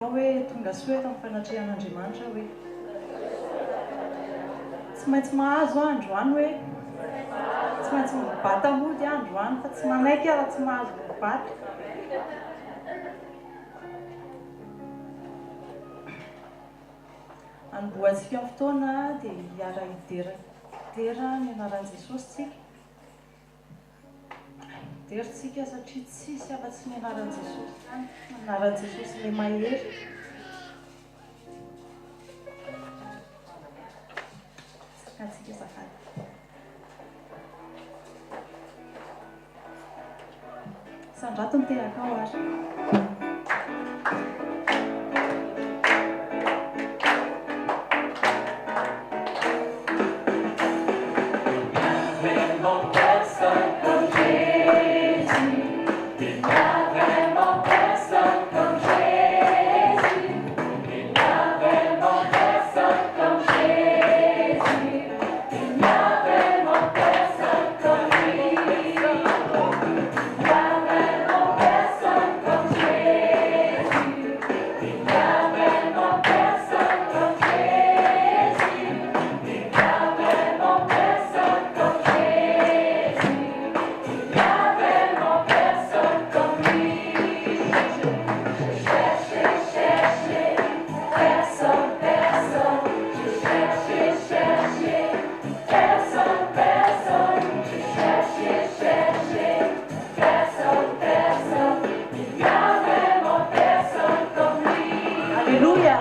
Hoe tonga soa eto amin'ny fanatrehan'Andriamanitra hoe. Tsy maintsy mahazo aho androany hoe. Tsy maintsy mibata mody aho androany fa tsy manaiky aho raha tsy mahazo mibata. Anombohantsika ny fotoana dia hiara-hidera dera ny anaran'i Jesosy tsika. Dera tsika satria tsisy afa-tsy ny anaran'i Jesosy ihany, anaran'i Jesosy ilay mahery. Sakantsika azafady. Sandrato ny tehakao ary. Alléluia.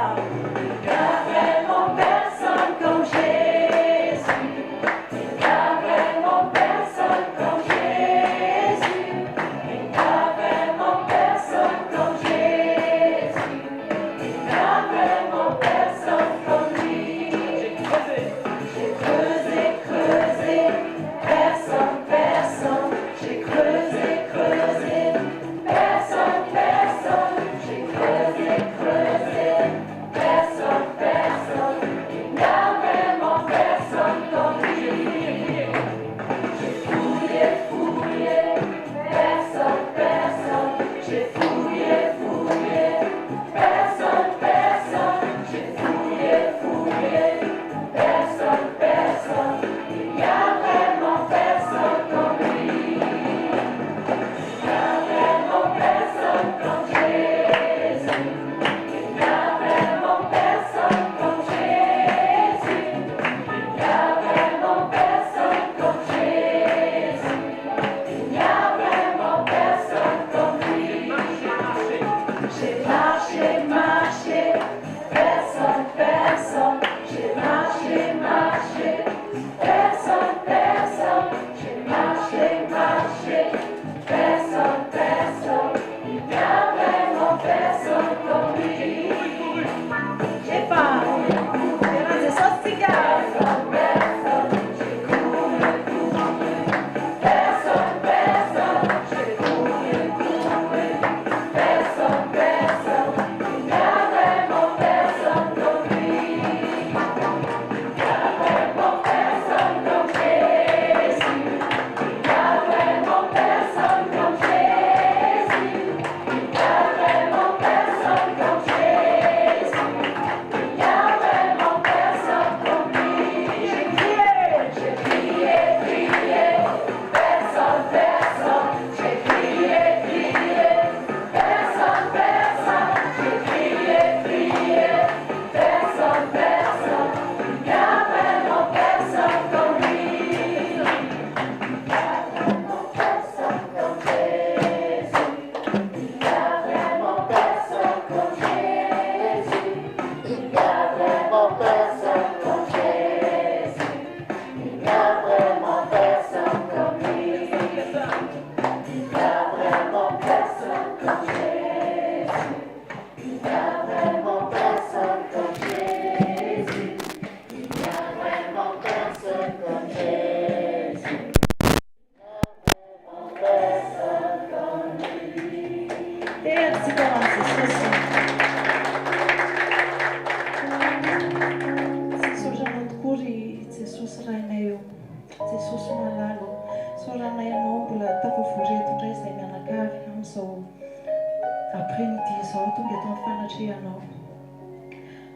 Anao.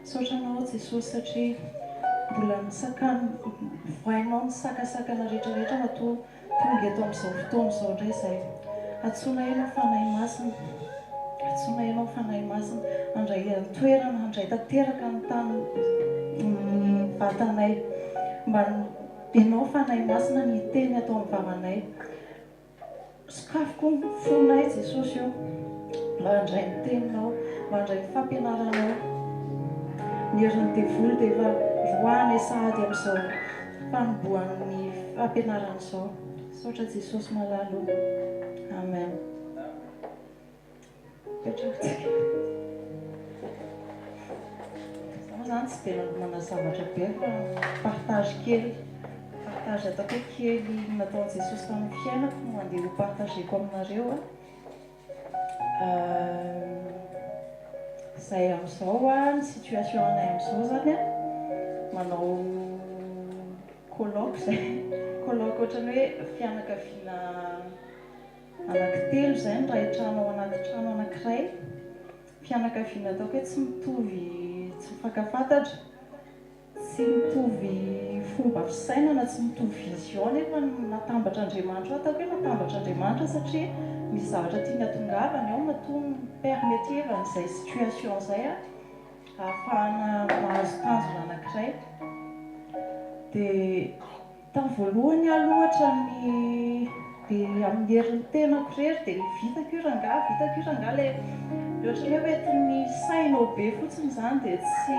Misaotra Anao aho Jesosy satria mbola nisakan, vohainao ny sakasakana rehetra rehetra matoa tonga eto amin'izao fotoana izao indray izahay. Antsoinay Ianao Fanahy Masina, antsoinay Ianao Fanahy Masina handray an-toerana, handray tanteraka ny tany, ny vatanay. Mba Ianao Fanahy Masina ny hiteny ato amin'ny vavanay. Sokafy koa ny fonay Jesosy o, mba handray ny teninao, mba handray ny fampianaranao. Ny herin'ny devoly dia efa roahanay sahady amin'izao fanombohan'ny fampianarana izao. Misaotra Jesosy malala o. Amen. Mipetraka tsika. Za moa zany tsy dia nanomana zavatra be fa partage kely, partage ataoko hoe kely nataon'i Jesosy tamin'ny fiainako no andeha ho partageko aminareo a. Izay amin'izao a, ny situation anay amin'izao zany a, manao colloque zay, colloque ohatran'ny hoe fianakaviana Anankitelo izay ny iray trano ao anaty trano anankiray. Fianakaviana ataoko hoe tsy mitovy, tsy mifankafantatra, tsy mitovy fomba fisainana, tsy mitovy vision nefa natambatr'Andriamanitra ao. Ataoko hoe natambatr'Andriamanitra satria misy zavatra tiany hatongavana eo matoa mi-permettre an'izay situation izay ahafahana mahazo tanjona anankiray. Dia. Tamin'ny voalohany aloha ohatran'ny dia amin'ny herin'ny tenako irery dia vitako io rangahy, vitako io rangahy ilay ohatran'ny hoe hoentin'ny sainao be fotsiny izany dia tsy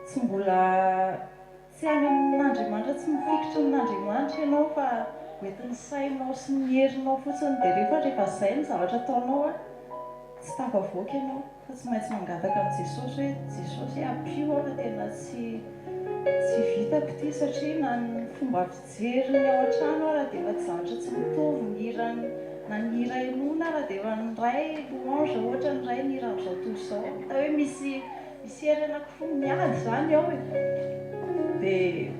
tsy mbola tsy any amin'Andriamanitra, tsy mifikitra amin'Andriamanitra ianao fa hoentin'ny sainao sy ny herinao fotsiny dia rehefa rehefa izay ny zavatra ataonao an, tsy tafavoaka ianao. Fa tsy maintsy mangataka amin'i Jesosy hoe, Jesosy ampio aho fa tena tsy tsy vitako ity satria na ny fomba fijery ny ao an-trano ara dia efa zavatra tsy mitovy, ny hira na ny hira henoina ara dia efa ny iray louange ohatra ny iray ny hira amin'izao tontolo izao, hita hoe misy misy hery anankiroa miady izany ao e! Dia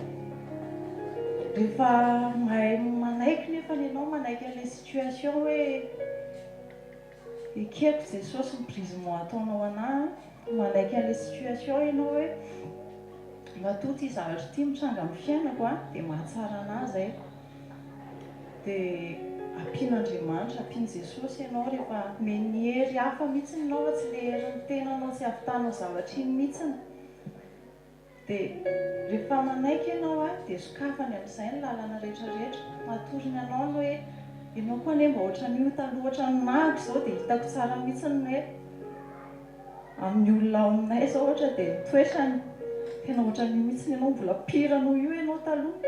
rehefa mahay manaiky nefany ianao, manaiky an'ilay situation hoe Ekeko Jesosy ny brisement ataonao anah an, manaiky an'ilay situation ianao hoe matoa ity zavatra ity mitranga amin'ny fiainako an, dia mahatsara anah izay. Dia ampian'Andriamanitra, ampian'i Jesosy ianao rehefa omeny hery hafa mihitsy ianao fa tsy ilay herin'ny tenanao tsy hahavitanao zavatra iny mihitsy. Dia rehefa manaiky ianao an, dia sokafany amin'izay ny lalana rehetra rehetra. Atorony anao ny hoe, ianao koa anie mba ohatran'io taloha ohatran'ny nahako izao dia hitako tsara mihitsy ny hoe amin'ny olona ao aminay izao ohatra dia ny toetrany tena ohatran'io mihitsy ianao, mbola pire noho io ianao taloha.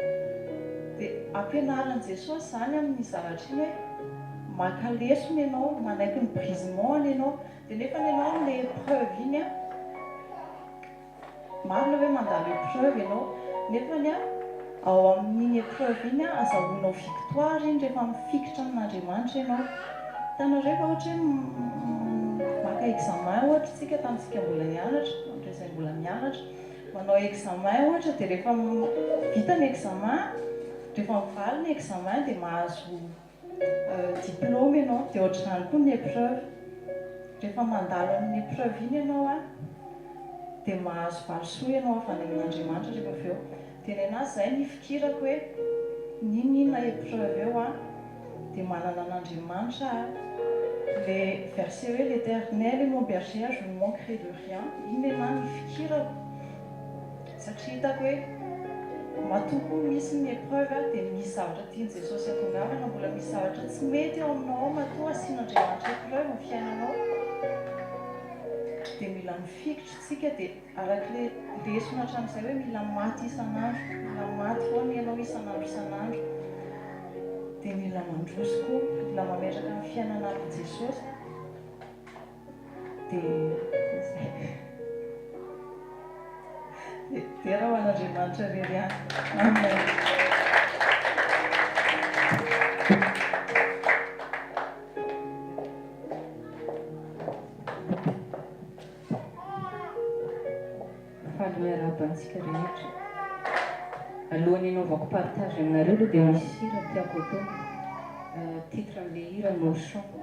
Dia ampianarin'i Jesosy izany amin'ny zavatra iny hoe maka lesona ianao, manaiky ny brisement-ny ianao. Dia nefa ianao amin'ilay épreuve iny an, Marina hoe mandalo épreuve ianao, nefany an, ao amin'iny épreuve iny an, azahoanao victoire iny rehefa mifikitra amin'Andriamanitra ianao. Hitanareo fa ohatra hoe maka examen ohatra isika tamintsika mbola nianatra, tamin'ireo izay mbola mianatra, manao examen ohatra dia rehefa vita ny examen, rehefa mivaly ny examen dia mahazo Diplôme ianao dia ohatr'izany koa ny épreuve. Rehefa mandalo amin'iny épreuve iny ianao an, dia mahazo valisoa ianao avy any amin'Andriamanitra rehefa avy eo. Dia nenazy izay ny nifikirako hoe n'inon'inona épreuve eo an, dia manana an'Andriamanitra aho. Le verset hoe l'Eternel est mon berger, je ne manquerai de rien, iny nenahy nifikirako. Satria hitako hoe matoa koa misy ny épreuve dia misy zavatra tian'i Jesosy hatongavana, mbola misy zavatra tsy mety ao aminao ao matoa asian'Andriamanitra épreuve ny fiainanao dia mila mifikitra isika dia arak'ilay lesona hatramin'izay hoe mila maty isan'andro, mila maty foana ianao isan'andro isan'andro dia mila mandroso koa, mila mametraka ny fiainana amin'i Jesosy. Dia izay. Dia dera ho an'Andriamanitra irery ihany. Amen. Faly miarahaba antsika rehetra. Alohan'ny hanaovako partage aminareo aloha dia misy hira tiako atao. Titre an'ilay hira Nos chants.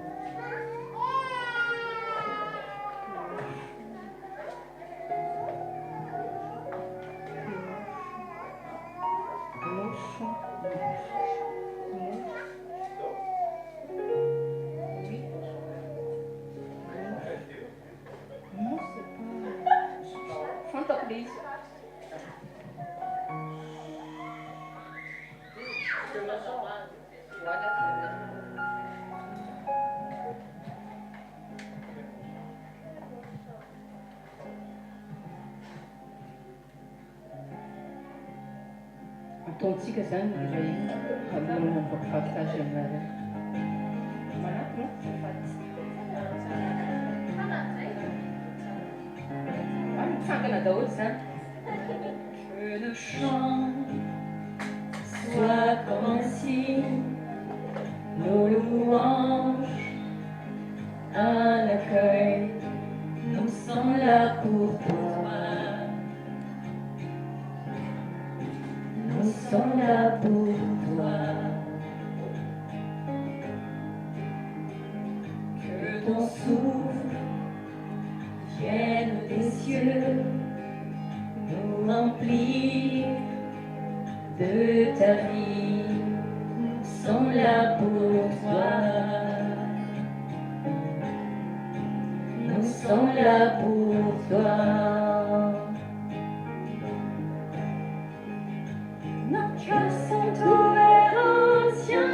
Ataontsika izany ny hira io alohan'ny hanaovako partage aminareo. Manatona azafady. Ah, mitsangana daholo izany. Que nos chants soient comme un signe, nos louanges, un accueil, nous sommes là pour toi. Nous sommes là pour toi. Que ton souffle vienne des cieux, nous remplir de ta vie. Nous sommes là pour toi. Nous sommes là pour toi. Nos cœurs sont ouverts au tien,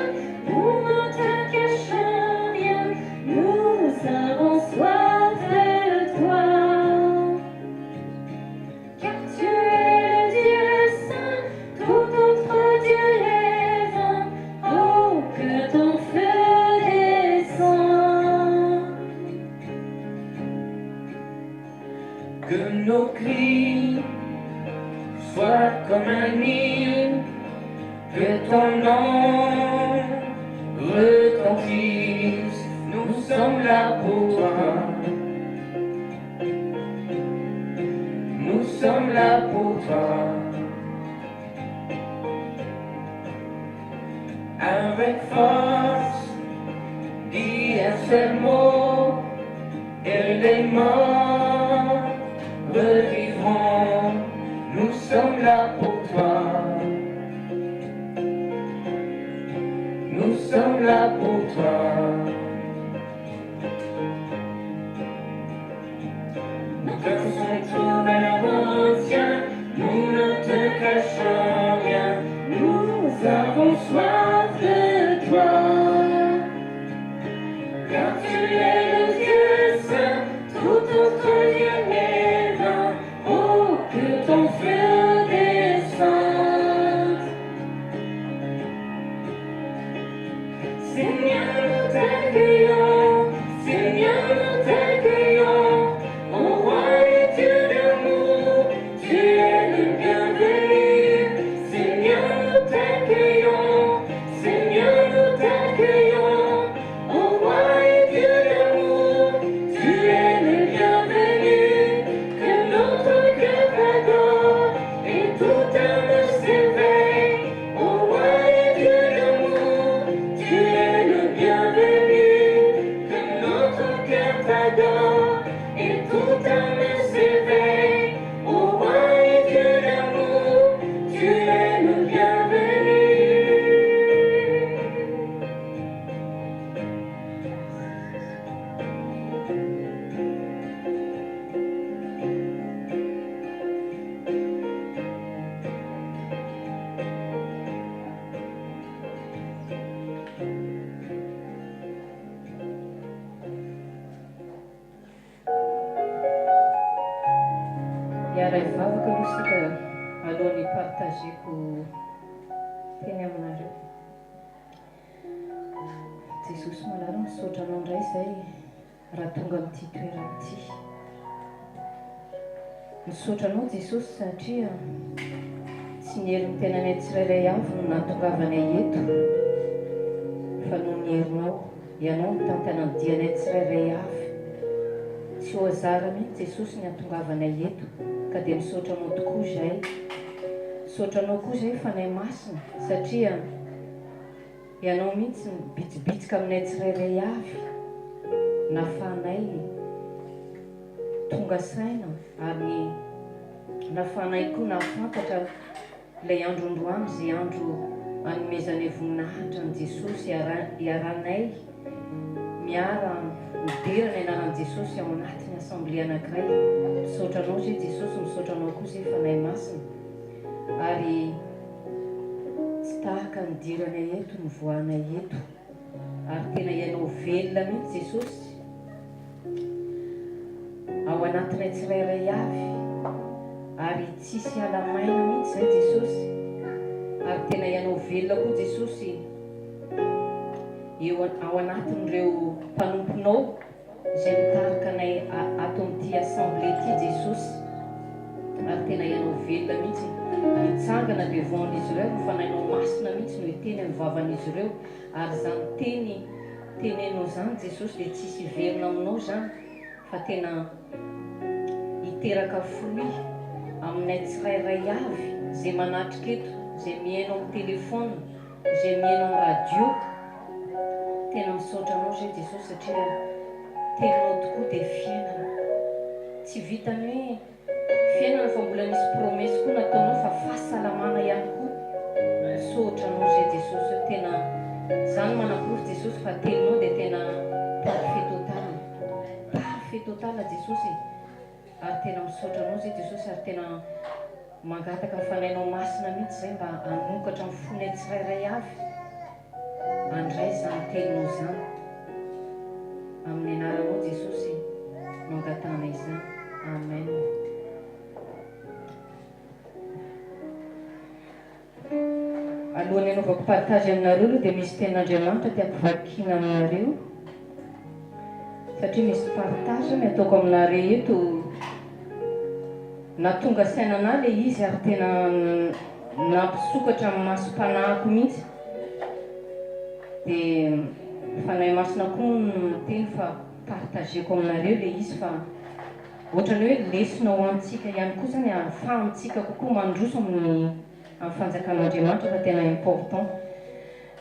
nous ne te cachons rien, nous avons soif de toi. Car tu es le Dieu saint, tout autre Dieu est vain, oh que ton feu descende. Que nos cris soient comme un hymne, que ton nom retentisse. Nous sommes là pour toi. Nous sommes là pour toi. Avec force, dis un seul mot, et les morts revivront. Nous sommes là pour toi. Nous sommes là pour toi. Nos cœurs sont ouverts au tien, nous ne te cachons rien, nous avons soif de toi. Car tu es le Dieu saint, tout autre Dieu est vain, oh que ton feu descende. Seigneur, nous t'accueillons, Seigneur, nous t'accueillons, ô roi et Dieu d'amour, tu es le bienvenu. Seigneur, nous t'accueillons, Seigneur, nous t'accueillons, ô roi et Dieu d'amour, tu es le bienvenu. Que notre cœur t'adore et toute âme s'éveille, ô roi et Dieu d'amour, tu es le bienvenu. Que notre cœur t'adore et toute âme s'éveille, ô roi et Dieu d'amour, tu es le bienvenu. Hiara-hivavaka aloha isika alohan'ny partageko teny aminareo. Jesosy malala, misaotra anao indray izay raha tonga amin'ity toerana ity. Misaotra anao Jesosy satria tsy ny herin'ny tenanay tsirairay avy no nahatongavanay eto fa noho ny herinao. Ianao mitantana ny dianay tsirairay avy. Tsy au hasard mihitsy Jesosy ny hatongavanay eto ka dia misaotra anao tokoa izay. Misaotra anao koa izay Fanahy Masina satria Ianao mihitsy mibitsibitsika aminay tsirairay avy nafahanay tonga saina ary nafahanay koa nahafantatra ilay andro androany izay andro anomezanay voninahitra an'i Jesosy iarahanay miara midera ny anaran'i Jesosy ao anatin'ny assemblée anankiray. Misaotra anao izay Jesosy, misaotra anao koa izay Fanahy Masina. Ary tsy tahaka ny nidiranay eto ny voahanay eto. Ary tena Ianao velona mihitsy Jesosy ao anatinay tsirairay avy. Ary tsisy ala maina mihitsy izay Jesosy. Ary tena Ianao velona koa Jesosy eo ao anatin'ireo mpanomponao izay mitarika anay ato amin'ity assemblée ity Jesosy. Ary tena Ianao velona mihitsy mitsangana devant an'izy ireo, ny Fanahinao Masina mihitsy no hiteny amin'ny vavan'izy ireo. Ary izany teny teneninao izany Jesosy dia tsisy hiverina aminao izany fa tena hiteraka fruit aminay tsirairay avy izay manatrika eto, izay mihaino amin'ny téléphone, izay mihaino amin'ny radio. Tena misaotra anao izay Jesosy satria teninao tokoa dia fiainana. Tsy vitan'ny hoe Fiainana fa mbola nisy promesse koa nataonao fa fahasalamana ihany koa misaotra anao zay Jesosy o tena zany manaporofo Jesosy fa teninao dia tena parfait total parfait total Jesosy e ary tena misaotra anao zay Jesosy ary tena mangataka ny fanahinao masina mihitsy zay mba hanokatra ny fonay tsirairay avy Handray izany teninao izany. Amin'ny anaranao Jesosy no angatahana izany. Amen. Alohan'ny hanaovako partage aminareo aloha dia misy tenin'Andriamanitra tiako vakiana aminareo. Satria misy partage ny ataoko aminareo eto. Nahatonga saina anah le izy ary tena nampisokatra ny masom-panahiko mihitsy. Dia Fanahy Masina koa no niteny fa partageko aminareo le izy fa ohatran'ny hoe lesona ho antsika ihany koa zany ahafahantsika kokoa mandroso amin'ny amin'ny fanjakan'Andriamanitra fa tena important.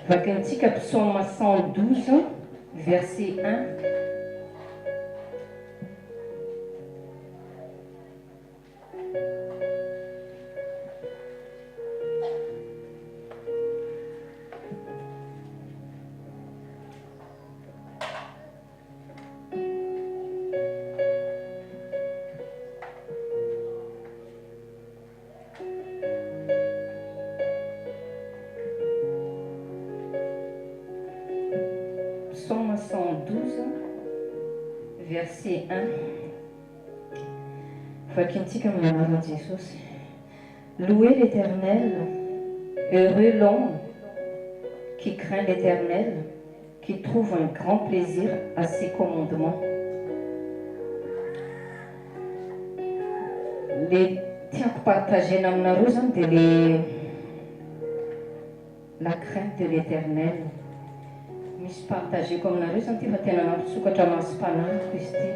Vakintsika Psaume 112 verset 1. Psaume 112, verset 1. Vakintsika amin'ny anaran'i Jesosy. Louez l'Éternel, heureux l'homme qui craint l'Éternel, qui trouve un grand plaisir à ses commandements. Le tiako partagena aminareo zany dia le la crainte de l'Éternel. Misy partageko aminareo zany ty fa tena nampisokatra masom-panahiko izy ty.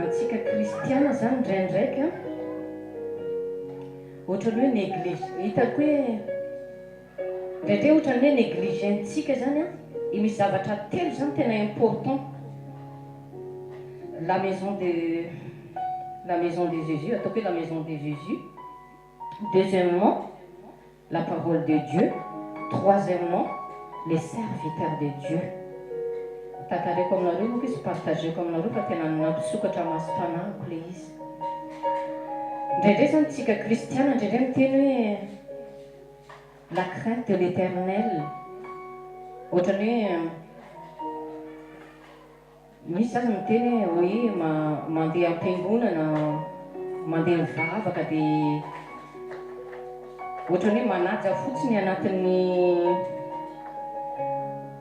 Antsika kristiana zany indraindraika ohatran'ny hoe néglige, hitako hoe indraindray ohatran'ny hoe négligentsika zany an, misy zavatra telo zany tena important, la maison de la maison de Jésus, ataoko hoe la maison de Jésus, deuxièmement la parole de Dieu, troisièmement les serviteurs de Dieu. Tantaraiko aminareo manko izy, partageko aminareo fa tena nampisokatra masom-panahiko ilay izy. Indraindray izany tsika kristiana indraindray miteny hoe la crainte de l'Eternel, ohatran'ny hoe Misy aza miteny hoe oui mandeha am-piangonana, mandeha mivavaka dia ohatran'ny hoe manaja fotsiny anatin'ny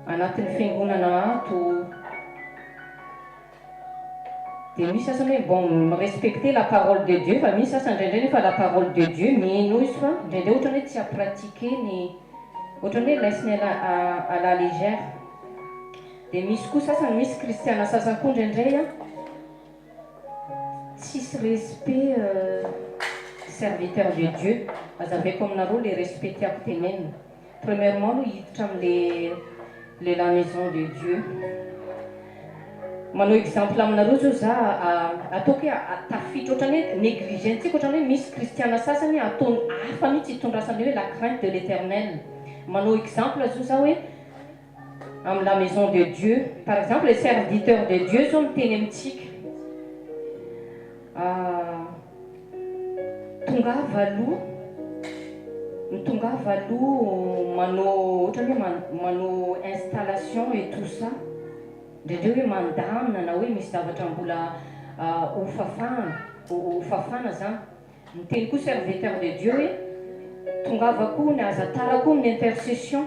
anatin'ny fiangonana ato. Dia misy sasany hoe bon mi-respecter la parole de Dieu fa misy sasany indraindray nefa la parole de Dieu mino izy fa indraindray ohatran'ny hoe tsy à-pratiquer ny ohatran'ny hoe raisiny à la à la légère. Dia misy koa sasany, misy kristiana sasany koa indraindray an, tsisy respect serviteur de Dieu. Azavaiko aminareo le respect tiako tenenina. Premièrement aloha hiditra amle le la maison de Dieu. Manao exemple aminareo zao za, ataoko hoe tafiditra ohatrany hoe negligentsika ohatrany hoe misy kristiana sasany ataony hafa mihitsy itondrasany hoe la crainte de l'Eternel. Manao exemple zao za hoe Amin'ny la maison de Dieu. Par exemple les serviteurs de Dieu zao miteny amintsika tongava aloha, mitongava aloha manao ohatrany hoe manao installation et tout ça, indraindray hoe mandamina na hoe misy zavatra mbola ho fafana, ho fafana zany. Miteny koa serviteur de Dieu hoe tongava koa ny aza tara koa amin'ny intercession.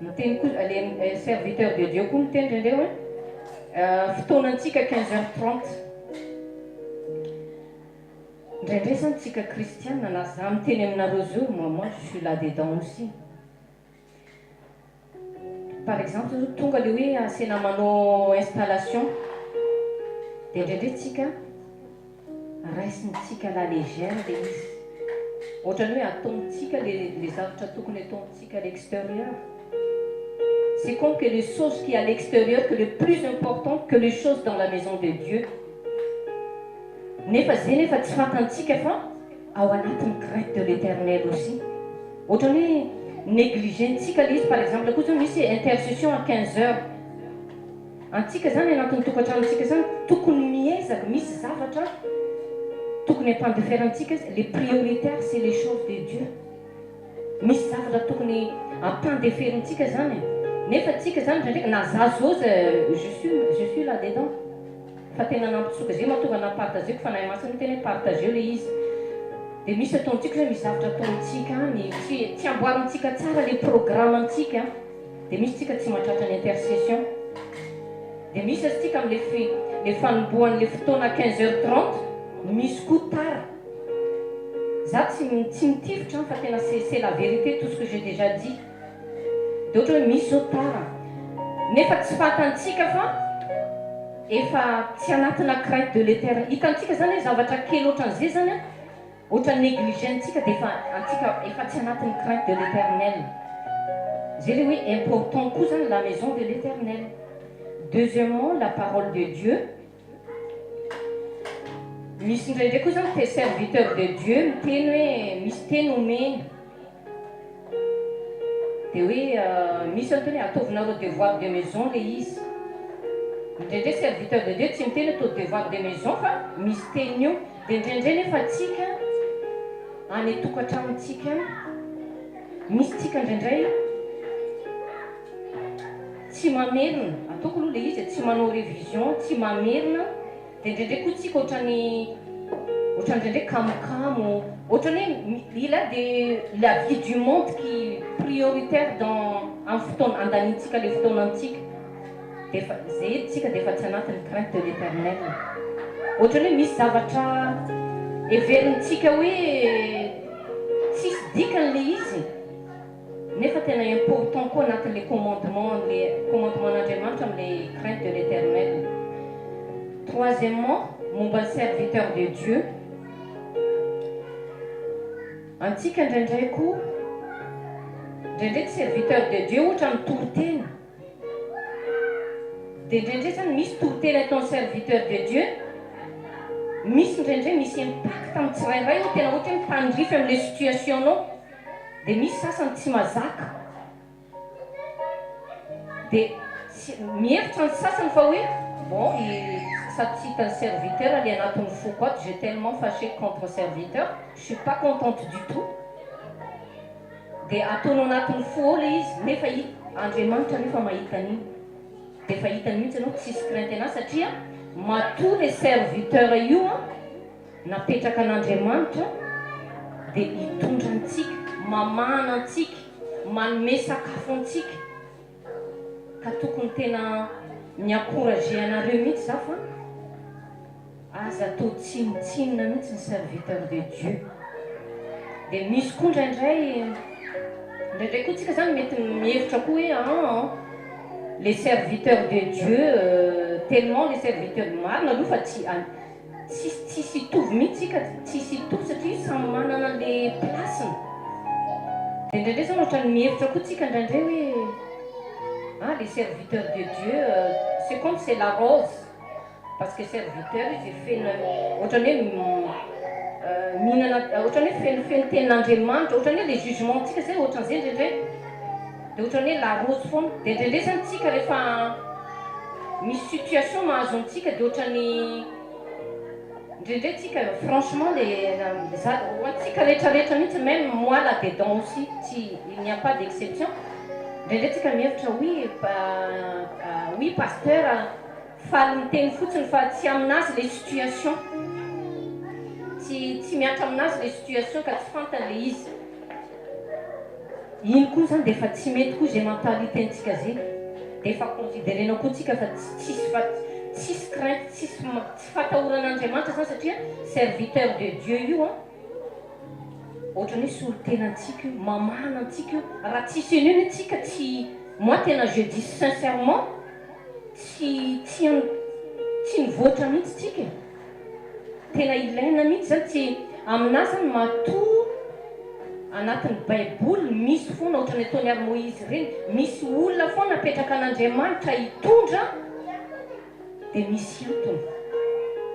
Miteny koa le serviteur de Dieu koa miteny indraindray hoe fotoanantsika 15h30. Indraindray zany tsika kristiana, na za miteny aminareo zao, moi je suis là dedans aussi. Par exemple zao tonga le hoe asena manao installation, dia indraindray tsika raisintsika à la légère le izy, ohatrany hoe ataontsika le zavatra tokony ataontsika à l'extérieur. C'est comme que les choses qui à l'extérieur que le plus important que les choses dans la maison de Dieu. Nefa zay nefa tsy fantantsika fa ao anatin'ny crainte de l'Éternel aussi. Ohatrany hoe négligentsika le izy. Par exemple koa zao misy intercession à 15 heures, antsika zany anatin'ny tokantranontsika zany tokony miezaka misy zavatra tokony ampandeferantsika. Les prioritaires, c'est les choses de Dieu. Misy zavatra tokony ampandeferintsika zany, nefa tsika zany ndraindraiky, na za zao je suis là dedans, fa tena nampitsoka zay mahatonga nampartageko Fanahy Masina tena hoe partageo le izy. De misy ataontsika zany, misy zavatra ataontsika any tsy amboarintsika tsara le programme antsika, de misy tsika tsy mahatratra ny intercession, de misy azy tsika am'le fi le fanombohan'le fotoana 15h30, misy koa tara. Za tsy mitifitra fa tena c'est la vérité, tout ce que j'ai déjà dit. De ohatra hoe misy zao tara, nefa tsy fantantsika fa efa tsy anatina crainte de l'Éternel. Hitantsika zany hoe zavatra kely ohatran'izay zany a ohatra négligentsika, de efa antsika efa tsy anatin'ny crainte de l'Éternel. Zay le hoe important koa zany la maison de l'Éternel. Deuxièmement, la parole de Dieu. Misy indraindray koa zany te serviteur de Dieu miteny hoe misy teny omeny, de hoe misy antony hoe ataovinareo devoir de maison le izy. Indraindray serviteur de Dieu tsy miteny atao devoir de maison, fa misy teny io. De indraindray nefa tsika any tokantranontsika misy tsika indraindray tsy mamerina, ataoko aloha le izy, tsy manao révision, tsy mamerina. De indraindray koa tsika ohatrany indraindray kamokamo, ohatrany hoe il a de la vie du monde qui prioritaire dans amin'ny fotoana andanintsika le fotoanantsika, de fa zay tsika de efa tsy anatin'ny crainte de l'Éternel. Ohatrany hoe misy zavatra everintsika hoe tsisy dikany le izy, nefa tena important koa anatin'le commandement, le commandement n'Andriamanitra am'le crainte de l'Éternel. Troisièmement, momba ny serviteur de Dieu antsika, indraindray koa indraindray tsy serviteur de Dieu ohatra mitoriteny, de indraindray zany misy toriteny ataony serviteur de Dieu, misy indraindray misy impact amy tsirairay o, tena ohatra hoe mitandrify am'le situationao, de misy sasany tsy mazaka, de tsy mihevitra ny sasany fa hoe bon, sady tsy hitany serviteur le anatin'ny foko ato: j'ai tellement fâché contre serviteur, je suis pas contente du tout. De ataonao anatin'ny fo ao le izy, nefa i Andriamanitra nefa mahita an'iny, de efa hitany mihitsy anao tsisy crainte anazy, satria matoa le serviteur io a napetraka an'Andriamanitra de hitondra antsika, mamana antsika, manome sakafo antsika. Ka tokony tena miencourage anareo mihitsy za fa aza atao tsinotsinona mihitsy ny serviteur de Dieu. De misy koa indraindray koa tsika zany mety mihevitra koa hoe les serviteurs de Dieu, tellement les serviteurs marina aloha fa tsisy hitovy mihitsy tsika, tsisy hitovy satria samy manana le placeny. De indraindray zany ohatrany mihevitra koa tsika indraindray hoe les serviteurs de Dieu, c'est comme c'est la rose, parce que serviteur izy feno ohatrany hoe mihinana, ohatrany hoe fenofeno tenin'Andriamanitra, ohatrany hoe le jugement tsika zay ohatran'izay indraindray, de ohatrany hoe la rose foana. De indraindray zany tsika rehefa misy situation mahazo antsika, de ohatrany indraindray tsika, franchement, le za ho antsika rehetrarehetra mihitsy, même moi là dedans aussi, tsy il n'y a pas d'exception, indraindray tsika mihevitra: oui, pasteur faly miteny fotsiny fa tsy aminazy le situation. Tsy tsy mihatra aminazy le situation ka tsy fantany le izy. Iny koa zany de efa tsy mety koa ze mentalité ntsika ze. De efa considerena koa tsika fa tsy tsisy fa tsisy crainte tsisy tsy fatahorana Andriamanitra zany satria serviteur de Dieu io an. Ohatrany hoe solontena antsika io, mamahana antsika io. Raha tsisy an'io anie tsika tsy moi tena je dis sincèrement tsy tsy tsy nivoatra mihitsy tsika e. Tena ilaina mihitsy zany tsy aminà zany matoa anatin'ny baiboly misy foana ohatran'ny ataon'i ary Moizy ireny misy olona foana apetraka an'Andriamanitra hitondra dia misy antony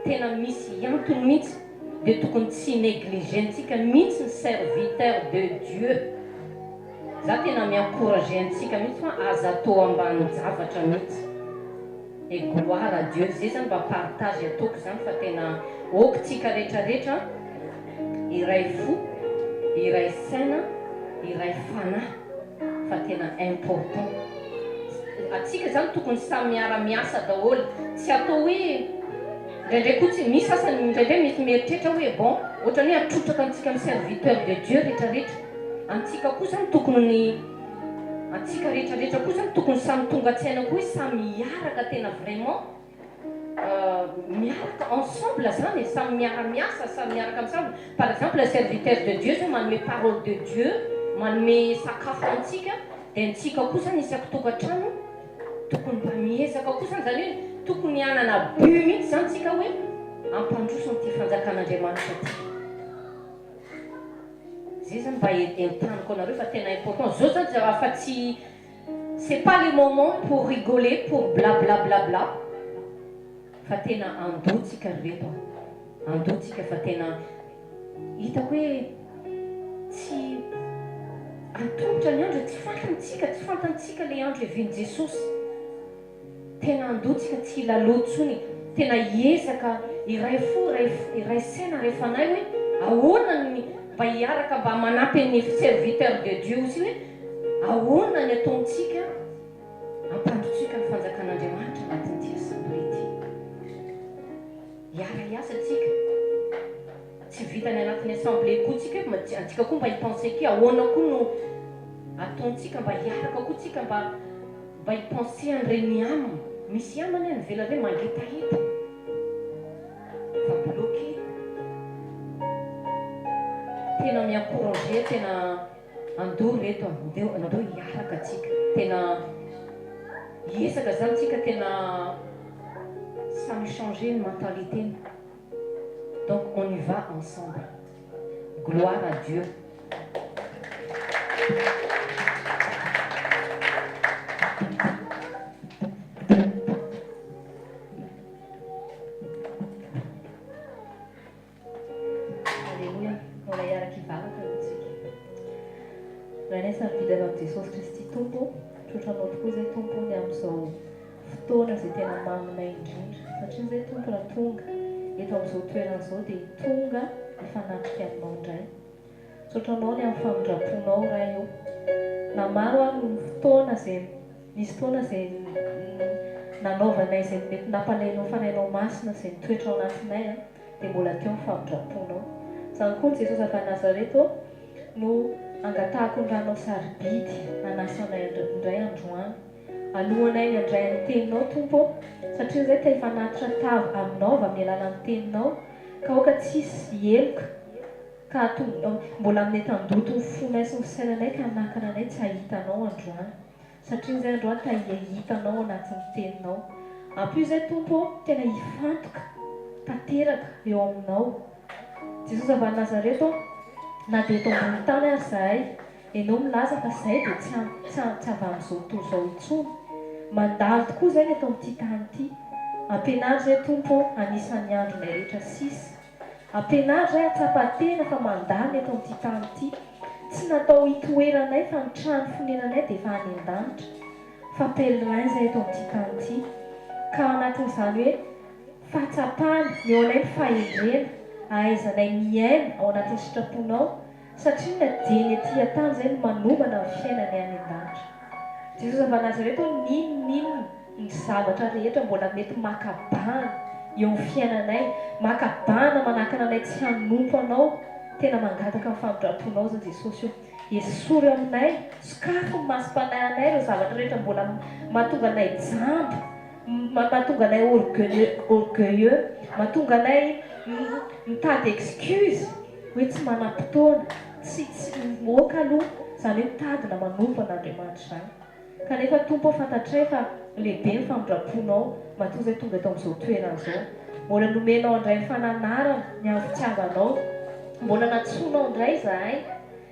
tena misy antony mihitsy dia tokony tsy negliger-ntsika mihitsy ny serviteur de Dieu za tena mi-encourager antsika mihitsy fa aza atao ambanin-javatra mihitsy. Et gloire à Dieu, zay zany mba partage ataoko zany fa tena ok tsika rehetra rehetra iray fo, iray saina, iray fanahy fa tena important. Atsika zany tokony samy miara miasa daholo, tsy atao hoe indraindray koa tsy misy sasany indraindray mety mieritreritra hoe bon ohatrany hoe atrotraka antsika amin'ny serviteur de Dieu rehetra rehetra, antsika koa zany tokony ny Antsika rehetra rehetra koa zany tokony samy tonga antsaina koa hoe samy hiaraka tena vraiment miaraka ensemble zany e, samy miara miasa, samy miaraka ensemble, par exemple serviteur de Dieu zao manome parole de Dieu, manome sakafo antsika, de antsika koa zany isaky tokantrano tokony mba miezaka koa zany, zany hoe tokony hanana but mihitsy zany tsika hoe hampandroso an'ity fanjakan'Andriamanitra ty. Zay zany mba entaniko anareo fa tena important, zao zany tsy afa tsy c'est pas le moment pour rigoler pour blablabla fa tena andao tsika ry reto a, andao tsika fa tena hitako hoe tsy antomotra ny andro e, tsy fantantsika, tsy fantantsika le andro hiavian'i Jesosy. Tena andao tsika tsy hilalao tsony, tena hiezaka hiray fo, hiray saina, hiray fanahy hoe ahoana ny mba hiaraka mba manampy an'ny serviteur de Dieu aussi hoe ahoana ny ataontsika hampandrotsika ny fanjakan'Andriamanitra anatin'ity assemblée ity. Hiara hiasa tsika. Tsy vitany anatin'ny assemblée koa tsika hoe antsika koa mba hi-penser ki ahoana koa no ataontsika mba hiaraka koa tsika mba mba hi-penser an'ireny âme misy âme anie any ivelany ireny mangetaheta fa bloqué tena mi-encourager tena andao reto andeo andao hiaraka tsika tena hiezaka zany tsika tena samy changer ny mentalité-ny. Donc on y va ensemble. Gloire à Dieu. Aleloia. Mbola hiaraka hivavaka aloha tsika. Rainay sarobidy avy amin'i Jesosy Kristy Tompo, misaotra Anao tokoa izay Tompo ny amin'izao fotoana izay tena maminay indrindra satria izay Tompo raha tonga eto amin'izao toerana izao dia tonga hifanatrika aminao indray. Misaotra anao ny amin'ny famindram-ponao Ray o. Na maro ary ny fotoana izay nisy fotoana izay nanaovanay izay mety nampalahelo ny Fanahinao Masina izay nitoetra ao anatinay an, dia mbola teo ny famindram-ponao. Izany koa ny Jesosy avy any Nazareth ô no angatahako ny ranao sarobidy hanasa anay indray androany. Alohanay ny handray ny Teninao, Tompo ô, satria izay te hifanatitra tava Aminao avy amin'ny alalan'ny Teninao, ka aoka tsy hisy heloka ka hahatonga, mbola amin'ny entan-doto ny fonay sy ny fisainanay ka hanakana anay tsy hahita Anao androany. Satria izay androany ta hahita Anao ao anatin'ny Teninao. Ampio izay, Tompo ô, tena hifantoka tanteraka eo Aminao. Jesosy avy any Nazareta ô, na dia eto ambony tany ary izahay, Enao milaza fa zay dia tsy tsy tsy avy amin'izao tontolo izao intsony. Mandalo tokoa zay ny eto amin'ity tany ity. Ampianaro zay Tompo ô anisan'ny andronay rehetra sisa. Ampianaro zay hahatsapa tena fa mandalo ny eto amin'ity tany ity. Tsy natao hitoeranay fa ny trano fonenanay dia efa any an-danitra. Fa pèlerin zay eto amin'ity tany ity. Ka ao anatin'izany hoe fahatsapana, eo anay ny fahendrena, ahaizanay miaina ao anatin'ny sitraponao, Satria na dia ny ety an-tany izay no manomana ny fiainany any an-danitra. Jesosy avy any Nazareta hono n'inon'inona ny zavatra rehetra mbola mety maka bahana. eo amin'ny fiainanay, maka bahana manakana anay tsy hanompo Anao, tena mangataka ny famindram-ponao zao Jesosy o, esory aminay, sokafy ny masom-panahy anay ireo zavatra rehetra mbola mahatonga anay jamba, mahatonga anay orgueilleux, orgueilleux, mahatonga anay mitady excuse hoe tsy manam-potoana, tsy, tsy, ok aloha, izany hoe mitady na manompo an'Andriamanitra izany. Kanefa Tompo ô fantatray fa lehibe ny famindram-ponao matoa izay tonga eto amin'izao toerana izao. Mbola nomenao indray ny fananarana ny amin'ny fitiavanao. Mbola nantsoinao indray izahay,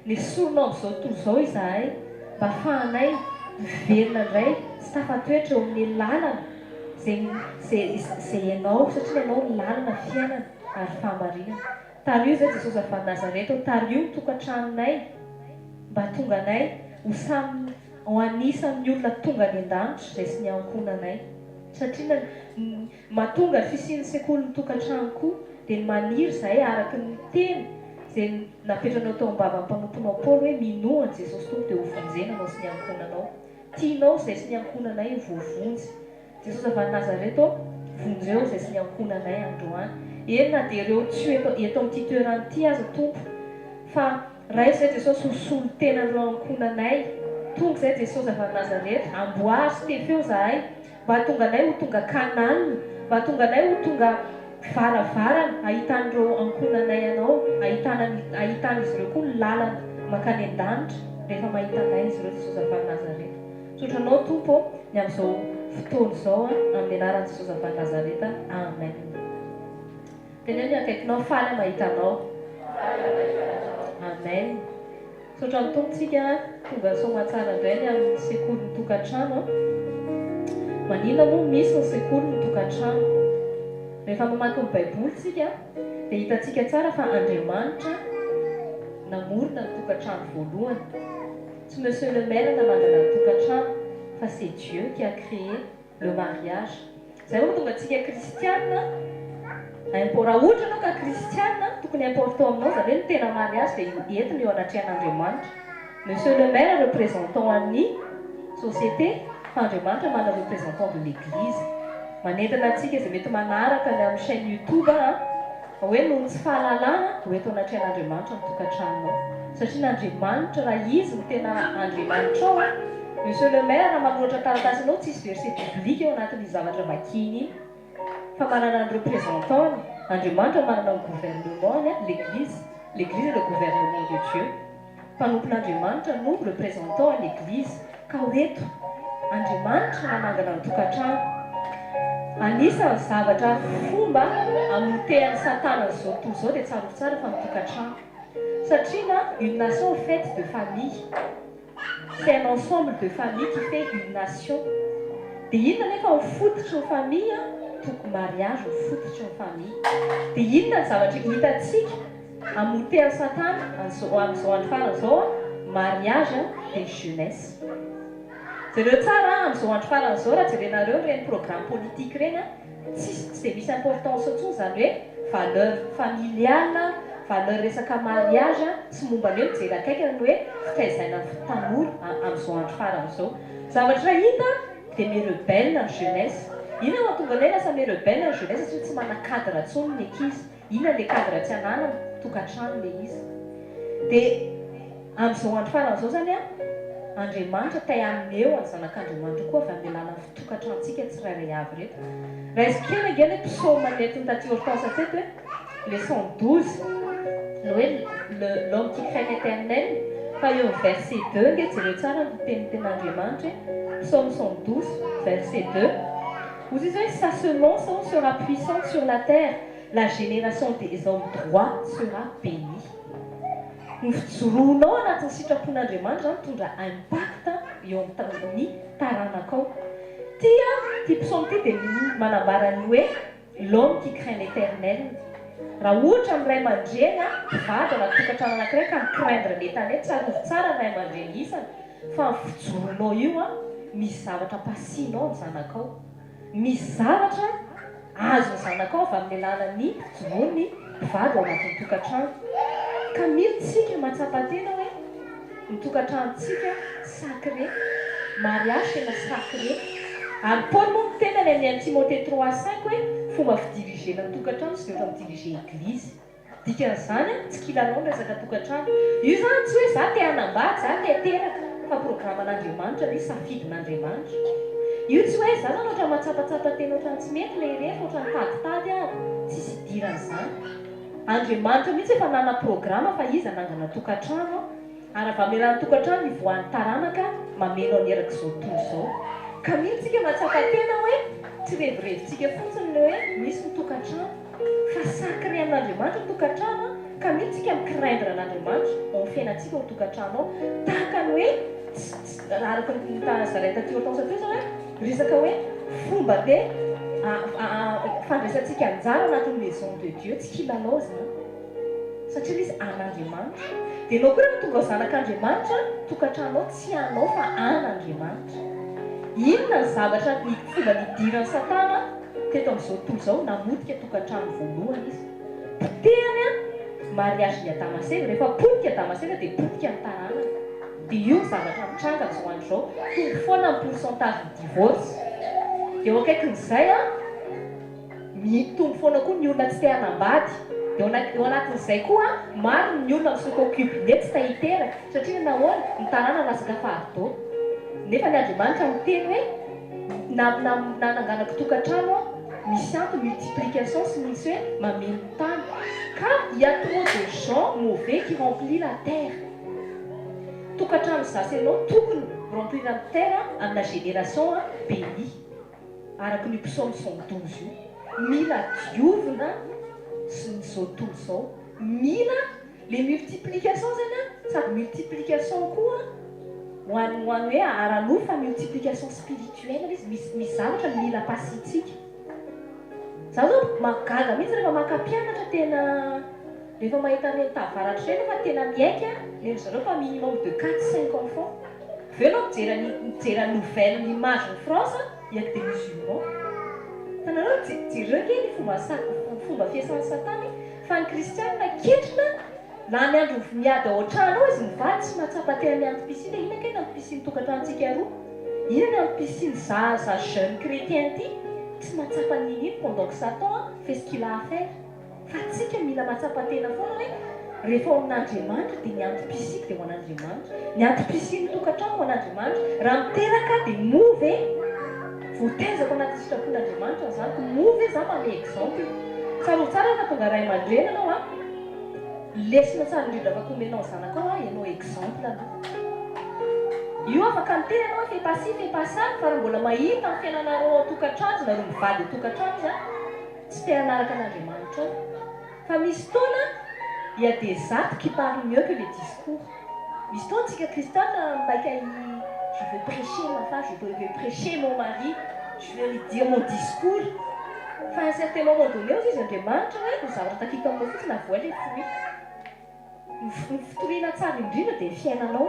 nesorinao amin'izao tontolo izao izahay mba afahanay miverina indray sy tafatoetra eo amin'ny lalana izay izay izay Ianao satria ny Anao no lalana, fiainana ary fahamarinana. Tariho izay Jesosy avy any Nazareta ô, tariho ny tokantranonay mba hahatonga anay ho samy ho anisan'ny olona tonga any an-danitra izay sy ny ankohonanay. Satria na ny mahatonga ny fisian'ny sekolin'ny tokantrano koa dia ny maniry izahay araka ny teny izay napetranao tao am-bavan'ny mpanomponao Paoly hoe minoa an'i Jesosy Tompo dia hovonjena anao sy ny ankohonanao. Tianao izay sy ny ankohonanay ho voavonjy. Jesosy avy any Nazareth ô, vonjeo izay sy ny ankohonanay androany. Eny na dia ireo tsy ho eto eto amin'ity toerana ity aza Tompo, fa raiso izay Jesosy ho solontenan'ireo ankohonanay. Tonga izay Jesosy avy any Nazareth, amboary sy tefeo izahay, mba hahatonga anay ho tonga canal, mba hahatonga anay ho tonga varavarana ahitan'ireo ankohonanay Anao, ahitana ny ahitan'izy ireo koa ny lalana mankany an-danitra rehefa mahita anay izy ireo Jesosy avy any Nazareth. Misaotra anao Tompo ô ny amin'izao fotoana izao a amin'ny anaran'i Jesosy avy any Nazareta Amen. Teneno ny akaikinao faly aho mahita anao. Amen. Misaotra ny Tompo tsika tonga soamatsara indray ny amin'ny sekolin'ny tokantrano a. Maninona moa misy ny sekolin'ny tokantrano? Rehefa mamaky ny Baiboly tsika dia hitantsika tsara fa Andriamanitra namorona ny tokantrano voalohany. Tsy monsieur le maire nanangana ny tokantrano fa c'est Dieu qui a créé le mariage. Zay no mahatonga antsika kristiana impo raha ohatra ianao ka kristiana tokony important aminao zany hoe ny tena mariage dia entina eo anatrehan'Andriamanitra. Monsieur le maire représentant an'ny société fa Andriamanitra manana représentant de l'église. Manentana antsika izay mety manaraka ny amin'ny chaîne youtube an. Hoe noho ny tsy fahalalana ho eto anatrehan'Andriamanitra ny tokantranonao. Satria n'Andriamanitra raha Izy no tena Andriamanitrao an! Monsieur le maire raha manoratra taratasy anao tsisy verset biblique eo anatin'iny zavatra vakiany iny. Fa manana ny représentant-ny. Andriamanitra manana ny gouvernement-ny an, l'église. L'église est le gouvernement de Dieu. Mpanompon'Andriamanitra no représentant à l'église ka ho eto Andriamanitra nanangana ny tokantrano. Anisan'ny zavatra fomba amotehan'i satana an'izao tontolo izao dia tsarovy tsara fa ny tokantrano. Satria na une nation faite de famille. C'est un ensemble de famille qui fait une nation. Dia inona nefa ny fototry ny famille? Toko mariage ny fototry ny famille. Dia inona ny zavatra hitantsika Hamotehan'i satana an'izao amin'izao andro farany izao an, mariage dia jeunesse. Jereo tsara an, amin'izao andro farany izao raha jerenareo ireny programme politique ireny an, tsisy tsy dia misy importance intsony izany hoe valeur familiale, valeur resaka mariage sy momba ny hoe mijery akaiky ny hoe fitaizaina ny tanora amin'izao andro farany izao. Zavatra hita dia mi-rebelle ny jeunesse. Inona no mahatonga ny hoe lasa mi-rebelle ny jeunesse satria tsy manan-cadre intsony ny ankizy. Inona le cadre tsy ananana? Tokantrano le izy. De amin'izao andro farany izao zany an, Andriamanitra te haneho an'ny zanak'Andriamanitra koa avy amin'ny alalan'ny fitokantrantsika tsirairay avy ireto. Raisiko kely ange le psaume nentiny taty Hortense teto e, le 112, le hoe le l'homme qui craint l'Eternel, fa eo amin'ny verset deux ange jereo tsara ny tenin'Andriamanitra e, psaume 112 verset deux, hoy izy hoe sa semence sera puissante sur la terre, La génération des hommes droits sera bénie. Ny fijoroanao anatin'ny sitrapon'Andriamanitra izany mitondra impact eo amin'ny taranakao. Ity an, ity psaume ity dia manambara ny hoe l'homme qui craint l'Eternel. Raha ohatra ny ray aman-dreny an, mpivady anaty tokantrano anankiray ka mi-craindre l'Eternel, tsarovy tsara ny ray aman-dreny isany fa ny fijoroanao io an, misy zavatra pasianao ny zanakao. Misy zavatra azon'ny zanakao avy amin'ny alalan'ny fijoroan'ny mpivady ao anatin'ny tokantrano. Ka mila isika mahatsapa tena hoe ny tokantranontsika sacré, mariage tena sacré. Ary Paoly moa miteny any amin'ny 1 Timothée 3, 5 hoe. Fomba fi-diriger-na ny tokantrano tsy dia ohatra mi-diriger eglise. Dikan'izany tsy kilalao ny resaka tokantrano. Io izany tsy hoe za te hanambady, za te hiteraka fa programan'Andriamanitra ilay izy, safidin'Andriamanitra. Io tsy hoe za zany ohatran'ny mahatsapatsapa tena ohatran'ny tsy mety ilay irery fa ohatran'ny taditady aho. Tsisy idiran'izany. Andriamanitra mihitsy efa nana programa fa izy hanangana tokantrano ary avy amin'ny alalan'ny tokantrano hivoahan'ny taranaka mameno ny erak'izao tontolo izao. Ka mila tsika mahatsapa tena hoe tsy revirevintsika fotsiny ilay hoe misy ny tokantrano fa sacré amin'Andriamanitra ny tokantrano ka mila tsika mi-craindre an'Andriamanitra ao amin'ny fiainantsika ao tokantrano ao tahaka ny hoe tsy tsy araka ny zarain'i taty Hortense teo izao hoe Resaka hoe fomba ve fandraisantsika anjara anatin'ny maison de Dieu, tsy kilalao izany satria ilay izy an'Andriamanitra. Dia ianao koa rehefa tonga ho zanak'Andriamanitra, tokantranonao tsy anao fa an'Andriamanitra. Inona ny zavatra, ny fomba nidiran'i Satana teto amin'izao tontolo izao, namotika tokantrano voalohany izy. Potehany mariage-n'i Adama sy Eva, rehefa potika Adama sy Eva dia potika ny taranany. Dia io ny zavatra mitranga amin'izao andro izao, mitombo foana ny pourcentage ny divorce. Dia eo akaikin'izay an, mitombo foana koa ny olona tsy te hanambady. Dia eo anatin'izay koa an, maro ny olona mi-se concubiner tsy te hiteraka. Satria nahoana? Ny tanàna latsaka fardeau. Nefa ny Andriamanitra miteny hoe, na na nananganako tokantrano aho, misy antony multiplication sy misy hoe mameno ny tany. Ka il y a trop de gens mauvais qui remplit la terre. Tokantrano zasy enao tokony remplir ny terre amina génération béni araka ny psaume 112 io mila diovina sy ny zao tontolo zao mila le multiplication zany an sady multiplication koa ho an'ny ho an'ny hoe ara-nofo fa multiplication spirituelle izy misy misy zavatra mila pasintsika za zao mahagaga mihitsy rehefa maka mpianatra tena Rehefa mahita an'ireny tavaratra ireny aho fa tena miaiky aho, ny an-dry zareo fa minimum de quatre, cinq enfants. Avy eo ianao mijery an'i mijery an'i nouvelle ny image ny France il y a que des musulmans. Hitanareo, jereo ange ny fomba sa fomba fiasan'i satana e! Fa ny kristianina ketrina, lany andro miady ao an-trano ao izy mivady tsy mahatsapa tena ny antom-pisiana, inona kay ny antom-pisian'ny tokantranontsika roa? Inona ny antom-pisian'ny za za jeune chrétien ity? Tsy mahatsapa n'inon'inona pendant que satan fait ce qu'il a à faire. Fa tsika mila mahatsapa tena foana hoe rehefa ao amin'Andriamanitra dia ny antom-pisiako dia ho an'Andriamanitra. Ny antom-pisian'ny tokantrano ho an'Andriamanitra. Raha miteraka aho dia moa ve voataizako anatin'ny sitrapon'Andriamanitra ny zanako? Moa ve za manome exemple? Tsarovy tsara rehefa tonga ray aman-dreny ianao an, lesona tsara indrindra afaka omenao ny zanakao an, ianao exemple aloha. Io afaka miteny ianao hoe fais pas ci, fais pas ça, fa raha mbola mahita ny fiainanareo ao an-tokantrano izy, nareo mivady ao an-tokantrano izy an, Tsy te hanaraka an'Andriamanitra ao. Fa misy fotoana, il y a des actes qui parlent mieux que les discours. Misy fotoana tsika kristiana maika hi je veux prêcher ma femme, je veux prêcher mon mari, je veux lui dire mon discours. Fa à un certain moment donné hozy izy Andriamanitra hoe ny zavatra takiko aminao fotsiny avoay le fruit. Ny fitoriana tsara indrindra dia ny fiainanao.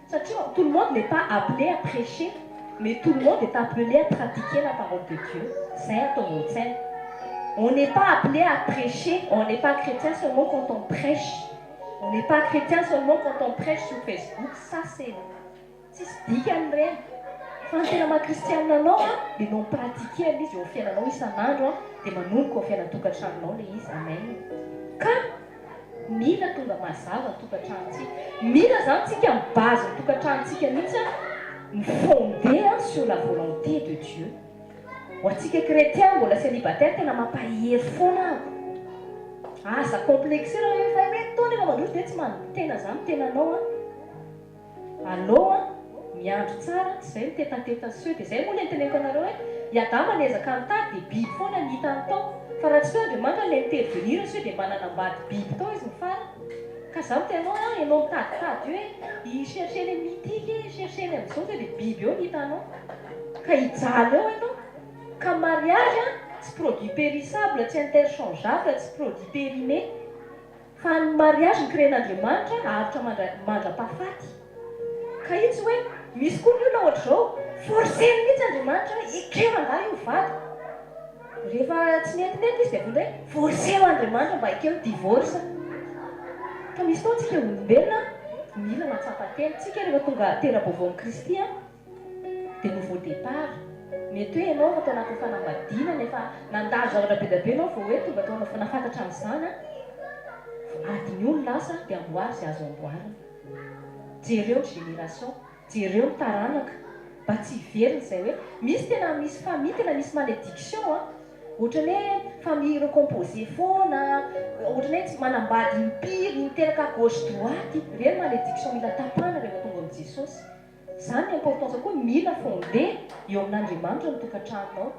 Satria tout le monde n'est pas appelé à prêcher mais tout le monde est appelé à pratiquer la parole de Dieu. Zay ataovy ao an-tsaina. On n'est pas appelé à prêcher, on n'est pas chrétien seulement quand on prêche. On n'est pas chrétien seulement quand on prêche sur Facebook, ça c'est tsisy dikany ireny. Fa ny tena maha kristianina anao an, dia no mi-pratiquer an'izy eo amin'ny fiainanao isan'andro an, dia manomboka ao fiainan-tokantranonao ilay izy. Amen. Ka Mila tonga mazava ny tokantranontsika. Mila zany tsika mi base ny tokantranontsika mihitsy an, mi fonder sur la volonté de Dieu. Ho antsika chrétien mbola célibataire tena mampahery foana aho. Aza complexé raha efa ireto taona efa mandroso dia tsy manotena zany tenanao an. Allo an! Miandry tsara, tsy zay ny tête à tête seul dia zay moa le niteneniko anareo hoe i Adama niezaka nitady dia biby foana ny hitany tao fa raha tsy teo Andriamanitra le ni-intervenir seul dia mba nanambady biby tao izy ny farany ka za miteny anao an ianao mitaditady eo hoe i chercher le mythique e chercher ny amin'izao sao dia biby eo ny hitanao ka hijaly eo ianao ka mariage an tsy produit périssable tsy interchangeable tsy produit périmé Fa ny mariage ny créen'Andriamanitra haharitra mandra mandrapahafaty. Ka io tsy hoe misy koa ny olona ohatr'izao, forcer-ny mihitsy Andriamanitra hoe ekeo rangahy io vadiko. Rehefa tsy netinety izy dia avy eo indray forcer-o Andriamanitra mba ekeo ny divorce. Ka misy fotoana tsika olombelona mila mahatsapa tena. Tsika rehefa tonga tera-baovao amin'i Kristy an, dia nouveau départ. Mety hoe ianao efa tao anatin'ny fanambadiana nefa nandalo zavatra be dia be ianao vao hoe tonga tao nahafantatra an'izany an. Adin'io ny lasa dia amboary izay azo amboarina. Jereo ny génération, jereo ny taranaka mba tsy hiverina izay hoe misy tena misy famille tena misy malédiction an. Ohatran'ny hoe famille recomposée foana, ohatran'ny hoe tsy manambady impiry, miteraka à gauche droite, ireny malédiction mila tapahana rehefa tonga amin'i Jesosy. Zany ny importance koa mila fondé eo amin'Andriamanitra ny tokantranonao.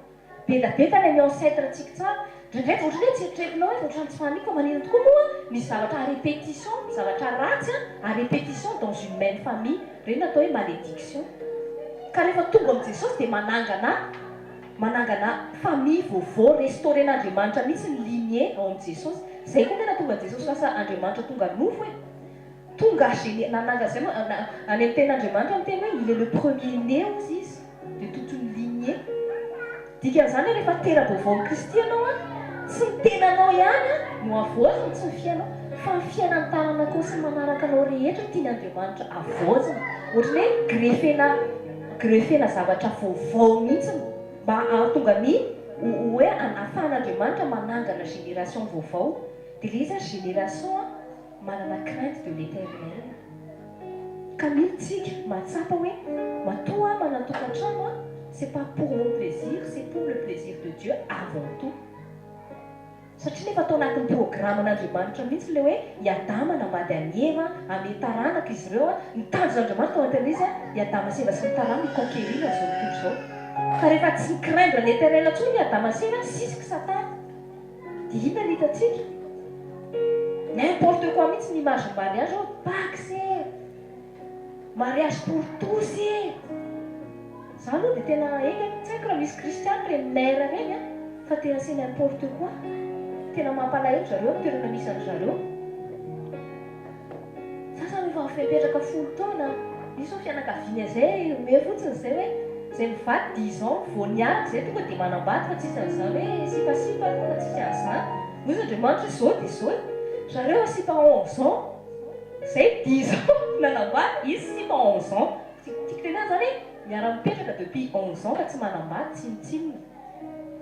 Be da be tany amin'ny ancêtre tsika tsara. Indraindray ohatran'ny hoe tsy eritreretinao hoe ohatran'ny tsy faniko fa maninona tokoa moa misy zavatra à répétition, zavatra ratsy à répétition dans une même famille. Ireny no atao hoe malédiction. Ka rehefa tonga amin'i Jesosy dia manangana manangana famille vaovao, restaurer-n'Andriamanitra mihitsy ny lignée ao amin'i Jesosy. Zay koa nge nahatonga an'i Jesosy lasa Andriamanitra tonga nofo e. Tonga géné, nanangana zay moa, any amin'ny tenin'Andriamanitra miteny hoe il est le premier né hozy izy de toute une lignée. Dikan'izany hoe rehefa tera-baovao amin'i Kristy ianao an, tsy ny tenanao ihany an no havaozina, tsy ny fiainao, fa ny fiainan'ny taranakao sy ny manaraka anao rehetra tian'Andriamanitra havaozina. Ohatran'ny hoe greffena, greffena zavatra vaovao mihitsy mba hahatonga ny hoe ahafahan'Andriamanitra manangana génération vaovao. Dia ilay izy an, génération an, manana crainte de l'Eternel. Ka mila tsika mahatsapa hoe matoa aho manan tokantrano an, c'est pas pour mon plaisir, c'est pour le plaisir de Dieu avant tout. Satria nefa tao anatin'ny programan'Andriamanitra mihitsy ilay hoe i Adama nambady an'i Eva, hamehy taranaka izy ireo an, ny tanjon'Andriamanitra tao anatin'ilay izy an, i Adama sy Eva sy ny taranany hi-conquérir izao tontolo izao. Fa rehefa tsy ni-craindre l'Eternel intsony i Adama sy Eva, sisiky Satana. Dia inona no hitantsika? N'importe quoi mihitsy ny image ny mariage ao, pacs e! Mariage pour tous e! Za aloha dia tena enga anie, tsy haiko raha misy kristiana ireny mère ireny an, fa tena c'est n'importe quoi. Tena mampalahelo zareo amin'ny toerana misy an-dry zareo. Sasany efa mipetraka folo taona, misy zao fianakaviana izay omeo fotsiny izay hoe izay mivady dix ans vao niaraka izay tonga dia manambady fa tsisy an'izany hoe sipasipa aloha fa tsisy an'izany. Hoy izy Andriamanitra hoe zao dia zao e. Zareo sipa onze ans, izay dix ans nanambady, izy sipa onze ans. Tiako tenenina izany hoe miara-mipetraka depuis onze ans fa tsy manambady tsinontsinona.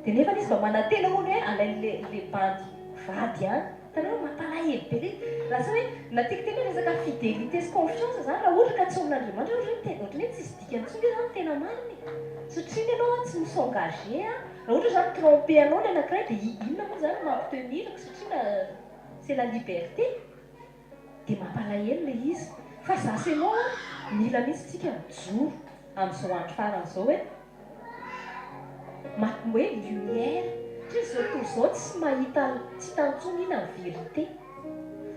Dia nefany izy mba manantena hono hoe alain'ilay ilay bandy vady ihany. Hitanareo mampalahelo be le lasa hoe na tiako tena resaka fidélité sy confiance zany raha ohatra ka tsy ao amin'Andriamanitra ohatra hoe tena ohatran'ny hoe tsisy dikany intsony nge zany tena marina e! Satria ny anao tsy mi s'engager an, raha ohatra zany tromper anao ny anakiray dia inona moa zany no mampi-tenir satria na c'est la liberté dia mampalahelo le izy fa za sy enao an mila mihitsy tsika mijoro amin'izao andro farany izao hoe Maty hoe lumière satria izao tontolo izao tsy mahita tsy hitany intsony inona ny vérité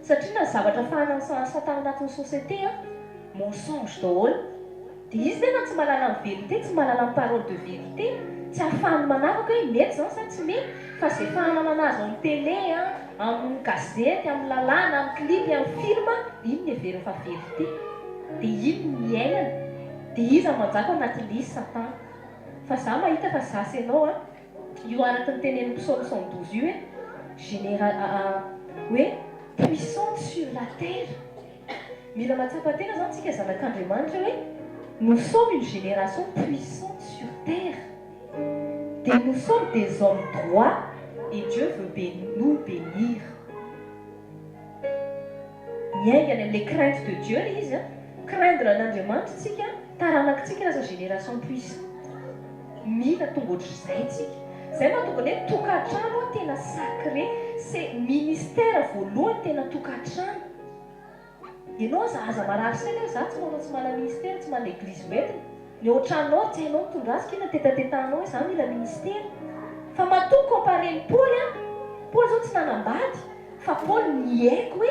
satria na zavatra fahanan'ny satana anatin'ny société an mensonge daholo dia izy nefa tsy mahalala ny vérité tsy mahalala ny parole de vérité tsy ahafahany manavaka hoe mety izany sa tsy mety fa izay fahalalana azo amin'ny télé an amin'ny gazety amin'ny lalàna amin'ny clip amin'ny film iny no heveriny fa vérité dia iny no niainany Dia iza manjaka ao anatin'ilay izy Satan? Fa za mahita fa za sy ianao an, io araky ny tenenin'ny psaume 112 io hoe généra hoe puissante sur la terre. Mila mahatsapa tena zany tsika zanak'Andriamanitra hoe nous sommes une génération puissante sur terre. Dia nous sommes des hommes droits et Dieu veut nous bénir. Miainga any amin'ilay crainte de Dieu ilay izy an, craindre an'Andriamanitra tsika, taranakitsika lasa génération puissante, mila tonga ohatr'izay tsika, izay mahatonga ny hoe tokantrano an tena sacré, c'est ministère voalohany tena tokantrano, ianao aza aza marary saina hoe za tsy manao tsy manana ministère, tsy manana église hoentina, Ny ao an-tranonao ary tsy hainao mitondra azy k'inona tetatetahanao hoe za mila ministera. Fa matoa comparer-n'i Paoly an, Paoly zao tsy nanambady fa Paoly niaiky hoe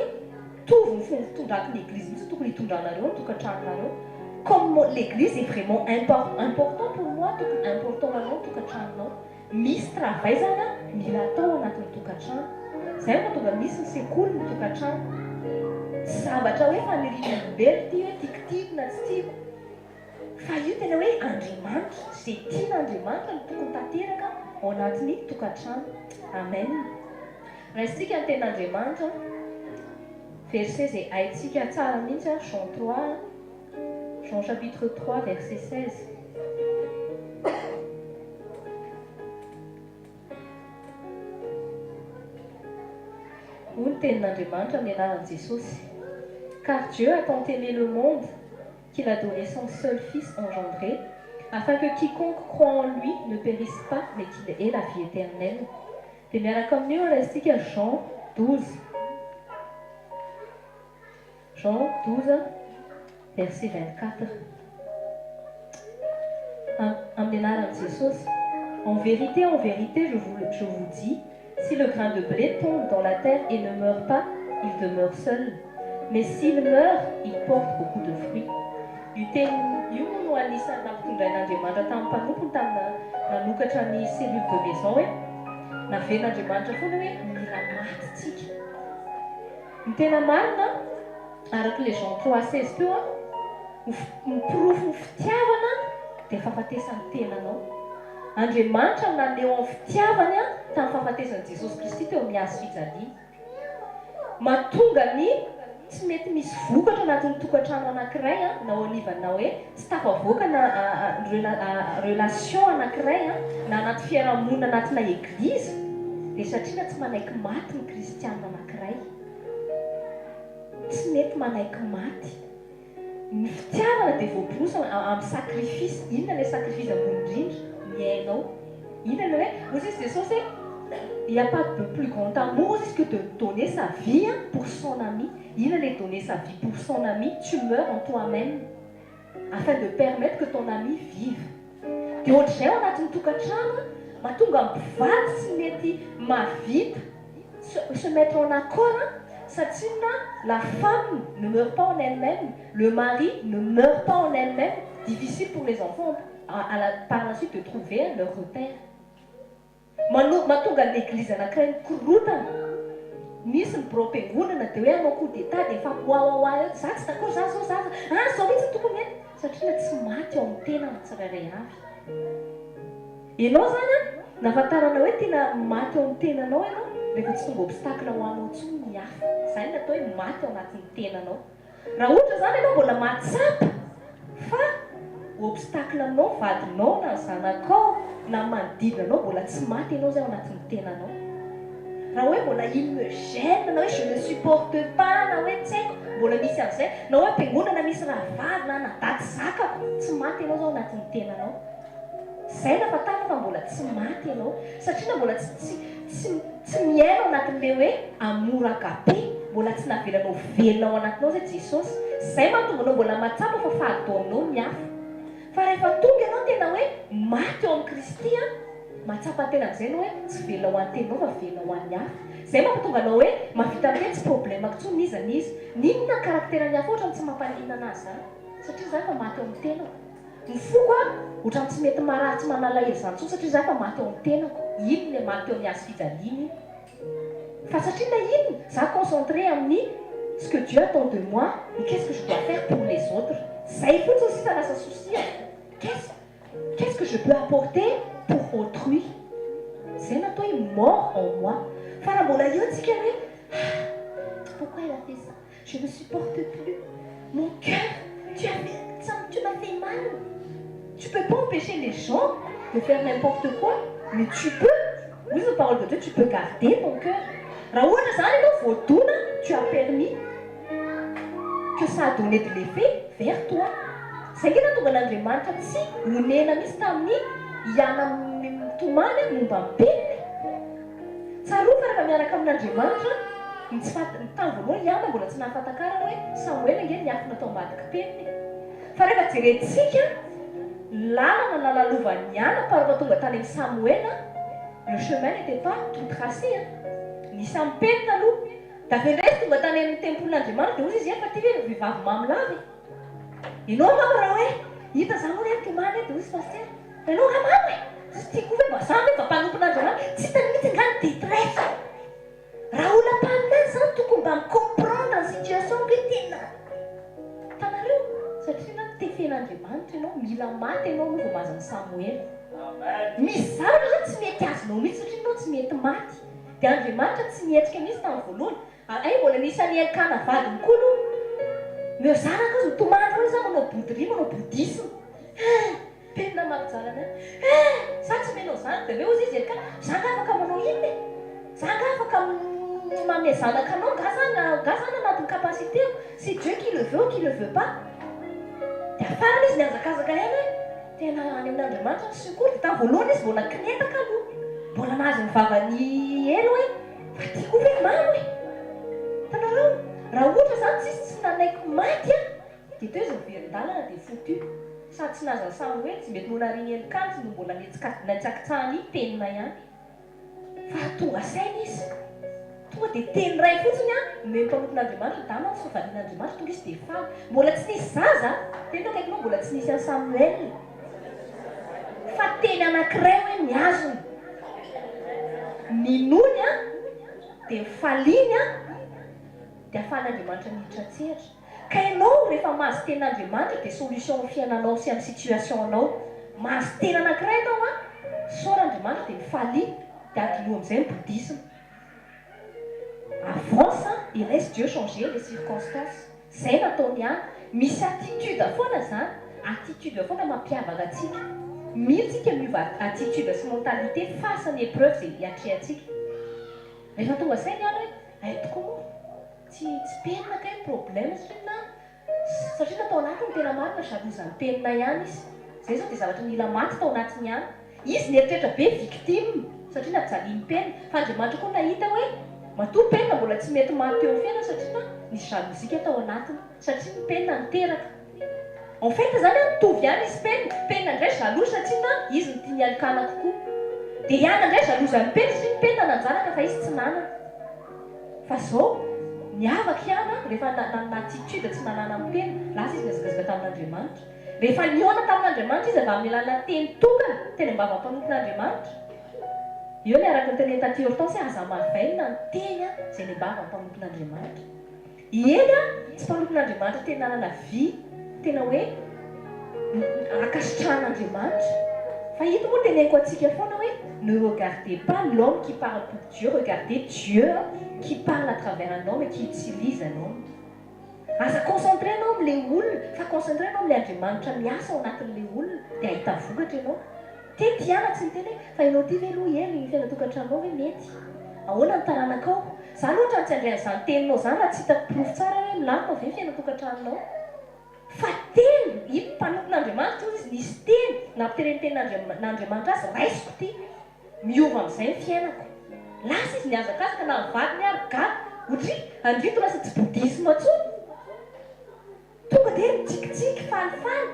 mitovy ny fomba fitondrako ny eglizy mihitsy no tokony hitondranareo ny tokantranonareo. Comme l'église est vraiment important pour moi tokony important ho anao ny tokantranonao. Misy travail zany an mila atao anatin'ny tokantrano. Zay no mahatonga misy ny sekoly ny tokantrano. Tsy zavatra hoe fanirian'olombelona ity hoe tiako tiako na tsy tiako. Fa io tena hoe Andriamanitra, izay tian'Andriamanitra no tokony tanteraka ao anatin'ny tokantrano. Amen. Raisintsika ny tenin'Andriamanitra, verset izay haintsika tsara mihitsy, Jean trois, Jean chapitre trois verset seize. Hoy ny tenin'Andriamanitra amin'ny anaran'i Jesosy, Car Dieu a tant aimé le monde qu'il a donné son seul fils engendré, afin que quiconque croit en lui ne périsse pas, mais qu'il ait la vie éternelle. Dia miaraka amin'io raisintsika Jean 12. Jean 12, verset 24. Amin'ny anaran'i Jesosy, En vérité, en vérité, je vous, je vous dis, si le grain de blé tombe dans la terre et ne meurt pas, il demeure seul. Mais s'il meurt, il porte beaucoup de fruits. Io teny io moa no anisan'ny nampitondrain'Andriamanitra tamin'ny mpanompony tamin'ny nanokatra ny cellule de maison hoe naverin'Andriamanitra foana hoe mila maty tsika. Ny tena marina, araka ilay Jean 3,16 teo an, ny porofon'ny fitiavana dia fahafatesan'ny tenanao. Andriamanitra naneho ny fitiavany tamin'ny fahafatesan'i Jesosy Kristy teo amin'ny hazo fijaliana. Mahatonga ny tsy mety misy vokatra anatin'ny tokantrano anankiray na ao anivana hoe tsy tafavoaka na relation anankiray na anaty fiarahamonina anatina eglizy dia satria na tsy manaiky maty ny kristiana anankiray. Tsy mety manaiky maty. Ny fitiavana dia voaporofo amin'ny sacrifice. Inona ilay sacrifice ambony indrindra? Ny ainao. Inona ilay hoe, hoy izy Jesosy hoe, il n'y a pas de plus grand amour hoy izy que de donner sa vie pour son ami. Inona ilay donner sa vie pour son ami? Tu meurs en toi-même afin de permettre que ton ami vive. Dia ohatr'izay ao anatin'ny tokantrano, mahatonga ny mpivady tsy mety mahavita se mettre en accord satria la femme ne meurt pas en elle-même, le mari ne meurt pas en elle-même, difficile pour les enfants à la, par la suite de trouver leur repère. Mano, mahatonga ny eglizy anankiray mikorotana. Misy ny biraom-piangonana dia hoe hanao coup d'état dia mifampiwawawa eo, za tsy d'accord, za zao, za zao, ah zao mihitsy no tokony hoe, satria tsy maty ao amin'ny tena ny tsirairay avy. Ianao izany an, nahafantarana hoe tena maty ao amin'ny tenanao ianao rehefa tsy tonga obstacle ho anao intsony ny hafa. Izany no atao hoe maty ao anatin'ny tenanao. Raha ohatra izany ianao mbola mahatsapa fa obstacle aminao ny vadinao na ny zanakao na ny manodidina anao, mbola tsy maty ianao izay ao anatin'ny tenanao. Raha hoe mbola il me gêne na hoe je ne supporte pas na hoe tsy haiko, mbola misy an'izay, na hoe am-piangonana misy rahavavy na anadahy tsy zakako, tsy maty ianao izao ao anatin'ny tenanao. Zay nahafantarana fa mbola tsy maty ianao satria na mbola tsy tsy tsy tsy miaina ao anatin'ilay hoe amour agape, mbola tsy navelanao velona ao anatinao zay Jesosy, zay mahatonga anao mbola mahatsapa fa fady aminao ny hafa. Fa rehefa tonga ianao tena hoe maty ao amin'i Kristy an, mahatsapa tena amin'izay ianao hoe tsy velona ho an'ny teninao fa velona ho an'ny hafa. Zay mampatonga anao hoe mahavita miteny tsy problème-ko intsony n'iza n'iza. N'inona caractère-n'ny hafa ohatrany tsy mampaninona an'azy zany satria za efa maty ao amin'ny tenako. Ny foko a, otrany tsy mety marary tsy manalahelo zany tsony satria za efa maty ao amin'ny tenako, iny le maty teo amin'ny hazo fijaliana iny. Fa satria na inona, za concentré amin'ny ce que Dieu attend de moi et qu'est-ce que je dois faire pour les autres. Zay fotsiny sisa lasa souci-ako. Qu'est-ce qu'est-ce que je peux apporter pour autrui. Zay no atao hoe mort en moi. Fa raha mbola eo tsika hoe ah, pourquoi elle a fait ça? Je ne supporte plus. Mon cœur, tu as fait, ça, tu m'as fait mal. Tu peux pas empêcher les gens de faire n'importe quoi, mais tu peux, oui, la parole de Dieu, tu peux garder ton cœur. Raha ohatra zany ianao voadona, tu as permis que ça a donné de l'effet vers toi. Zay nge nahatonga an'Andriamanitra tsy onena mihitsy tamin'ny Iana mitomany momba ny peniny. Tsarovy fa rehefa miaraka amin'Andriamanitra, ny tsy fahat, ny tamin'ny voalohany i Ana mbola tsy nahafatakarana hoe Samoela ange niafina tao ambadiky penina e. Fa rehefa jerentsika ny lalana nalalovan'i Ana par rehefa tonga tany amin'i Samoela, le chemin n'était pas tout tracé an. Nisy amin'ny penina aloha. Dia avy eo indray izy tonga tany amin'ny tempolin'Andriamanitra dia hozy izy, efa ty ve vehivavy mamy lava e. Ianao angamba raha hoe hita zany hoe nitomany e, dia hoy izy pasitera, ianao angaha mamo e, tsy tiako ve mba za ve mba mpanompon'Andriamanitra, tsy hitany mihitsy angaha ny détresse. Raha olona mpaminany zany tokony mba mi-comprendre ny situation hoe tena hitanareo, satria na tefen'Andriamanitra ianao, mila maty ianao aloha vao mahazo an'i Samoela. Misy zavatra zany tsy mety azonao mihitsy satria ianao tsy mety maty. Dia Andriamanitra tsy nihetsika mihitsy tamin'ny voalohany. Hay mbola nisy an'i Elkana vadiny koa aloha. Meo zanaka azy mitomany foana izy manao bouderie, manao bouddhisme. Eh! Tena mampijaly anay. Eh! Za tsy menao zany. Dia avy eo hozy izy Elkana, za nga afaka manao inona e? Za nga afaka manome zanaka anao nga zany nga zany anatin'ny capacité-ko, c'est Dieu qui le veut ou qui le veut pas. Dia farany izy nihazakazaka ihany hoe tena any amin'Andriamanitra ny secours, dia tamin'ny voalohany izy mbola kinetaka aloha, mbola nahazo ny vavan'i Ely hoe fa ty koa ve mamo e! Hitanareo, raha ohatra izany tsisy tsy nanaiky maty an, dia teo izy niverin-dalana dia foutu, sady tsy nahazo an'i Samoela, tsy mety nonarian'i Elkana izy no mbola nitsakitsahan'i Penina ihany. Fa tonga saina izy. Tonga dia teny iray fotsiny an, nomen'ny mpanompon'Andriamanitra, Dama ny soavalin'Andriamanitra, tonga izy dia faly. Mbola tsy nisy zaza, teny teo akaikinao mbola tsy nisy an'i Samuel. Fa teny anankiray hoe mihazona. Ninoany an, dia nifaliany an, dia afahan'Andriamanitra niditra an-tsehatra. Ka ianao rehefa mahazo tenin'Andriamanitra dia solution amin'ny fiainanao sy amin'ny situation-nao. Mahazo teny anankiray ianao an, misaora Andriamanitra dia mifalia, dia adinoa amin'izay ny bouddhisme. Avance et laisse Dieu changer les circonstances. Izay no ataony ihany. Misy attitude foana izany, attitude foana mampiavaka antsika. Mila tsika miova attitude sy mentalité face ny épreuve izay iatrehantsika. Rehefa tonga saina ihany hoe hay tokoa moa. Tsy tsy penina kay ny problème satria na satria na tao anatiny tena marina jalouse an'i penina ihany izy zay zao dia zavatra nila maty tao anatiny ihany izy nieritreritra be victime satria nampijalian'i penina fa Andriamanitra koa nahita hoe matoa penina mbola tsy mety maty teo amin'ny fiainany satria na nisy jalousie tao anatiny satria ny penina niteraka en fait zany an mitovy ihany izy penina penina indray jalouse satria na izy no tian'i Elkana kokoa dia i Ana indray jalouse an'i penina satria ny penina nanjanaka fa izy tsy nanana. Fa zao, niavaka i Ana rehefa nanana attitude tsy nananany tena, lasa izy nihazakazaka tamin'Andriamanitra. Rehefa nihaona tamin'Andriamanitra izy avy amin'ny alalan'ny teny tokana, teny am-bavan'ny mpanompon'Andriamanitra. Eo ilay araka ny tenen'i Taty Hortense hoe aza mavainina ny teny izay eny am-bavan'ny mpanompon'Andriamanitra. I Ely a, tsy mpanompon'Andriamanitra tena nanana vie tena hoe ankasitrahan'Andriamanitra. Fa ito moa teneniko antsika foana hoe ne regardez pas l'homme qui parle pour Dieu, regardez Dieu qui parle à travers un homme et qui utilise un homme. Aza concentré ianao amin'ilay olona fa concentré ianao amin'ilay Andriamanitra miasa ao anatin'ilay olona dia hahita vokatra ianao. Tety ihany tsy niteny hoe fa ianao ity ve aloha Ely ny fiainan-tokantranonao ve mety? Ahoana ny taranakao? Za aloha otrany tsy handray an'izany teninao zany raha tsy hitako porofo tsara hoe milamina ve ny fiainan-tokantranonao. Fa teny, iny mpanompon'Andriamanitra hozy izy nisy teny nampitenen'ny tenin'Andriamanitra azy raisiko ity, miova amin'izay ny fiainako. Lasa izy nihazakazaka na ny vadiny ary gaga, otri, andrito lasa tsy bouddhisme intsony. Tonga dia mitsikitsiky, falifaly,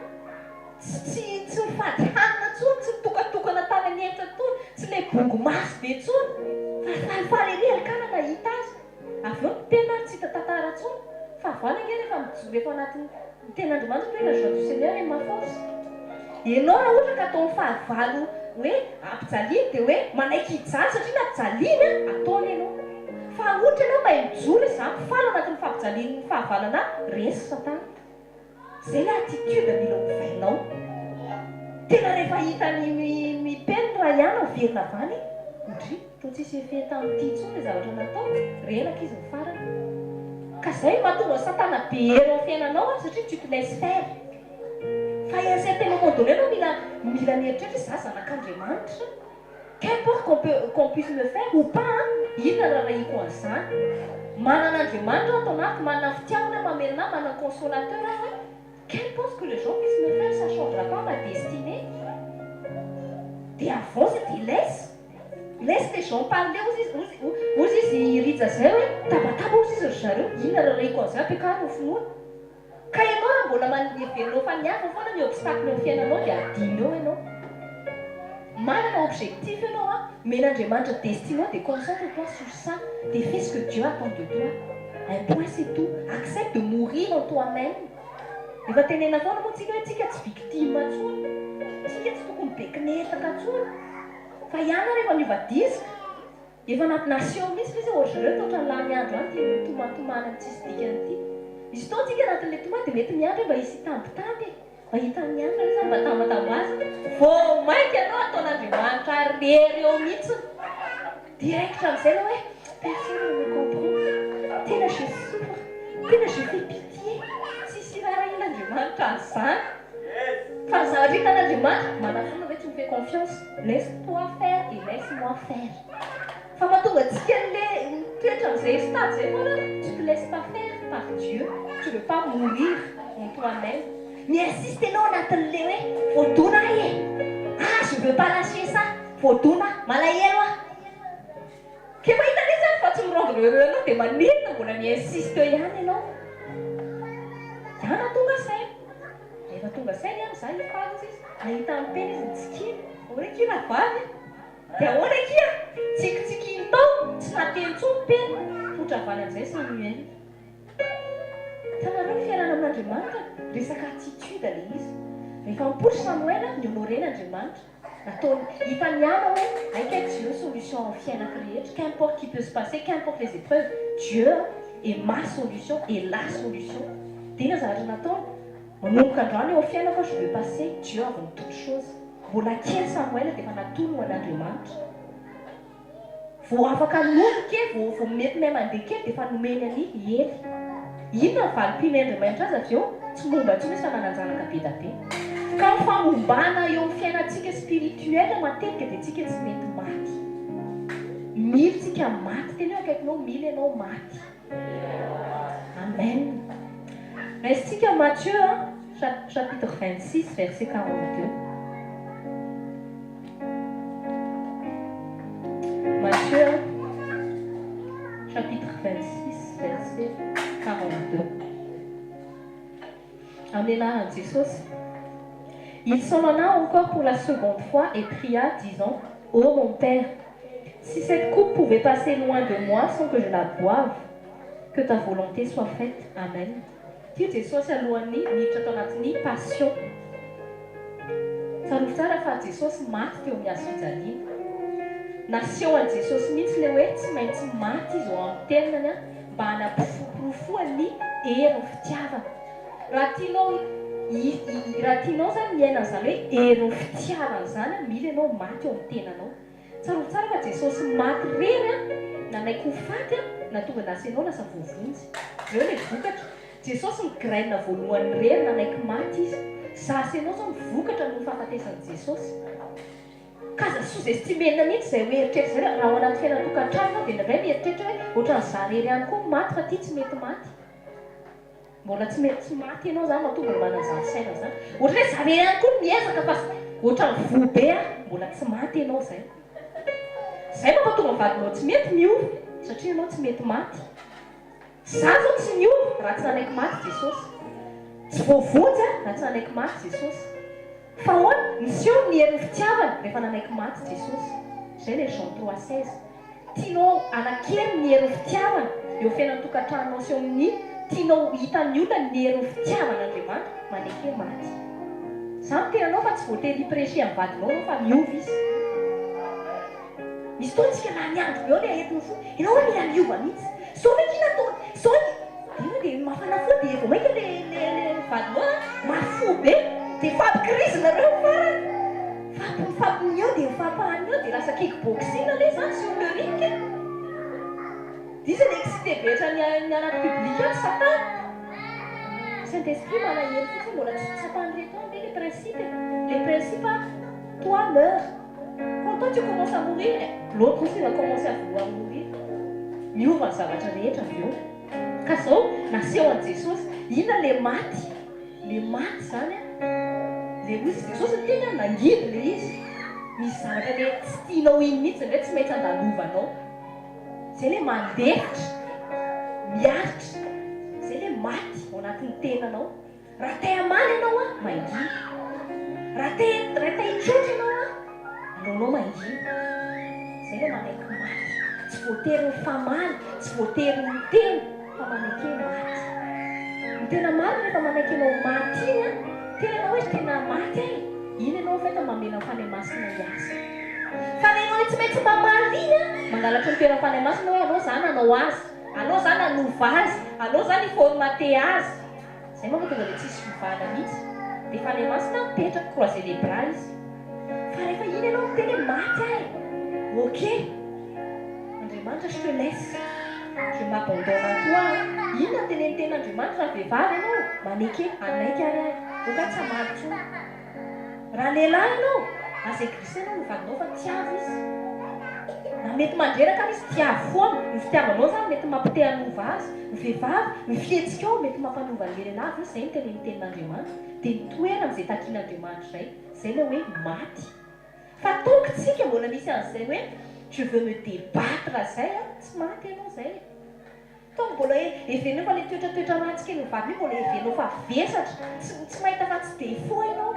tsy tsy tsy mifady hanina intsony, tsy mitokatokana tany an'efitra intsony, tsy ilay bongo maso be intsony, fa falifaly ery Elkana nahita azy. Avy eo ny tena ary tsy hita tantara intsony. Fahavalo ange rehefa mijoro eto anatin'ny tenin'Andriamanitra hoe la joie du Seigneur est ma force. Ianao raha ohatra ka ataon'ny fahavalo hoe ampijaliany dia hoe manaiky hijaly satria nampijaliany an, ataony ianao. Fa ohatra ianao mahay mijoro hoe za mifaly ao anatin'ny fampijalian'ny fahavalo anah, resy satana. Zay le attitude mila ovainao. Tena rehefa hitan'i Mipel raha ihany miverina avy any, ndry, toa tsisy effet tamin'ity intsony le zavatra nataoko, reraka izy ny farany. Ka zay no mahatonga an'i satana be hery ao amin'ny fiainanao an, satria tu te laisses faire. Fa à un certain moment donné ianao mila mila mieritreritra hoe za zanak'Andriamanitra, qu'importe qu'on peut qu'on puisse me faire ou pas an, inona no raharahiako an'izany. Manana Andriamanitra aho ato anatiko, manana fitiavana aho mamelona ahy, manana consolateur aho an, qu'importe ce que les gens puissent me faire ça changera pas ma destinée. Dia avance dia laisse. Laisse les gens parler hozy izy hozy hozy izy i Rija zay hoe tabataba hozy izy ry zareo, inona raharahiako an'izany, ampiakaro ny finoana. Ka ianao raha mbola man heverinao fa ny hafa foana ny obstacle eo fiainanao dia adino eo ianao. Manana objectif ianao an, omen'Andriamanitra destinao dia concentre toi sur ça dia fais ce que Dieu attend de toi. Un point c'est tout. Accepte de mourir en toi même. Efa tenenina foana moa tsika hoe tsika tsy victime intsony. Tsika tsy tokony be kinetaka intsony. Fa ianao rehefa miova disque. Efa nampinaseho mihitsy ve zay ohatry zareo toa ohatran'ny lany andro any ity mitomatomany amin'ny tsisy dikany ity. Misy fotoana tsika anatin'ilay tomany dia mety miandry hoe mba hisy hitambitamby e, mba hitan'ny hafa ve zany mba tambatambazana. Vao mainka ianao ataon'Andriamanitra rery eo mihitsy. Direct amin'izay ianao hoe personne ne me comprend, tena je souffre, tena je fais pitié. Tsisy iraharahian'Andriamanitra an'izany. Fa ny zavatra hitan'Andriamanitra, manafina ve tu me fais confiance, laisse toi faire et laisse moi faire. Fa mahatonga antsika an'le mitoetra amin'izay. anatin'izay stade izay foana, tu te laisses pas faire par Dieu, tu veux pas mourir en toi-même. Mi-insiste ianao anatin'ilay hoe voadona aho e! Ah je veux pas lâcher ça, voadona aho, malahelo aho. K'efa hitanao izany fa tsy mi-rendre heureux anao dia maninona mbola mi-insiste eo ihany ianao? Diana tonga saina. Rehefa tonga saina ihany za hifaly ozy izy, nahita an'i Pena izy nitsikilo, ahoana akia rahavavy a? Dia ahoana akia? Tsikitsikiany tao, tsy nahateny intsony Pena, poitra avy any amin'izay Samuel. Hitanareo ny fiainana amin'Andriamanitra, resaka attitude ilay izy. Rehefa mipoitra Samuel, ni-honorer-ny Andriamanitra. Nataony, hitan'i Ana hoe hay kay Dieu solution amin'ny fiainako rehetra, qu'importe qui peut se passer, qu'importe les épreuves, Dieu est ma solution, est la solution. Dia inona zavatra nataony? Manomboka androany eo amin'ny fiainako aho, je veux passer Dieu avant toute chose. Mbola kely Samoela dia efa natolony ho an'Andriamanitra. Vao afaka nono kely, vao vao mety mahay mandeha kely dia efa nomeny an'i Ely. Inona ny valim-pimen'Andriamanitra azy avy eo? Tsy momba intsony izy fa nanan-janaka be da be. Ka ny famombana eo amin'ny fiainantsika spirituel matetika dia tsika tsy mety maty. Mily tsika maty. Teneno akaikinao, mily ianao maty. Amen. Raisintsika Matthieu chapitre 26 verset 42. Matthieu chapitre 26 verset 42. Amin'ny anaran'i Jesosy. Il s'en alla encore pour la seconde fois et pria, disant, Ô mon Père, si cette coupe pouvait passer loin de moi sans que je la boive, que ta volonté soit faite. Amen. Ity Jesosy alohan'ny niditra tao anatin'ny passion. Tsarovy tsara fa Jesosy maty teo amin'ny hazo fijaliana. Naseho an'i Jesosy mihitsy ilay hoe tsy maintsy maty izy ao amin'ny tenany mba hanaporofoany ny herin'ny fitiavana. Raha tianao raha tianao izany miaina an'izany hoe herin'ny fitiavana izany, mila ianao maty eo amin'ny tenanao. Tsarovy tsara fa Jesosy maty rery an, nanaiky ho faty an, nahatonga lasa ianao lasa voavonjy. Jereo ilay vokatra. Jesosy ny graine voalohany rery nanaiky maty izy. Za sy ianao zao ny vokatra noho ny fahafatesan'i Jesosy. Ka aza sous estimer-na mihitsy izay hoe eritreritra izay raha ao anaty fiainan-tokantrano ianao dia indraindray mieritreritra hoe ohatran'ny za rery ihany koa no maty fa ity tsy mety maty. Mbola tsy mety tsy maty ianao zany matoa mbola manana zany saina zany. Ohatra hoe za irery ihany koa no miezaka fa ohatran'ny voa be aho, mbola tsy maty ianao zay. Zay mampatonga ny vadinao tsy mety miova satria ianao tsy mety maty. Za zao tsy niova raha tsy nanaiky maty Jesosy. Tsy voavonjy aho raha tsy nanaiky maty Jesosy. Fa ahoana? Niseho ny herin'ny fitiavana rehefa nanaiky maty Jesosy. Zay le Jean 3,16. Tianao hanan-kery ny herin'ny fitiavana eo fiainan'ny tokantranonao sy eo amin'ny tianao ho hitan'ny olona ny herin'ny fitiavan'Andriamanitra, maneke maty. Za miteny anao fa tsy voatery hi-precher amin'ny vadinao ianao fa miova izy. Misy fotoana tsika lany andro be eo le aretin'ny fo, ianao hoe mila miova mihitsy. Zao ve akia nataony, zao ny, dia dia mafana fo dia vao mainka le le le vadinao an, mafy fo be, dia mifampikrizy nareo amin'ny farany. Mifampi mifampiny eo dia mifampahany eo dia lasa kick boxing anie izany sur le ring e! Dia iza le excité be hatrany any anaty public any? Satana! Saint Esprit malahelo fotsiny mbola tsy tsapan'ireto any ve le principe e! Le principe a toi meurs quand toi tu commences à mourir l'autre aussi va commencer à vouloir mourir miova ny zavatra rehetra avy eo ka zao naseho an'i Jesosy inona le maty Le maty zany an, le hoy Jesosy ny teny an, nangidy le izy, misy zavatra le tsy tianao iny mihitsy indraindray tsy maintsy andalovanao, zay le mandefitra, miaritra, zay le maty ao anatin'ny tenanao, raha te hamaly ianao an, mangina, raha te raha te hitroatra ianao an, aleonao mangina, zay le manaiky maty, tsy voatery mifamaly, tsy voatery miteny. Fa maneke maty. Ny tena marina rehefa manaiky ianao maty iny an, tena ianao hoe tena maty aho e, iny ianao en fait mamela ny Fanahy Masina hiasa. Fa le ianao le tsy maintsy mamaly iny an, mangalatra ny toeran'ny Fanahy Masina hoe aleo za nanao azy, aleo za nanova azy, aleo za ni-formater azy. Zay manko tonga dia tsisy fiovana mihitsy. Dia Fanahy Masina mipetraka, croiser les bras izy. Fa rehefa iny ianao miteny hoe maty aho e! Ok! Andriamanitra je te laisse, je m'abandonne à toi an! Inona no tenenin'ny tenin'Andriamanitra raha vehivavy ianao? Maneke, hanaiky ary aho e! Ok tsy hamaly intsony. Raha lehilahy ianao, aza egriser-nao ny vadinao fa tiavo izy. Na. Na mety mandreraka ary izy, tiavo foana. Ny fitiavanao izany mety mampite hanova azy. Ny vehivavy, ny fihetsikao mety mampanova an'ilay lehilahy avy eo, izay no tenenin'ny tenin'Andriamanitra. Dia mitoera amin'izay takian'Andriamanitra izay. Izay ilay hoe maty. Fa tant que tsika mbola misy an'izay hoe je veux me débattre izay an, tsy maty ianao izay e. Tant que mbola heverinao fa ilay toetratoetra ratsy kely ny vadinao io mbola heverinao fa vesatra, tsy tsy mahita afa-tsy défaut ianao.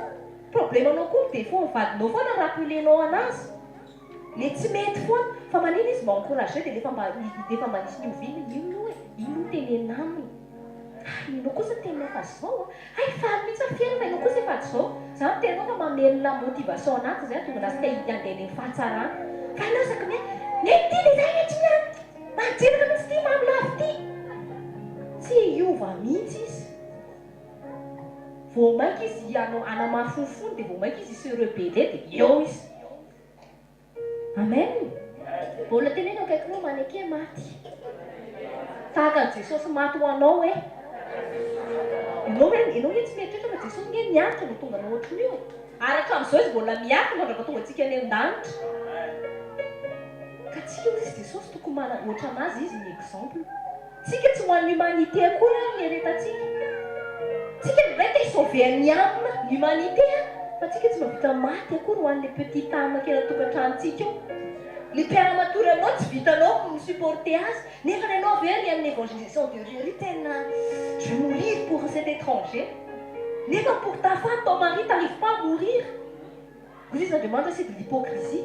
Problème-nao koa ny défaut ny vadinao foana rappeler-nao anazy. Le tsy mety foana. Fa manina izy mba encourager dia lefa mba lefa mba nisy niova iny ino aloha e, ino no tenenina aminy. Hay enao kosa tena efa zao a! Hay faly mihitsy aho fier fa enao kosa efa zao. Za miteny anao fa mamelona motivation anaty zay hahatonga anazy te handeha any amin'ny fahatsarana. Fa enao isaky ny hoe neny ty dia zay tsy miady mandreraka mihitsy ty mamy lava ty. Tsy hiova mihitsy izy. Vao maika izy hanao hanamafy ny fony dia vao maika izy hi se rebeller dia eo izy. Amen! Mbola teneno akaikinao maneke maty. Tahaka an'i Jesosy maty ho anao eh. Ianao ve, ianao nge tsy mieritreritra fa Jesosy nge niaritra vao tonga anao ohatrin'io e. Ary hatramin'izao izy mbola miaritra mandrapa tonga antsika any an-danitra. Ka tsika hozy izy Jesosy tokony mana ohatra an'azy izy ny exemple. Tsika tsy ho an'ny humanité akory ary ny eretantsika. Tsika indray te hi-sauver ny âme, ny humanité a! Fa tsika tsy mahavita maty akory ho an'le petite âme kely an-tokantranontsika ao. Le mpiara-matory aminao tsy vitanao ny mi-supporter azy, nefa ny anao avy eo ery amin'ny évangélisation de rue ery tena je vais mourir pour cet étranger. Nefa pour ta femme, ton mari t'arrive pas à mourir. Hoy izy, Andriamanitra c'est de l'hypocrisie.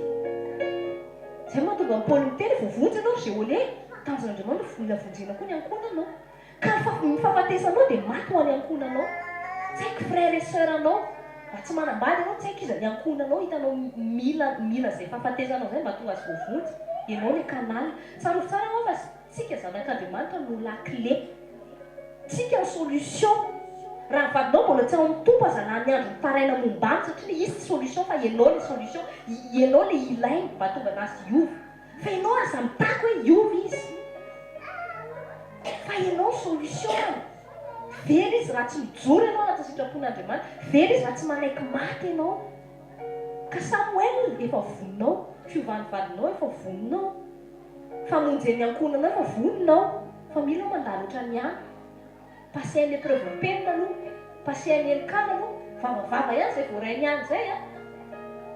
Izay no mahatonga an'i Paoly miteny hoe voavonjy ianao ry Géolé. Tanjon'Andriamanitra mila vonjena koa ny ankohonanao. Ka ny fahafatesanao dia maty ho an'ny ankohonanao. Tsy haiko frère et sœur anao, raha tsy manambady ianao tsy haiko iza ny ankohonanao hitanao mila mila izay fahafatesanao izay mba hahatonga azy voavonjy. Ianao ilay canal. Tsarovy tsara ho'a fa tsika zanak'Andriamanitra no la clé. Tsika ny solution. Raha ny vadinao mbola tsy ao amin'ny Tompo aza lany andro mitaraina momba any satria le izy tsy solution fa ianao le solution, ianao le ilainy mba hahatonga anazy hiova. Fa ianao aza mitaky hoe hiova izy. Fa ianao ny solution any. Very izy raha tsy mijoro ianao anatin'ny sitrapon'Andriamanitra. Very izy raha tsy manaiky maty ianao. Ka Samoel efa vonona ao, fiovan'ny vadinao efa vonona ao. Famonjen'ny ankohonanao efa vonona aho fa mila aho mandalo ohatran'ny any. Passer ny épreuve ny penina aloha, passer an'i Elkana aloha, vavavava ihany izay voarainy any izay an.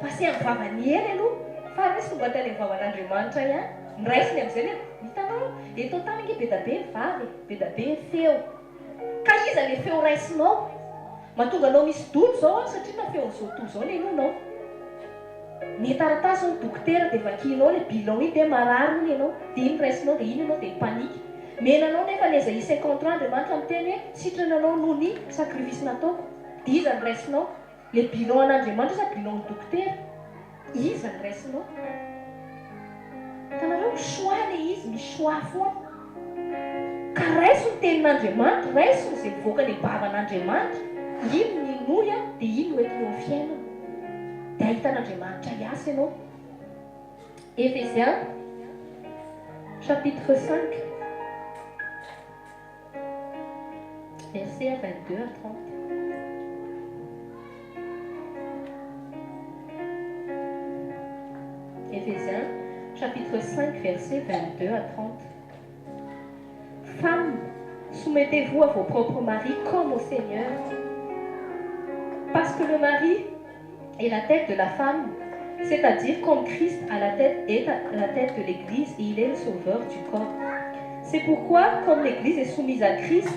Passer amin'ny vavan'i Ely aloha, farany izy tonga tany amin'ny vavan'Andriamanitra ihany. Noraisiny amin'izay ilay, hitanao, eto an-tany ange be da be ny vava e, be da be ny feo. Ka iza le feo raisinao? Mahatonga anao misy doute zao an satria na feon'izao tontolo izao no henoinao. Ny taratasy hono dokotera dia vakianao le bilan iny dia marary hono ianao dia iny raisinao dia iny ianao dia mi-panique. Mena anao nefa ny Esaïe 53 Andriamanitra miteny hoe sitrana anao noho ny sacrifice nataoko. Dia iza no raisinao? Le bilan an'Andriamanitra sa bilan ny dokotera? Iza no raisinao? Hitanareo? Choix le izy, misy choix foana. Ka raiso ny tenin'Andriamanitra, raiso izay mivoaka any am-bavan'Andriamanitra, iny no inoy an, dia iny no entiny eo amin'ny fiainana. Dia hahita an'Andriamanitra hiasa ianao. Ephésiens chapitre 5. Verset 22 à 30. Éphésiens chapitre 5 verset 22 à 30. Femmes, soumettez-vous à vos propres maris comme au Seigneur. Parce que le mari est la tête de la femme, c'est-à-dire comme Christ à la tête, est à la tête de l'Église et il est le sauveur du corps. C'est pourquoi, comme l'Église est soumise à Christ,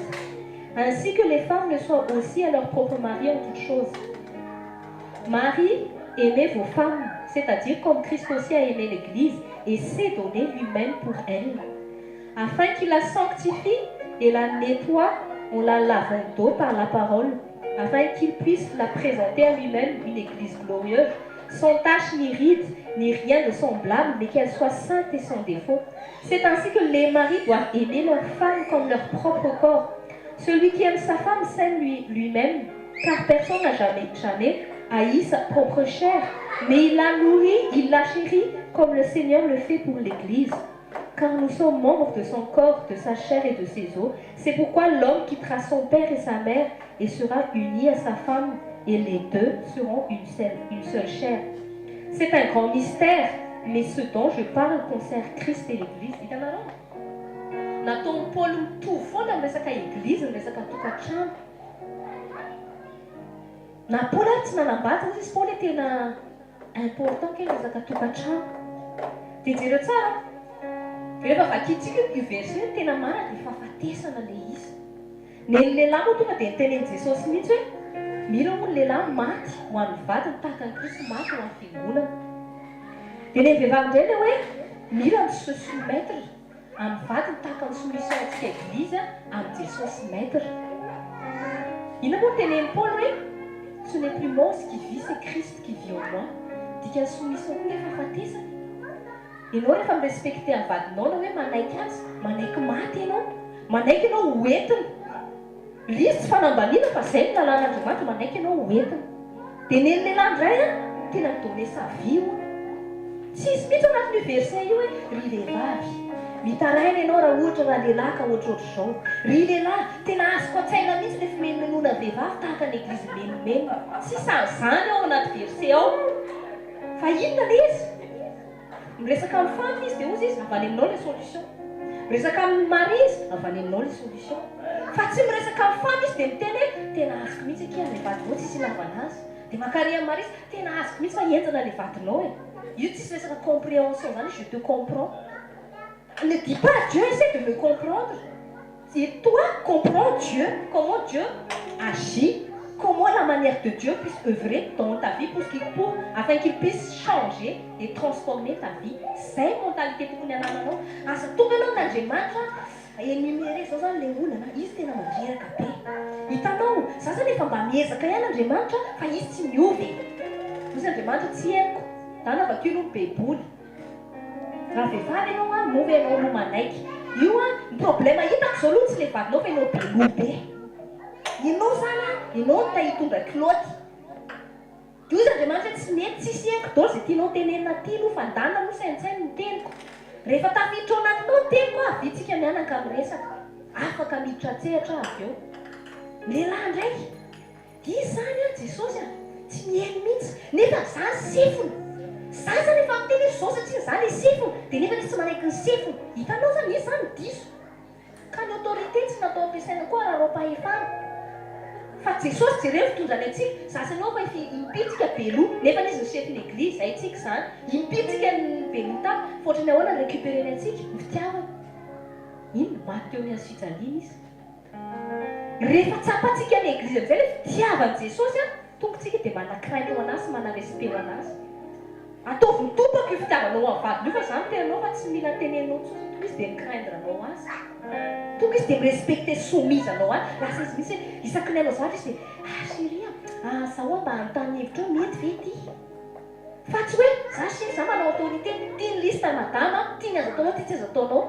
ainsi que les femmes le soient aussi à leur propre mari en toutes choses. Marie, aimez vos femmes, c'est-à-dire comme Christ aussi a aimé l'Église et s'est donné lui-même pour elle, afin qu'il la sanctifie et la nettoie en la lavant d'eau par la parole, afin qu'il puisse la présenter à lui-même une Église glorieuse, sans tache ni ride, ni rien de semblable, mais qu'elle soit sainte et sans défaut. C'est ainsi que les maris doivent aimer leur femme comme leur propre corps. Celui qui aime sa femme s'aime lui-même, car personne n'a jamais, jamais haï sa propre chair, mais il la nourrit, il la chérit, comme le Seigneur le fait pour l'Église. Car nous sommes membres de son corps, de sa chair et de ses os. C'est pourquoi l'homme quittera son père et sa mère et sera uni à sa femme, et les deux seront une seule, une seule chair. C'est un grand mystère. Mais ce dont je parle concerne Christ et l'Eglise. Hitanareo? Nataon'i Paoly mitovy foana ny resaka Eglizy, ny resaka tokantrano. Na Paoly ary tsy nanambady, hoy izy Paoly hoe tena important kay ny resaka tokantrano. Dia jereo tsara, rehefa vakintsika io verset io, tena marina dia fahafatesana ilay izy. Nen'ny lehilahy moa tonga dia nitenenin'i Jesosy mihitsy hoe, mila hono ny lehilahy maty ho an'ny vadiny tahaka an'i Kristy maty ho an'ny fiangonana. Dia nen'ny vehivavy indray ilay hoe, mila mi se soumettre amin'ny vadiny tahaka ny soumission antsika Eglizy amin'i Jesosy Maître. Inona moa no tenenin'i Paoly hoe, ce n'est plus moi qui vis c'est Christ qui vit en moi. Dikan'ny soumission koa nge fahafatesana e. Ianao rehefa mi-respecter ny vadinao na hoe manaiky azy, manaiky maty ianao, manaiky ianao ho entina. Ilay izy tsy fanambaniana fa izay no lalàn'Andriamanitra, manaiky ianao ho entina. Dia nen'ny lehilahy indray an, tena mi-donner sa vie hono. Tsisy mihitsy ao anatin'io verset io hoe ry vehivavy, mitaraina ianao raha ohatra raha lehilahy ka ohatrohatr'izao. Ry lehilahy, tena azoko an-tsaina mihitsy ilay fimenomenoana vehivavy tahaka ny eglizy mimenomenona. Tsisy an'izany ao anaty verset ao. Fa inona ilay izy? Miresaka amin'ny femme izy dia hozy izy avy any aminao ilay solution. Miresaka amin'ny mari izy avy any aminao ilay solution. Fa tsy miresaka amin'ny femme izy dia miteny hoe tena azoko mihitsy akia ilay vadinao tsisy ilavana azy. Dia mankary amin'ny mari izy tena azoko mihitsy fa henjana ilay vadinao e. Io tsisy resaka comprehension izany je te comprends. Ne dis pas Dieu essaie de me comprendre. Et toi comprends Dieu, comment Dieu agit, comment la manière de Dieu puisse oeuvrer dans ta vie pour qu'il pour afin qu'il puisse changer et transformer ta vie. Zay mentalité tokony anananao. Aza tonga ianao amin'Andriamanitra énumérer zao zany le olana, izy tena mandreraka be. Hitanao, za zany efa mba miezaka ihany Andriamanitra fa izy tsy miova e. Hozy Andriamanitra tsy henoko. Dana vakio aloha ny baiboly. Raha vehivavy ianao an, moa ve ianao aloha manaiky? Io an, ny problème hitako zao aloha tsy le vadinao fa ianao be loha be. Ianao zany an, ianao no ta hitondra kilaoty. De hozy Andriamanitra hoe tsy mety, tsisy henoko daholo ze tianao tenenina aty aloha fa ndana aloha saintsaino ny teniko. Rehefa tafiditra ao anatinao ny teniko an, avia tsika mianaka miresaka. Afaka miditra an-tsehatra aho avy eo. Ny lehilahy indray. Izy izany an, Jesosy an, tsy mihaino mihitsy, nefa za ny sefony, za zany efa miteny hoe zao satria za le sefony, dia nefa izy tsy manaiky ny sefony, hitanao zany, izy zany diso, ka ny autorité tsy natao ampiasaina koa araraom-pahefana, fa Jesosy jereo ny fitondrany antsika, za sy anao fa efa impiry tsika be loha, nefa izy ny chef ny eglise, zay tsika izany, impiry tsika ny be loha tany, fa ohatran'ny ahoana ny recupereny antsika, ny fitiavana, inona, maty teo amin'ny hazo fijaliana izy. Rehefa tsapantsika any eglizy amin'izay ilay fitiavan'i Jesosy an, tonga tsika dia mana crainte ho an'azy sy mana respect ho an'azy. Ataovy mitobaka io fitiavanao ho an'ny vadinao io fa za miteny anao fa tsy mila teneninao intsony fa tonga izy dia mi-craindre anao azy. Tonga izy dia mi-respecter soumise anao azy. Lasa izy mihitsy hoe isaky ny hanao zavatra izy dia ah chérie a, ah zaho mba hanontany hevitra eo mety ve ity? Fa tsy hoe za chef za manao autorité, ty ny liste madama, ty ny azo ataonao ty tsy azo ataonao.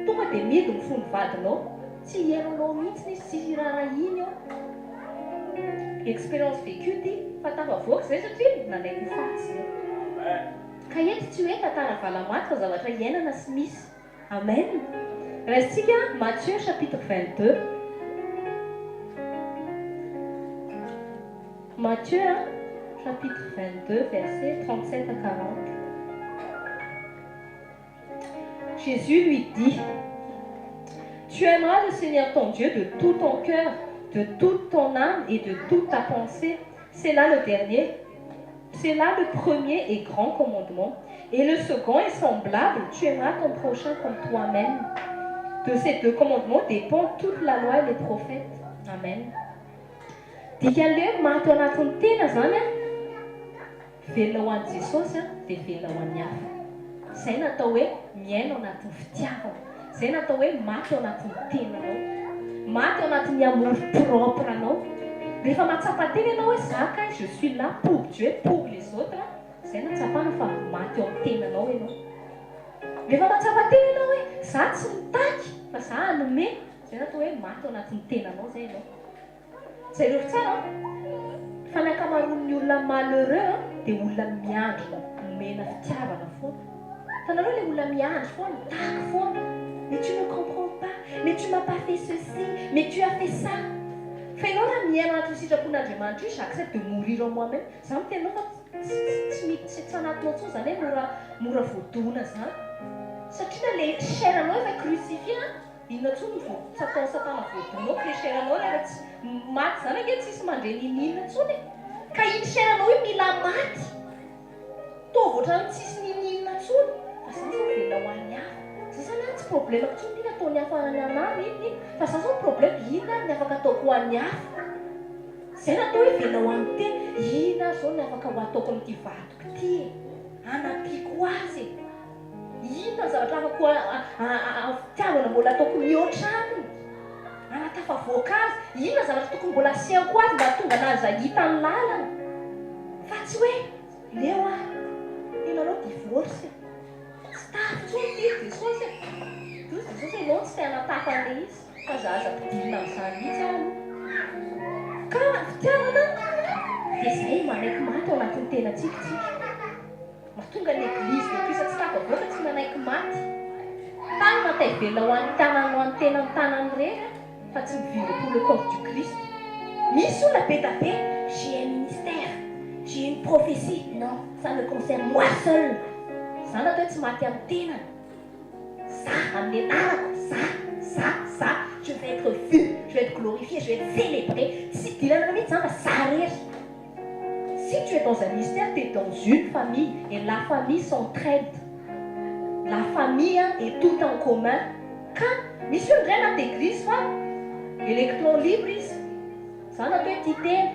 Tonga dia mihidy ny fon'ny vadinao. Tsy hihaino anao mihitsiny izy, tsy hiraharahiany eo. Expérience vécue ty, fa tafavoaka izay satria nanaiky ho faty izay. Ka eto tsy hoe tantara valamaty fa zavatra iainana sy misy. Amen. Raisintsika Matthieu chapitre 22. Matthieu chapitre 22 verset 37 à 40. Jésus lui dit, Tu aimeras le Seigneur ton Dieu de tout ton cœur, de toute ton âme et de toute ta pensée. C'est là le dernier. C'est là le premier et grand commandement. Et le second est semblable, tu aimeras ton prochain comme toi-même. De ces deux commandements dépend toute la loi et les prophètes. Amen. Dikan'ilay hoe maty ao anatin'ny tena izany an, velona ho an'i Jesosy an, dia velona ho an'ny hafa. Izay no atao hoe miaina ao anatin'ny fitiavana. Izay no atao hoe maty ao anatin'ny tenanao. Maty ao anatin'ny amour propre anao. Rehefa mahatsapa tena ianao hoe za kay je suis là pour Dieu, pour les autres, izay no ahatsapana fa maty ao amin'ny tenanao ianao. Rehefa mahatsapa tena ianao hoe za tsy mitaky fa za hanome, izay no atao hoe maty ao anatin'ny tenanao izay ianao. Jereo tsara an! Fa ny ankamaroan'ny olona malheureux an, dia olona miandry omena fitiavana foana. Hitanareo ilay olona miandry foana, mitaky foana, mais tu ne comprends pas, mais tu m'as pas fait ceci, mais tu as fait ça. Fa ianao raha miaina anatin'io sitrapon'Andriamanitra io, j'accepte de mourir en moi-même, za miteny anao fa. Tsy tsy tsy tsy anatinao intsony izany hoe mora mora voadona izany. Satria na le chair anao efa crucifié an, inona intsony no vo tsy ataon'i satana voadona ao kle chair anao rehefa tsy maty izany ange tsisy mandre n'inon'inona intsony e. Ka iny chair anao iny mila maty. Toa ohatran'ny tsisy n'inon'inona intsony fa za zao velona ho an'ny hafa. Za zany an tsy problème-ko intsony iny ataon'ny hafa any anah na inona iny fa za zao ny problème inona ary ny afaka ataoko ho an'ny hafa. Zay no atao hoe velona ho an'ny tena. Inona ary zao ny afaka ho ataoko amin'ity vadiko ity e? Hanampiako azy e? Inona ny zavatra afaka ho fitiavana mbola ataoko mihoatra aminy? Hanatafavoaka azy? Inona ny zavatra tokony mbola asehoko azy mba hahatonga anazy hahita ny lalana? Fa tsy hoe leo aho, tena aleo divorce e! Tsy tafy intsony ity ry Jesosy e! Hoy Jesosy hoe ianao no tsy te hanatafy an'ilay izy. Fa za aza ampidirina amin'izany mihitsy aho aloha. Ka ny fitiavana dia izay manaiky maty ao anatin'ny tenantsika isika. Mahatonga ny Eglizy de Christ tsy tafavoaka tsy manaiky maty. Tanana tay velona ho an'ny tanany ho an'ny tenany tanany irery fa tsy mi-vivre pour le corps du Christ. Misy olona be da be, j'ai un ministère, j'ai une prophétie, non, ça me concerne moi seul. Zany atao hoe tsy maty amin'ny tenany. Za, amin'ny anarako, za, za, za, je vais être vu, je vais être glorifié, je vais être célébré, tsy idirana mihitsy zany fa za rery. Si tu es dans un mystère, tu es dans une famille et la famille s'entraide, la famille est tout en commun, ka misy olo ndray anaty eglise fa electron libre izy, zany atao hoe tia tena.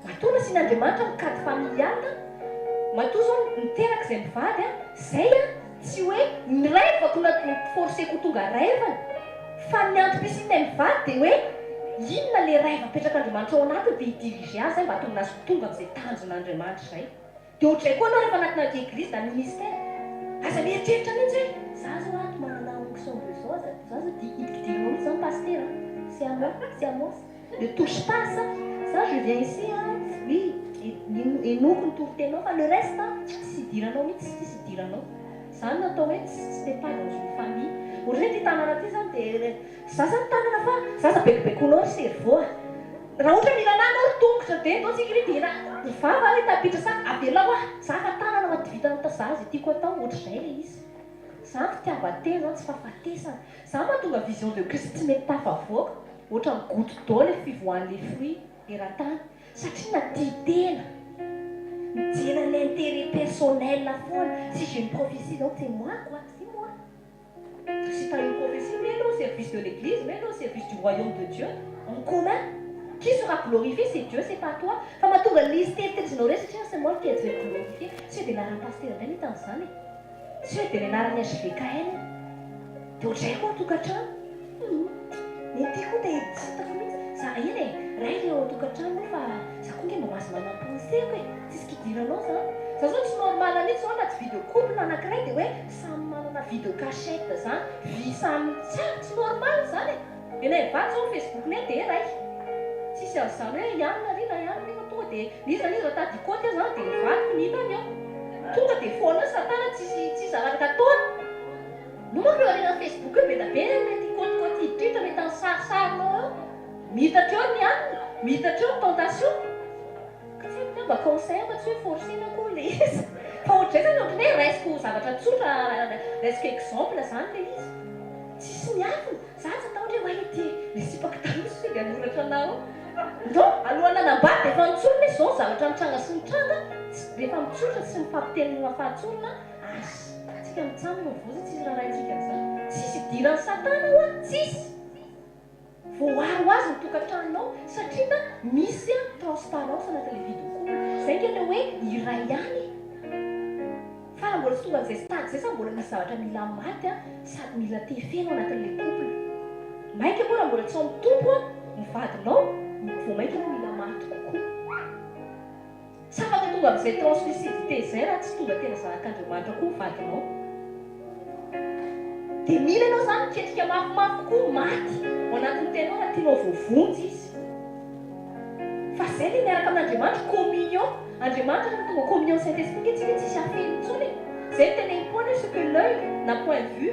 Matoa nasian'Andriamanitra ny cadre familial, matoa zao niteraka izay mivady an, zay an tsy hoe ny rêve-ko no forcer-ko ho tonga rêve-ny, fa ny antom-pisianay mivady dia hoe inona le rêve apetrak'Andriamanitra ao anatiny dia hi-diriger azy zay mba hahatonga azy ho tonga amin'izay tanjon'Andriamanitra izay. Dia ohatr'izay koa anao rehefa anatina eglise na ministère, aza mieritreritra mihitsy hoe za zao ato manana onction de zao, za zao dia hidikidirinao mihitsy zany pasitera an, c'est à moi, c'est à moi ça. Ne touche pas à ça, ça je viens ici an, oui henoiko ny toritenao fa le reste an tsisy idiranao mihitsy, tsisy idiranao. Zany no atao hoe tsy t'es pas dans une famille. Ohatran'ny hoe ity tanana ity zany dia za zany tanana fa za aza bekobekoinao ry cerveau a. Raha ohatra mila anah anao ry tongotra dia ndao tsika ry dia ry vava ry tapitra sa avelao aho, za fa tanana fa vitan'ny za izay tiako atao, ohatr'izay ilay izy. Zany fitiavan-tena zany tsy fahafatesana. Zany mahatonga vision de Christ tsy mety tafavoaka. Ohatran'ny goutte d'eau le fivoahan'le fruit eran-tany satria na tia tena, mijery an'le intérêt personnel foana, si j'ai une prophétie donc c'est moi quoi, c'est moi. Si t'as une prophétie mets-le au service de l'église, mets-le au service du royaume de Dieu en commun. Qui sera glorifié c'est Dieu, c'est pas toi. Fa mahatonga an'le izy teriterizanao re satria c'est moi qui vais être glorifié. Tsy hoe dia laharan'ny pasitera indray no hita an'izany e. Tsy hoe dia ny anaran'ny HVKM. Dia ohatray koa an-tokantrano. Humm. Ny aty koa dia tsy hitako mihitsy. Za eny e, ray ry ao an-tokantrano aloha fa za koa nge mba mahazo manana pensée-ko e. Tsisy kidiranao zany. Za zao tsy normal mihitsy zao anaty vie de couple anankiray dia hoe samy manana vie de cachette zany. Vie samy tsy normal zany e. Enay mivady zao ny Facebook-nay dia iray. Tsisy an'izany hoe i anona ary na i anona io fa tonga dia n'iza n'iza tady hikaoty aho zany dia ny vadiko no hitany eo. Tonga dia foana eo satana tsisy tsisy zavatra ataony. No manko eo aorianan'ny Facebook eo be dia be mety hikaotikaoty hiditra mety amin'ny sarisarinao eo. Miitatra eo ny anona, miitatra eo ny tentation. Ka tsy haiko angamba conseil fa tsy hoe forcer-na akory ilay izy. Fa ohatr'izay zany ohatran'ny hoe raisiko zavatra tsotra, raisiko exemple zany ilay izy. Tsisy miafina. Za tsy atahotra hoe oay ity le sipako taloha sao dia hanoratra anah ao. Non, alohan'ny hanambady dia efa nitsorina hoe zao ny zavatra nitranga sy nitranga, tsy rehefa mitsotra sy mifampiteny amin'ny fahatsorana, asa tsika mitsam no mivoza tsisy raharahintsika an'izany. Tsisy idiran'i satana hoa, tsisy. Voaaro ho azy ny tokantranonao satria na misy transparence anatin'ilay vie de couple. Zay nge le hoe iray ihany e. Fa raha mbola tsy tonga an'izay stade izay zany mbola misy zavatra mila maty an, sady mila tefena ao anatin'ilay couple. Mainka moa raha mbola tsy ao amin'ny Tompo an, ny vadinao, vao mainka ianao mila maty kokoa. Tsy afaka tonga amin'izay translucidité izay raha tsy tonga tena zanak'Andriamanitra koa ny vadinao. Dia mila ianao izany miketrika mafimafy kokoa, maty ao anatin'ny tenanao raha tianao voavonjy izy. Fa izay ilay miaraka amin'Andriamanitra, communion. Andriamanitra rehefa tonga communion Saint Esprit nge tsika tsisy afeniny intsony e. Izay no teneniny Paoly hoe ce que l'oeil n'a point vu,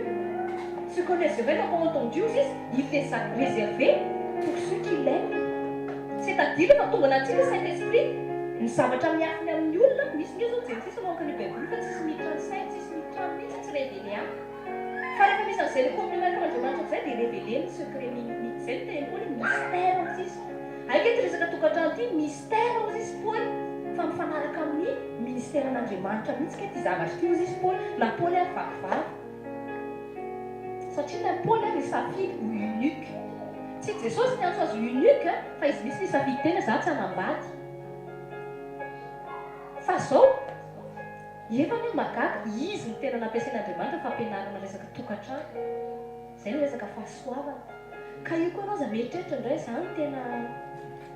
ce que les oreilles n'ont pas entendu ozy izy, il les a réservés pour ceux qui l'aiment. C'est à dire rehefa tonga anatintsika Saint Esprit. Ny zavatra miafiny amin'ny olona, misy nge zao Genesisy mamoaka an'io baiboly io fa tsisy miditra ny sainy, tsisy miditra any mihitsy, tsy révélé any. Fa rehefa misy an'izay le communion miaraka amin'Andriamanitra amin'izay dia révélé ny secret mi, mi, zay no teneniny Paoly hoe mystère hozy izy. Hay nge ity resaka tokantrano ity mystère hozy izy Paoly fa mifanaraka amin'ny ministère an'Andriamanitra mihitsy kay ity zavatra ity hozy izy Paoly, na Paoly ary vaky vava. Satria na Paoly ary nisafidy ho eunuque. Tsy Jesosy niantso azy ho eunuque fa izy mihitsy nisafidy tena za tsy hanambady. Fa zao, efa anie mahagaga, izy no tena nampiasain'Andriamanitra fampianarana resaka tokantrano. Zay no resaka fahasoavana. Ka io koa anao aza mieritreritra indray za no tena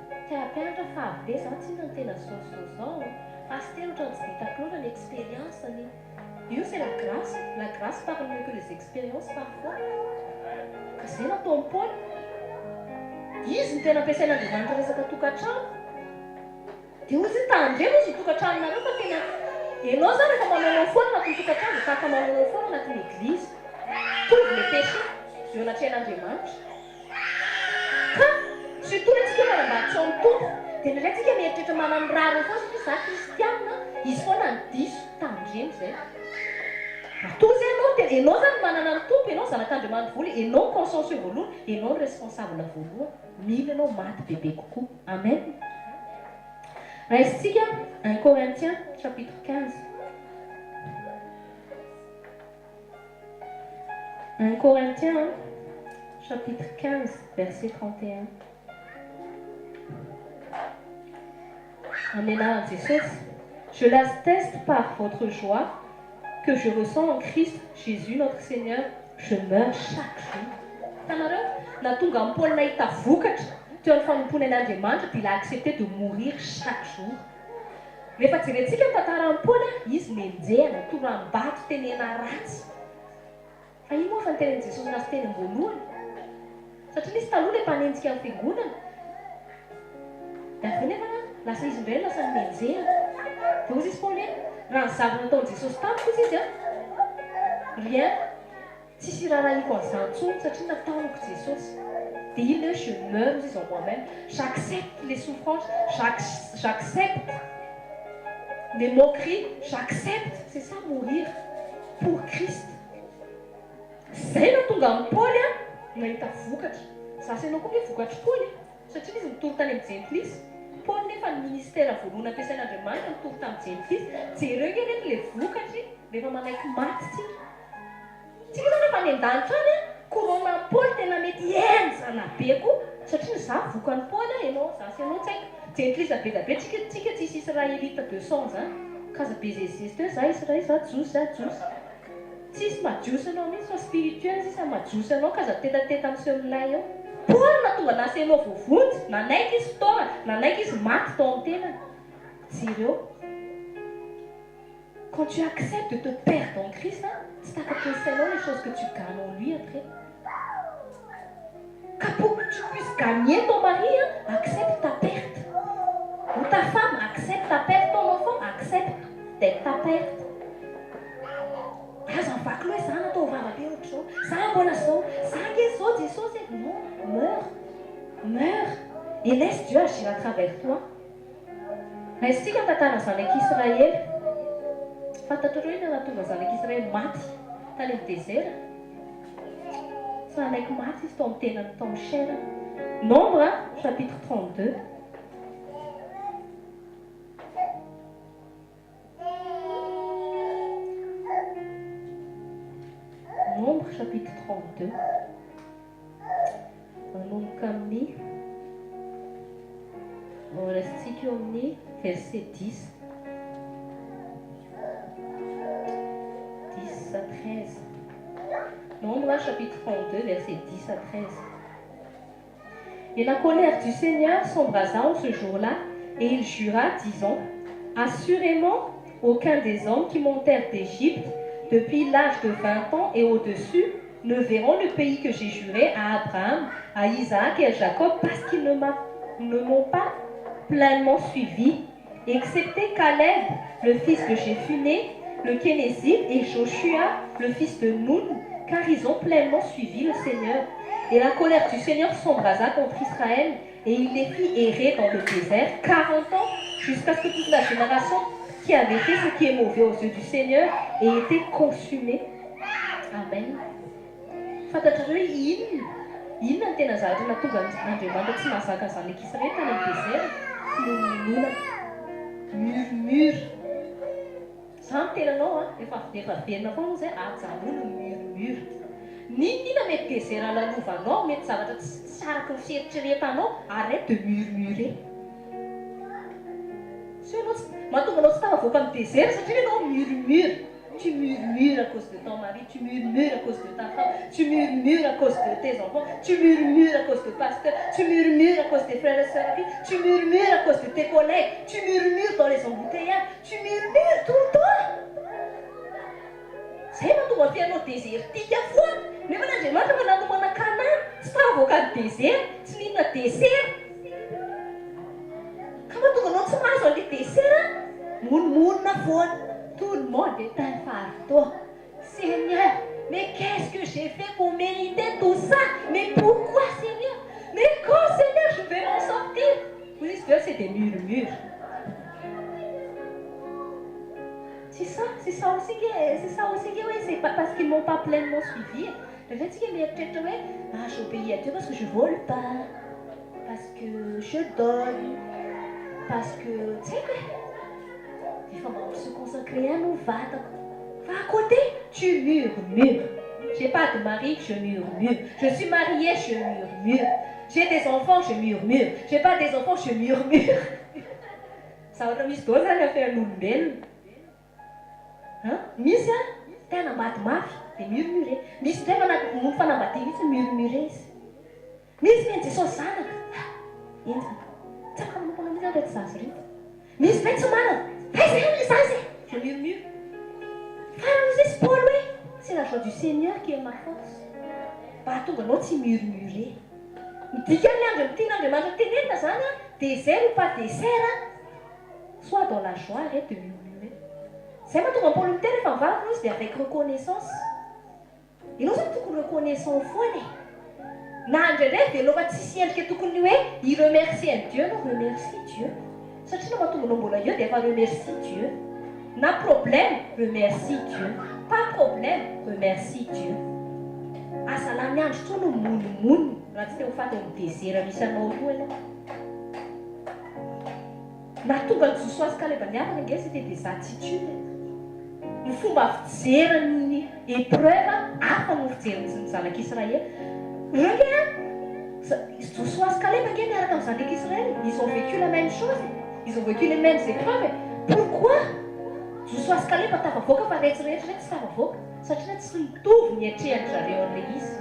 te hampianatra fa avy be za tsinona no tena zao zao zao. Pasitera ohatran'ny tsy dia hitako loatra ny expérience-ny. Io c'est la grâce, la grâce parle mieux que les expériences parfois. Ka zay nataon'i Paoly. Izy no tena ampiasain'Andriamanitra resaka tokantrano. Dia hozy izy, tandremo hozy ny tokantranonareo fa tena ianao zany rehefa manaonao foana anatin'ny tokantrano dia tahaka manaonao foana anatin'ny eglizy. Mitovy le péché eo anatrehan'Andriamanitra. Ka surtout hoe tsika manambady tsy ao amin'ny Tompo dia indraindray tsika mieritreritra manana ny rariny foana satria za kristianina, izy foana no diso, tandremo zay. Matoa zay ianao tena, ianao zany manana ny Tompo, ianao zanak'Andriamanitra voalohany, ianao no consciencieux voalohany, ianao no responsable voalohany, mila ianao maty bebe kokoa. Amen. Raisintsika un Corinthiens chapitre 15. 1 Corinthiens chapitre 15 verset 31. Amin'ny anaran'i Jesosy. Je l'atteste par votre joie que je ressens en Christ Jésus notre Seigneur, je meurs chaque jour. Hitanareo? Nahatonga an'i Paoly nahita vokatra teo amin'ny fanompoany an'Andriamanitra dia il a accepté de mourir chaque jour. Rehefa jerentsika ny tantaran'i Paoly, izy nenjehina, toram-bato, tenena ratsy. Fa iny moa efa nitenenin'i Jesosy anazy teny am-boalohany. Satria nisy taloha ilay mpanenjika ny fiangonana. Dia avy eo nefa lasa izy indray no lasa nenjehina. Dia hoy izy Paoly hoe, raha ny zavatra nataon'i Jesosy tamiko hozy izy an, rien. Tsisy iraharahiako an'izany intsony satria nataoniko Jesosy. Dia iny ilay hoe je meurs hozy izy en moi-même. J'accepte les souffrances, j'accepte les moqueries, j'accepte, c'est ça mourir pour Christ. Izay no nahatonga an'i Paoly nahita vokatra. Za sy ianao koa nge vokatr'i Paoly e! Satria izy nitory tany amin'ny jentilisa. Paoly nefa ny ministera voalohany nampiasain'Andriamanitra nitory tamin'ny jentilisa. Jereo nge reto ilay vokatry rehefa manaiky maty tsika. Tsika zany efa any an-danitra any an, couronne an'i Paoly tena mety henjana be koa satria ny za vokan'i Paoly an, ianao za sy ianao tsy haiko, jentilisa be dia be tsika tsika tsisy israelita de sang zany, k'aza be zezizezitra hoe za israely za jiosy za jiosy, tsisy maha jiosy anao mihitsy fa spirituel sisa no maha jiosy anao k'aza tetateta miseho milay eo. Paoly nahatonga an'asa ianao voavonjy, nanaiky izy fotoana, nanaiky izy maty tao amin'ny tenany, jereo. Quand tu acceptes de te perdre en Christ, tsy takatry ny sainao les choses que tu gagnes en lui après. Ka pour que tu puisses gagner ton mari, accepte ta perte. Ou ta femme, accepte ta perte. Ton enfant, accepte d'être ta perte. Aza mivaky loha hoe za natao vava be ohatr'izao, za mbola zao, za nge zao Jesosy e. Non, meurs, meurs et laisse Dieu agir à travers toi. Raisintsika ny tantaran'ny zanak'Israely. Fantatrareo inona nahatonga ny zanak'Israely maty tany amin'ny dezera? Tsy nanaiky maty izy tao amin'ny tenany, tao amin'ny chair-ny. Nombre chapitre 32. Nombre chapitre 32. Manomboka amin'ny raisintsika eo amin'ny verset 10. 10 à 13. Nombre chapitre 32 verset 10 à 13. Et la colère du Seigneur s'embrasa en ce jour-là, et il jura, disant, Assurément, aucun des hommes qui montèrent d'Égypte depuis l'âge de 20 ans et au-dessus ne verront le pays que j'ai juré à Abraham, à Isaac et à Jacob, parce qu'ils ne m'ont pas pleinement suivi, excepté Caleb, le fils de Jéphuné, le Kénézite, et Joshua, le fils de Nun, car ils ont pleinement suivi le Seigneur. Et la colère du Seigneur s'embrasa contre Israël, Et il les fit errer dans le désert 40 ans, jusqu'à ce que toute la génération qui avait fait ce qui est mauvais aux yeux du Seigneur ait été consumée. Amen. Fantatrareo hoe inona? Inona no tena zavatra nahatonga an'Andriamanitra tsy nahazaka ny zanak'Israely tany amin'ny désert? Finoanonoana. Murmure. Za miteny anao an, efa efa velona foana moa zay, ajanony ny murmure. N'inon'inona mety désert lalovanao, mety zavatra tsy tsy araky ny fieritreretanao, arrête de murmurer. Sao ianao tsy, mahatonga anao tsy tafavoaka amin'ny désert satria ianao murmure. Tu murmures à cause de ton mari, tu murmures à cause de ta femme, tu murmures à cause de tes enfants, tu murmures à cause de pasteur, tu murmures à cause des frères et sœurs, tu murmures à cause de tes collègues, tu murmures dans les embouteillages, tu murmures tout le temps. Zay mahatonga ny fiainanao désertique foana. Nefa an'Andriamanitra efa nanomana Canaan, tsy tafavoaka ny désert, tsy mihinana dessert. Ka mahatonga anao tsy mahazo an'ilay dessert, monomonona foana. Tout le monde est un fardeau. Seigneur, mais qu'est-ce que j'ai fait pour mériter tout ça? Mais pourquoi Seigneur? Mais quand Seigneur je vais m'en sortir? Hoy izy avy eo, c'est des murmures. C'est ça, c'est ça aussi nge, c'est ça aussi nge hoe c'est pas parce qu'ils m'ont pas pleinement suivi e. Indraindray tsika mieritreritra hoe ah j'obéis à Dieu parce que je vole pas, parce que je donne, parce que tsy haiko e. Efa mba se consacrer ihany ho vatako. Fa à côté, tu murmures. J'ai pas de mari, je murmure. Je suis mariée, je murmure. J'ai des enfants, je murmure. J'ai pas des enfants, je murmure. Zavatra misy daholo zany affaire-n'olombelona. An? Misy an, te hanambady mafy dia murmurer. Misy indray mana- noho ny fanambadiana mihitsy murmurer izy. Misy mihaino Jesosy zanaka, ha! Henjana. Tsy afaka manompo anao mihitsy aho ireto zaza ireto. Misy indray tsy manana, taiza ihany ilay zaza e! Je murmure. Farany hoy izy Paoly hoe, c'est la joie du Seigneur qui est ma force. Mba hahatonga anao tsy murmurer. Ny dikan'ilay Andriam- tian'Andriamanitra tenenina izany an, désert ou pas dessert an, Sois dans la joie, arrête de murmurer. Zay mahatonga an'i Paoly miteny rehefa mivavaka izy dia avec reconnaissance. Ianao zany tokony reconnaissant foana e. Na indraindray veloma tsisy endrika tokony hoe hi remercier an'i Dieu anao, remercie Dieu. Satria na mahatonga anao mbola eo dia efa remercie Dieu. Na problème, remercie Dieu. Pas problème, remercie Dieu. Aza lany andro intsony mimonomonona raha tsy te ho faty ao amin'ny désert misy anao io ianao. Nahatonga an'i Josoa sy Kaleba niavaka ange c'était des attitudes e. Ny fomba fijeriny ny épreuve hafa no fijeriny ny zanak'Israely. Ireo ange an, Josoa sy Kaleba ange niaraka amin'ny zanak'Israely, ils ont vécu la même chose e, ils ont vécu les mêmes épreuves e. Pourquoi Josoa sy Kaleba tafavoaka fa retsy rehetra ireo tsy tafavoaka? Satria tsy mitovy ny niatrehan-dry zareo an'ilay izy.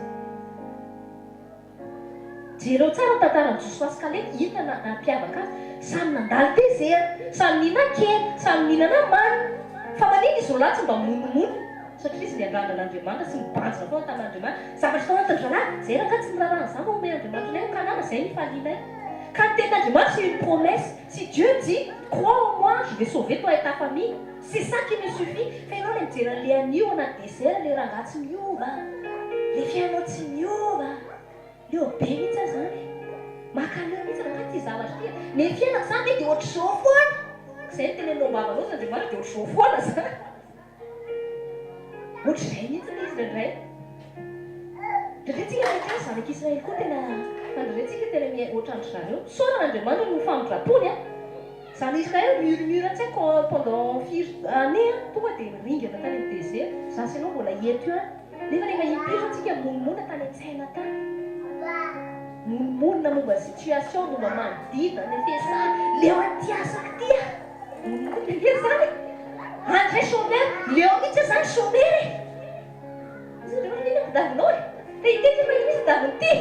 Jereo tsara ny tantaran'i Josoa sy Kaleba, inona no nampiavaka azy? Samy nandalo dezera, samy nihinan-kena, samy nihinana mana. Fa maninona izy roalahy tsy mba mimonomonona? Satria izy niandrandra an'Andriamanitra sy nibanjina foana tamin'Andriamanitra. Zavatra tao anatin-dry zalahy, izay rangahy tsy miraharaha an'izany fa omen'Andriamanitra anay ao Kanana, izay no ifalianay. Ka ny tenin'Andriamanitra c'est une promesse. Si Dieu dit, crois en moi, je vais sauver toi et ta famille, c'est ça qui me suffit. Fa ianao ilay mijery an'ilay anio anaty désert, ilay rangahy tsy miova, ilay fiainanao tsy miova, leo be mihitsy aho izany e. Mankaleo mihitsy rangahy ity zavatra ity e. Ny fiainako izany ve dia ohatr'izao foana? Izay no teneninao am-bavanao izy Andriamanitra dia ohatr'izao foana izany. Ohatr'izay mihitsy ilay izy indraindray. Indraindray tsika mieritreritra hoe zanak'Israely koa tena, fa indraindray tsika tena miha ohatran-dry zareo. Misaorana Andriamanitra noho ny famindram-pony an! Zanak'Israely murmure tsy haiko pendant firy années an, tonga dia ringana tany amin'ny désert. Za sy ianao mbola eto ihany. Nefa rehefa impiry zao tsika monomonona tany an-tsaina tany. Monomonona momba ny situation, momba ny manodidina, ny fiasana, leo an'ity asako ity aho. Monomonona ange izany e! Any indray chômeur, leo mihitsy aho izany chômeur e! Izy ireo anie no tadiavinao e! Te hiteny fa ino mihitsy tadiaviny ity?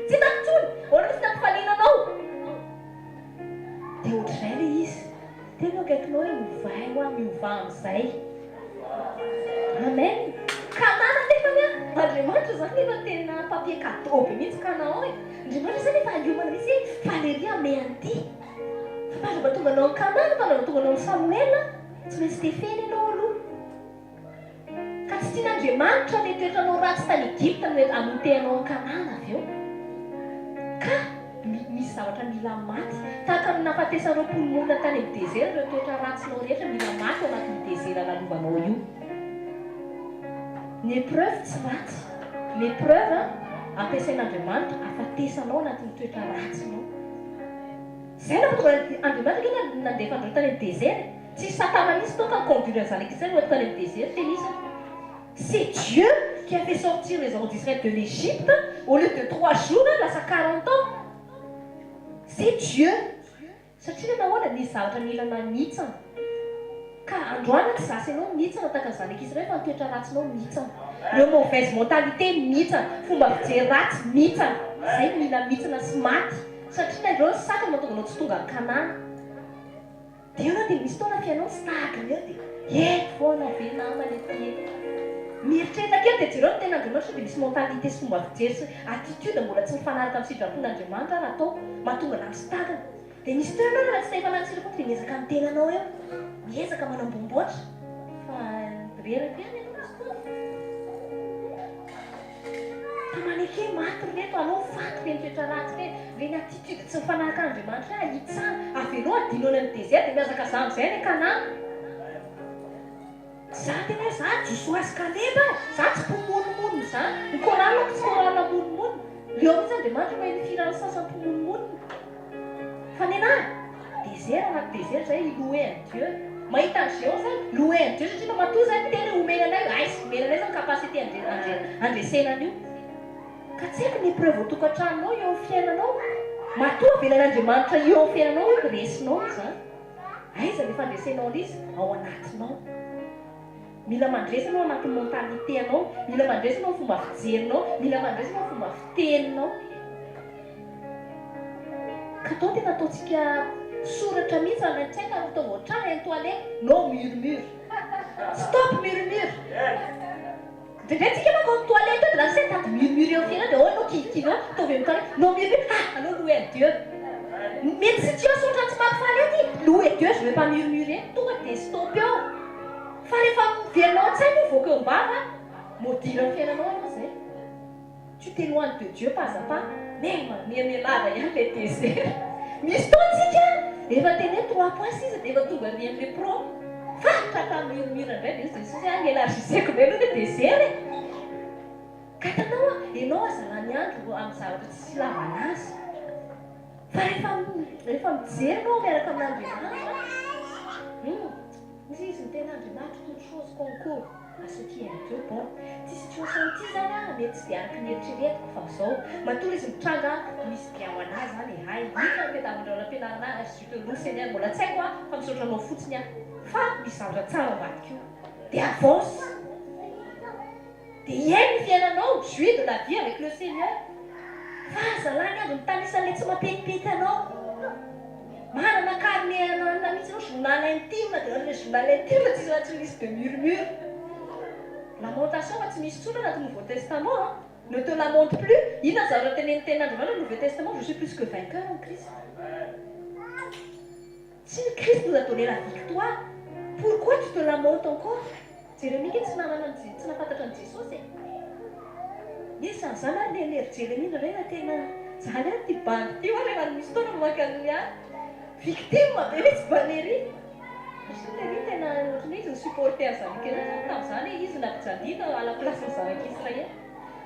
Tsy hitako intsony! Ahoana mihitsy ny hampifaliana anao? Dia ohatr'izay ilay izy. Tena eo akaikinao hoe ovay hoa, miovà amin'izay. Amen! Kanana nefany an! Andriamanitra izany efa tena papier cadeau be mihitsy Canaan e! Andriamanitra izany efa hiomana mihitsy hoe faly ery hanome an'ity. Fa mandra-mba tonga anao any Kanana, mandra-mba tonga anao any Samoela, tsy maintsy tefena ianao aloha. Ka tsy tian'Andriamanitra ilay toetranao ratsy tany Egypta no hamotehanao any Kanana avy eo. Ka misy zavatra mila maty. Tahaka ny nahafatesan'ireo mponomonina tany amin'ny dezera, ireo toetra ratsinao rehetra mila maty ao anatin'io dezera lalovanao io. Ny épreuve tsy ratsy. Ny épreuve ampiasain'Andriamanitra hahafatesanao anatin'ny toetra ratsinao. Izay no nahatonga Andriamanitra ange nandefa an'ireo tany amin'ny dezera e. Tsisy satana mihitsy tao ka ni-conduire ny zanak'Israely ho eto tany amin'ny dezera, tena izy. C'est Dieu qui a fait sortir les enfants d'Israël de l'Egypte au lieu de trois jours lasa 40 ans. C'est Dieu. Satria nahoana? Nisy zavatra nila nanitsana. Ka androany tsy za sy ianao mihitsana tahaka ny zanak'Israël fa ny toetra ratsinao mihitsana. Ireo mauvaise mentalité mihitsana, fomba fijery ratsy mihitsana. Izay no mila mihitsana sy maty. Satria na ireo ny sakana mahatonga anao tsy tonga any Kanana. Dia eo dia misy taona fiainao tsy tahaka ny eo dia eto foana ve namana ety eto. Mieritreritra kely dia jereo ny ten'Andriamanitra sao dia misy mentalité sy fomba fijery sy attitude mbola tsy mifanaraka amin'ny sitrapon'Andriamanitra ary atao mahatonga anah tsy takany. Dia misy toerana eo rehefa tsy te hifanaraka sitrapo dia miezaka ny tenanao eo. Miezaka manambomboatra fa reraka ihany ianao misy fotoana. Fa maneke maty ry reto, aleo faty ireny toetra ratsy ireny, ireny attitude tsy mifanaraka an'Andriamanitra ireny, ahitsana, avelao adino any amin'ny desert dia mihazakazaha amin'izay any Canaan. Za tena hoe za Josoa sy Kaleba e, za tsy mpimonomonona izany, ny chorale-ko tsy chorale monomonona, leo mihitsy Andriamanitra maheno ny fihiran'ny sasany mpimonomonona. Fa nenaha désert anaty désert zay i louer an'i Dieu. Mahita an'i Géant zay, louer an'i Dieu satria matoa zay miteny hoe omena anay, aiza, omena anay zany capacité handresena an'io. Ka tsy haiko ny épreuve ao tokantranonao eo amin'ny fiainanao. Matoa avelan'Andriamanitra eo amin'ny fiainanao io, resinao izy zany. Aiza le fandresenao an'izy? Ao anatinao. Mila mandresy anao anatin'ny mentalité anao, mila mandresy anao fomba fijerinao, mila mandresy anao fomba fiteninao. Ka atao tena ataontsika soratra mihitsy any an-tsaina ary ataovy hatrany any toilette, no murmure. Stop murmure. Indraindray tsika manko ao toilette ao dia lasa mitady murmure eo fiainana dia ao ianao kivikivy ao, ataovy amin'ny toilette, no murmure, ah aleo louer à Dieu. Mety situation ohatran'ny tsy mampifaly ahy ity, louer Dieu je vais pas murmurer, tonga dia stop eo. Fa rehefa miverina ao an-tsaina io mivoaka eo am-bava, maudire ny fiainanao ianao izay. Tu t'éloignes de Dieu pas à pas, même miha lava ihany ilay désert. Misy fotoana tsika efa teny hoe trois points sisa dia efa tonga ary amin'ilay pro. Fa tratra murmure indray dia hoy Jesosy hoe any élargisseko indray aloha ilay désert e. Ka hitanao a, ianao aza lany andro amin'ny zavatra tsisy ilavana azy. Fa rehefa rehefa mijery ianao miaraka amin'Andriamanitra, hum, hoy izy ny tena Andriamanitra toute chose concourt à ceux qui aiment Dieu. Bon, ity situation ity zany a, mety tsy dia araka ny eritreretiko fa zao, matoa izy mitranga misy bien ho anah zany e, hay, inona no tadiavindreo anampianarana ahy, je te loue Seigneur, mbola tsy haiko a, fa misaotra anao fotsiny aho, fa misy zavatra tsara ao ambadika io, dia avance. Dia hiaino ny fiainanao, jouis de la vie avec le Seigneur. Fa aza lany andro mitanisa an'ilay tsy mampetipety anao. Manana carnet ananona mihitsy ianao, journal intime, dia ilay journal intime tsisy raha tsy misy de murmure. Lamentation fa tsy misy intsony anaty Nouveau Testament an. Ne te lamente plus. Inona ny zavatra tenenin'ny tenin'Andriamanitra Nouveau Testament, je suis plus que vainqueur en Christ. Tsy ny Christ nous a donné la victoire. Pourquoi tu te lamentes encore? Jeremia nge tsy nanana an'i tsy nahafantatra an'i Jesosy e! Iza izany ary ny hery Jeremia indraindray raha tena zany ary ity bandy ity hoa rehefa misy fotoana mamaky an'ilay any. Victime be mihitsy Valérie. Satria lery tena ohatran'ny hoe izy ni-supporter an'i zanak'Israely zany tamin'izany hoe izy nampijaliana à la place ny zanak'Israely.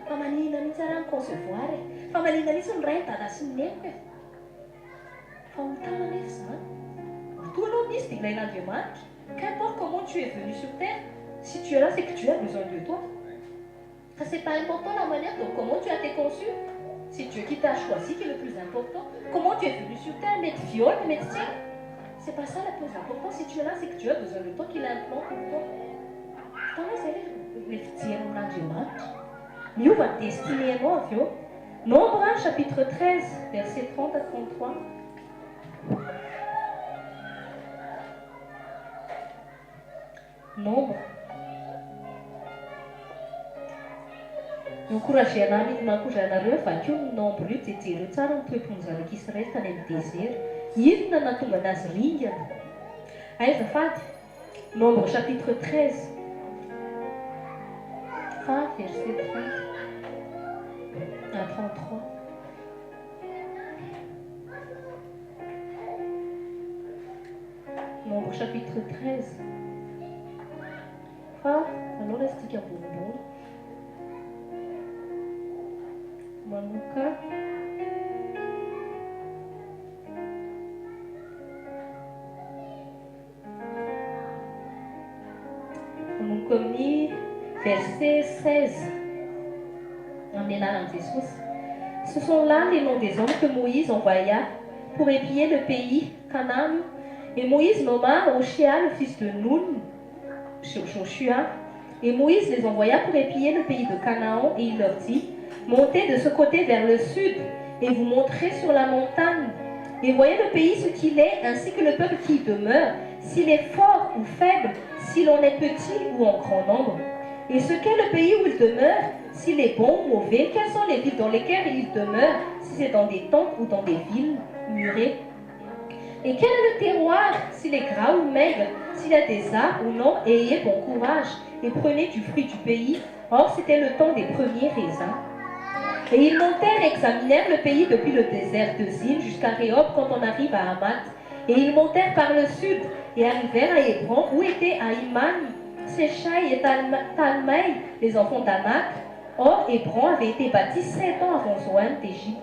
Fa maninona mihitsy ary aho mi-concevoir e! Fa maninona mihitsy ny ray, ny dada sy ny neniko e! Fahotana anefa izany. Matoa ianao misy dia ilain'Andriamanitra. Qu'importe comment tu es venu sur terre, si tu es là c'est que Dieu a besoin de toi. Fa c'est pas important la manière dont comment tu as été conçu, c'est Dieu qui t'a choisi qui est le plus important. Comment tu es venu sur terre, mety viol, mety tsy haiko, c'est pas ça le plus important, si tu es là c'est que Dieu a besoin de toi, qu'il a un plan pour toi. Hitanao izay ilay fijery amin'Andriamanitra. Miova ny destinée anao avy eo. Nombres chapitre 13 verset 30 à 33. Nombres. Mi-encourager anah mihitsy, mi-encourager anareo hoe vakio ny Nombres io dia jereo tsara ny toe-pon'ny zanak'Israely tany amin'ny désert. Inona no nahatonga anazy ringana? Hay azafady. Nombres chapitre 13 fa verset 30 à 33. Nombres chapitre 13. Fa aleo raisintsika ambonimbony. Manomboka. Manomboka amin'ny verset 16. Amin'ny anaran'i Jesosy. Ce sont là les noms des hommes que Moïse envoya pour épier le pays Canaan. Et Moïse nomma Oshéa le fils de Nun, Joshua. Et Moïse les envoya pour épier le pays de Canaan et il leur dit, Montez de ce côté vers le sud et vous monterez sur la montagne. Et voyez le pays ce qu'il est, ainsi que le peuple qui y demeure, s'il est fort ou faible, s'il en est petit ou en grand nombre. Et ce qu'est le pays où il demeure, s'il est bon ou mauvais, quelles sont les villes dans lesquelles il demeure, si c'est dans des tentes ou dans des villes murées. Et quel est le terroir, s'il est gras ou maigre, s'il y a des arbres ou non, et ayez bon courage, et prenez du fruit du pays. Or, c'était le temps des premiers raisins. Et ils montèrent et examinèrent le pays depuis le désert de Zin jusqu'à Rehob quand on arrive à Hamath. Et ils montèrent par le sud et arrivèrent à Hébron où étaient Ahiman, Séchaï et Talmaï, les enfants d'Anak. Or, Hébron avait été bâti 7 ans avant Zoan d'Égypte.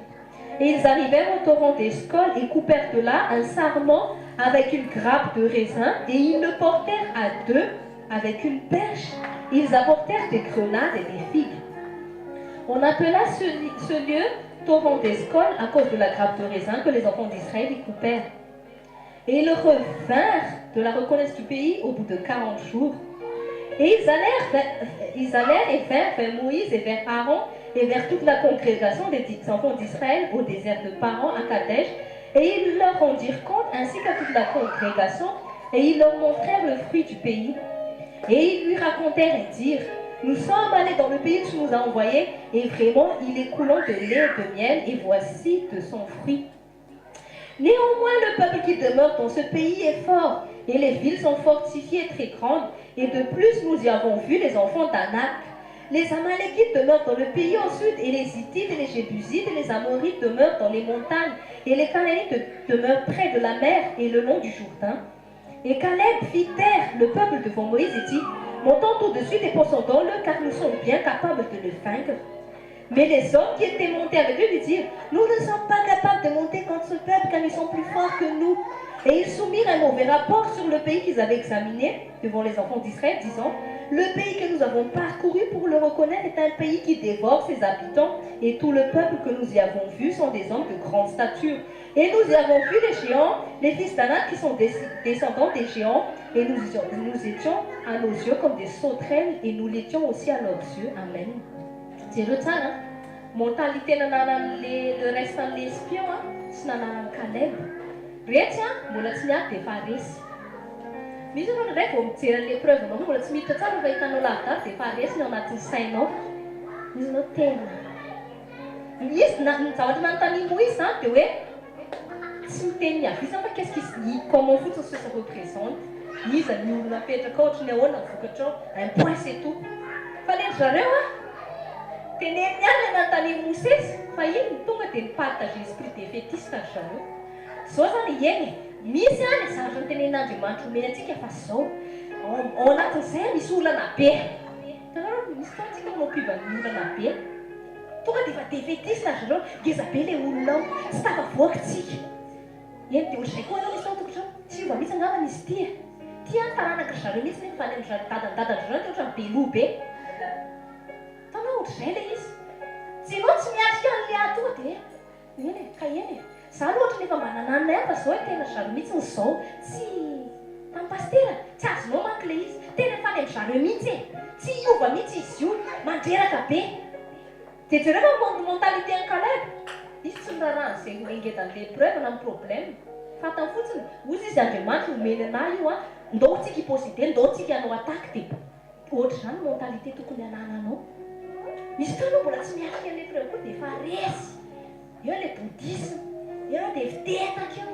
Et ils arrivèrent au torrent d'Escol et coupèrent de là un sarment avec une grappe de raisin et ils le portèrent à deux avec une perche. Ils apportèrent des grenades et des figues. On appela ce lieu torrent d'Escol à cause de la grappe de raisin que les enfants d'Israël y coupèrent. Et ils revinrent de la reconnaissance du pays au bout de 40 jours. Et ils allèrent et vinrent vers Moïse et vers Aaron et vers toute la congrégation des enfants d'Israël au désert de Paran à Kadesh. Et ils leur rendirent compte ainsi qu'à toute la congrégation et ils leur montrèrent le fruit du pays. Et ils lui racontèrent et dirent, Nous sommes allés dans le pays que tu nous as envoyé, et vraiment il est coulant de lait et de miel, et voici de son fruit. Néanmoins, le peuple qui demeure dans ce pays est fort, et les villes sont fortifiées et très grandes, et de plus nous y avons vu les enfants d'Anak. Les Amalékites demeurent dans le pays au sud, et les Hittites et les Jébusites et les Amorites demeurent dans les montagnes, et les Cananéites demeurent près de la mer et le long du Jourdain. Et Caleb fit taire le peuple devant Moïse et dit, Montons tout de suite et possédons-le, car nous sommes bien capables de le vaincre. Mais les hommes qui étaient montés avec lui lui dirent, Nous ne sommes pas capables de monter contre ce peuple, car ils sont plus forts que nous. Et ils soumirent un mauvais rapport sur le pays qu'ils avaient examiné devant les enfants d'Israël, disant, Le pays que nous avons parcouru pour le reconnaître est un pays qui dévore ses habitants, et tout le peuple que nous y avons vu sont des hommes de grande stature. Et nous y avons vu les géants, les fils d'Anak qui sont descendants des géants, et nous, nous étions à nos yeux comme des sauterelles, et nous l'étions aussi à leurs yeux. Amen. Jereo tsara, mentalité nananan'le le reste an'le espion a, tsy nananan'ny Caleb. Retsy a, mbola tsy niady dia efa resy. Misy anao indray vao mijery an'le épreuve anao mbola tsy miditra tsara fa hitanao lavidavy dia efa resy ny ao anatin'ny sainao. Izy anao tena. Izy na ny zavatra nanontanian'i Moïse zany dia hoe tsy miteny ny avy fa qu'est-ce qui comment fotsiny ce se représente. Iza ny olona apetraka ao, ohatry ny ahoana ny vokatra ao, un point c'est tout. Fa le zareo a, teneniny ihany le nanontanian'i Mosesy fa iny tonga dia nipartage esprit défaitiste ry zareo. Zao zany eny e, misy any zavatra nitenenin'Andriamanitra omeny antsika fa zao ao anatin'izay misy olana be. Hitanareo misy fotoana tsika manao pub ny olana be. Tonga dia efa défaitiste ry zareo, ngeza be le olona ao, tsy tafavoaka tsika. Eny dia ohatr'izay koa anao misy fotoana tokony tsy hiova mihitsy angamba izy ity e. Ty any taranaka ry zareo mihitsy nefa any amin-dry zareo dadany dadany zareo dia ohatran'ny be loha be. Hitanao ohatr'izay ilay izy. Tsy ianao tsy miatrika an'ilay ady tonga dia eny e, ka eny e. Za aloha ohatran'ny efa mba nananina ihany fa zao e tena ry zareo mihitsy ny zao. Tsy tamin'ny pastera, tsy azonao manko ilay izy. Tena efa any amin-dry zareo mihitsy e. Tsy hiova mihitsy izy io, mandreraka be. Dia jereo fa mentalité an'i Caleb. Izy tsy miraharaha an'izay nengedan'ilay épreuve na ny problème. Fantany fotsiny, hozy izy Andriamanitra omeny anahy io a, ndao tsika hi-posséder, ndao tsika hanao attaque dia ohatr'izany mentalité tokony hanananao. Misy fotoana anao mbola tsy miatrika ny épreuve koa dia efa resy. Eo ilay bouddhisme, eo dia fitetaka eo.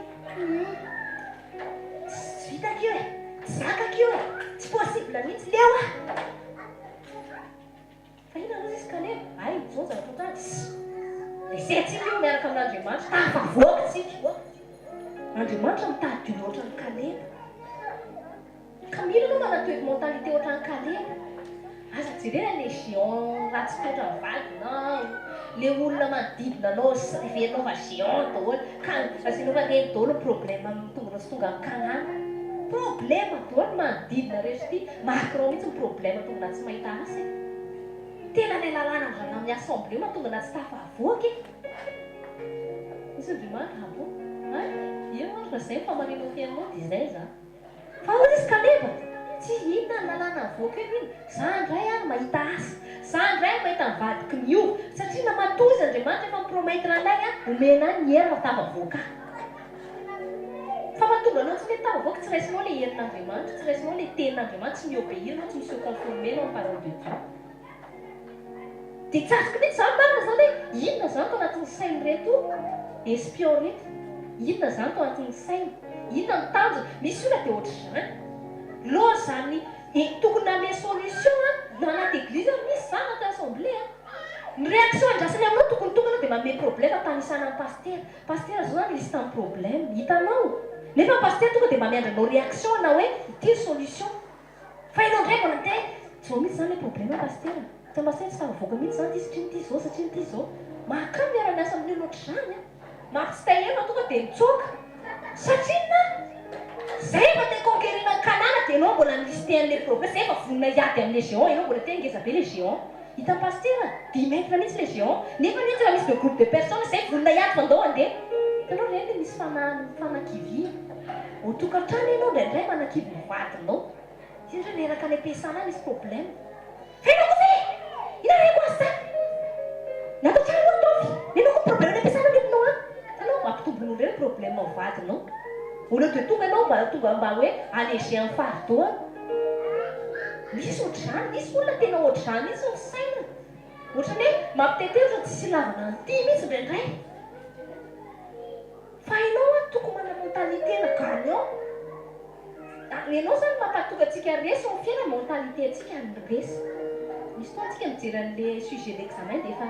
Tsy vitako io e, tsy zakako io e, tsy possible mihitsy, leo aho. Fa inona aloha izy Caleb? Ay, zao zavatra ohatrany, resentsika io miaraka amin'Andriamanitra, tafavoaka tsika. Andriamanitra mitady olona ohatran'i Caleb. Mila ianao manana toe mentalité ohatran'i Kaleba. Aza jerena le géant ratsy toetra vadinao, le olona manodidina anao heverinao fa géant daholo, ka asianao fa reny daholo ny problème tonga anao tsy tonga any Canaan. Problème daholo ny manodidina rehetra ity, Macron mihitsy ny problème tonga anà tsy mahita asa e. Tena ilay lalàna avy amin'ny assemblée mahatonga anà tsy tafavoaka e. Misy ny demande, ah bon? Hay, eo ary raha izay ny famarinao fiainanao dia izay za. Fa hoy izy Kaleba, Tsy inona ny lalàna avoaka eo iny, za indray ary mahita asa, za indray ary mahita ny vadiko miova, satria na matoa izy Andriamanitra efa mi-promettre anay an, omena ahy ny hery raha tafavoaka ahy. Fa mahatonga anao tsy mety tafavoaka, tsy raisinao ilay herin'Andriamanitra, tsy raisinao ilay tenin'Andriamanitra, tsy mi-obeir anao, tsy mi-se conformer anao amin'ny parole de Dieu. Dia tsy azoko mihitsy izany marina izany hoe inona izany tao anatin'ny sain'ireto espion ireto? Inona izany tao anatin'ny sainy? Inona ny tanjony? Misy olona dia ohatr'izany. Loha izany tokony hanome solution an, na anaty eglise ary misy izany anaty assemblée an. Ny réaction andrasany aminao tokony tonga anao dia manome problème tanisana an'i pasitera. Pasitera zao zany liste ny problème hitanao? Nefa ny pasitera tonga dia mba miandry anao réaction na hoe ity ny solution. Fa ianao indray mbola miteny hoe zao mihitsy zany le problème pasitera, tena pasitera tsy tafavoaka mihitsy zany ity satria ity zao satria ity zao. Mahakamo miara-miasa amin'ny olona ohatr'izany an! Mafy tsy te heno tonga dia mitsoaka. Satria inona? Zay efa te conquérir an'i Kanana dia ianao mbola mi-lister an'le problème, zay efa vonona hiady amin'le géant ianao mbola te ngeza be le géant. Hitan'i pasitera? Dix mètres mihitsy le géant. Nefa anie tsy raha misy de groupe de personnes zay vonona hiady fa ndao handeha. Hitanao ireny le misy fanahy fanakiviana. Ao tokantrano ianao indraindray manakivy ny vadinao. Indrindra reraka any am-piasana any misy problème. Fa ianao koa ve? Inona re koa aza? Ny ato an-trano aloha ataovy. Ny anao koa problème any am-piasana no entinao any. Hitanao, ampitombonao indray ny problème ao vadinao. Au lieu de tonga ianao mba tonga mba hoe alléger ny fardeau any. Misy ohatr'izany, misy olona tena ohatr'izany mihitsy ny fisainany. Ohatran'ny hoe mampitete ohatran'ny tsisy ilavana an'ity mihitsy indraindray. Fa ianao an tokony manana mentalité na gagnant. Ny anao zany mampatonga antsika resy ao fiainana mentalité antsika ny resy. Misy fotoana tsika mijery an'le sujet d'examen dia efa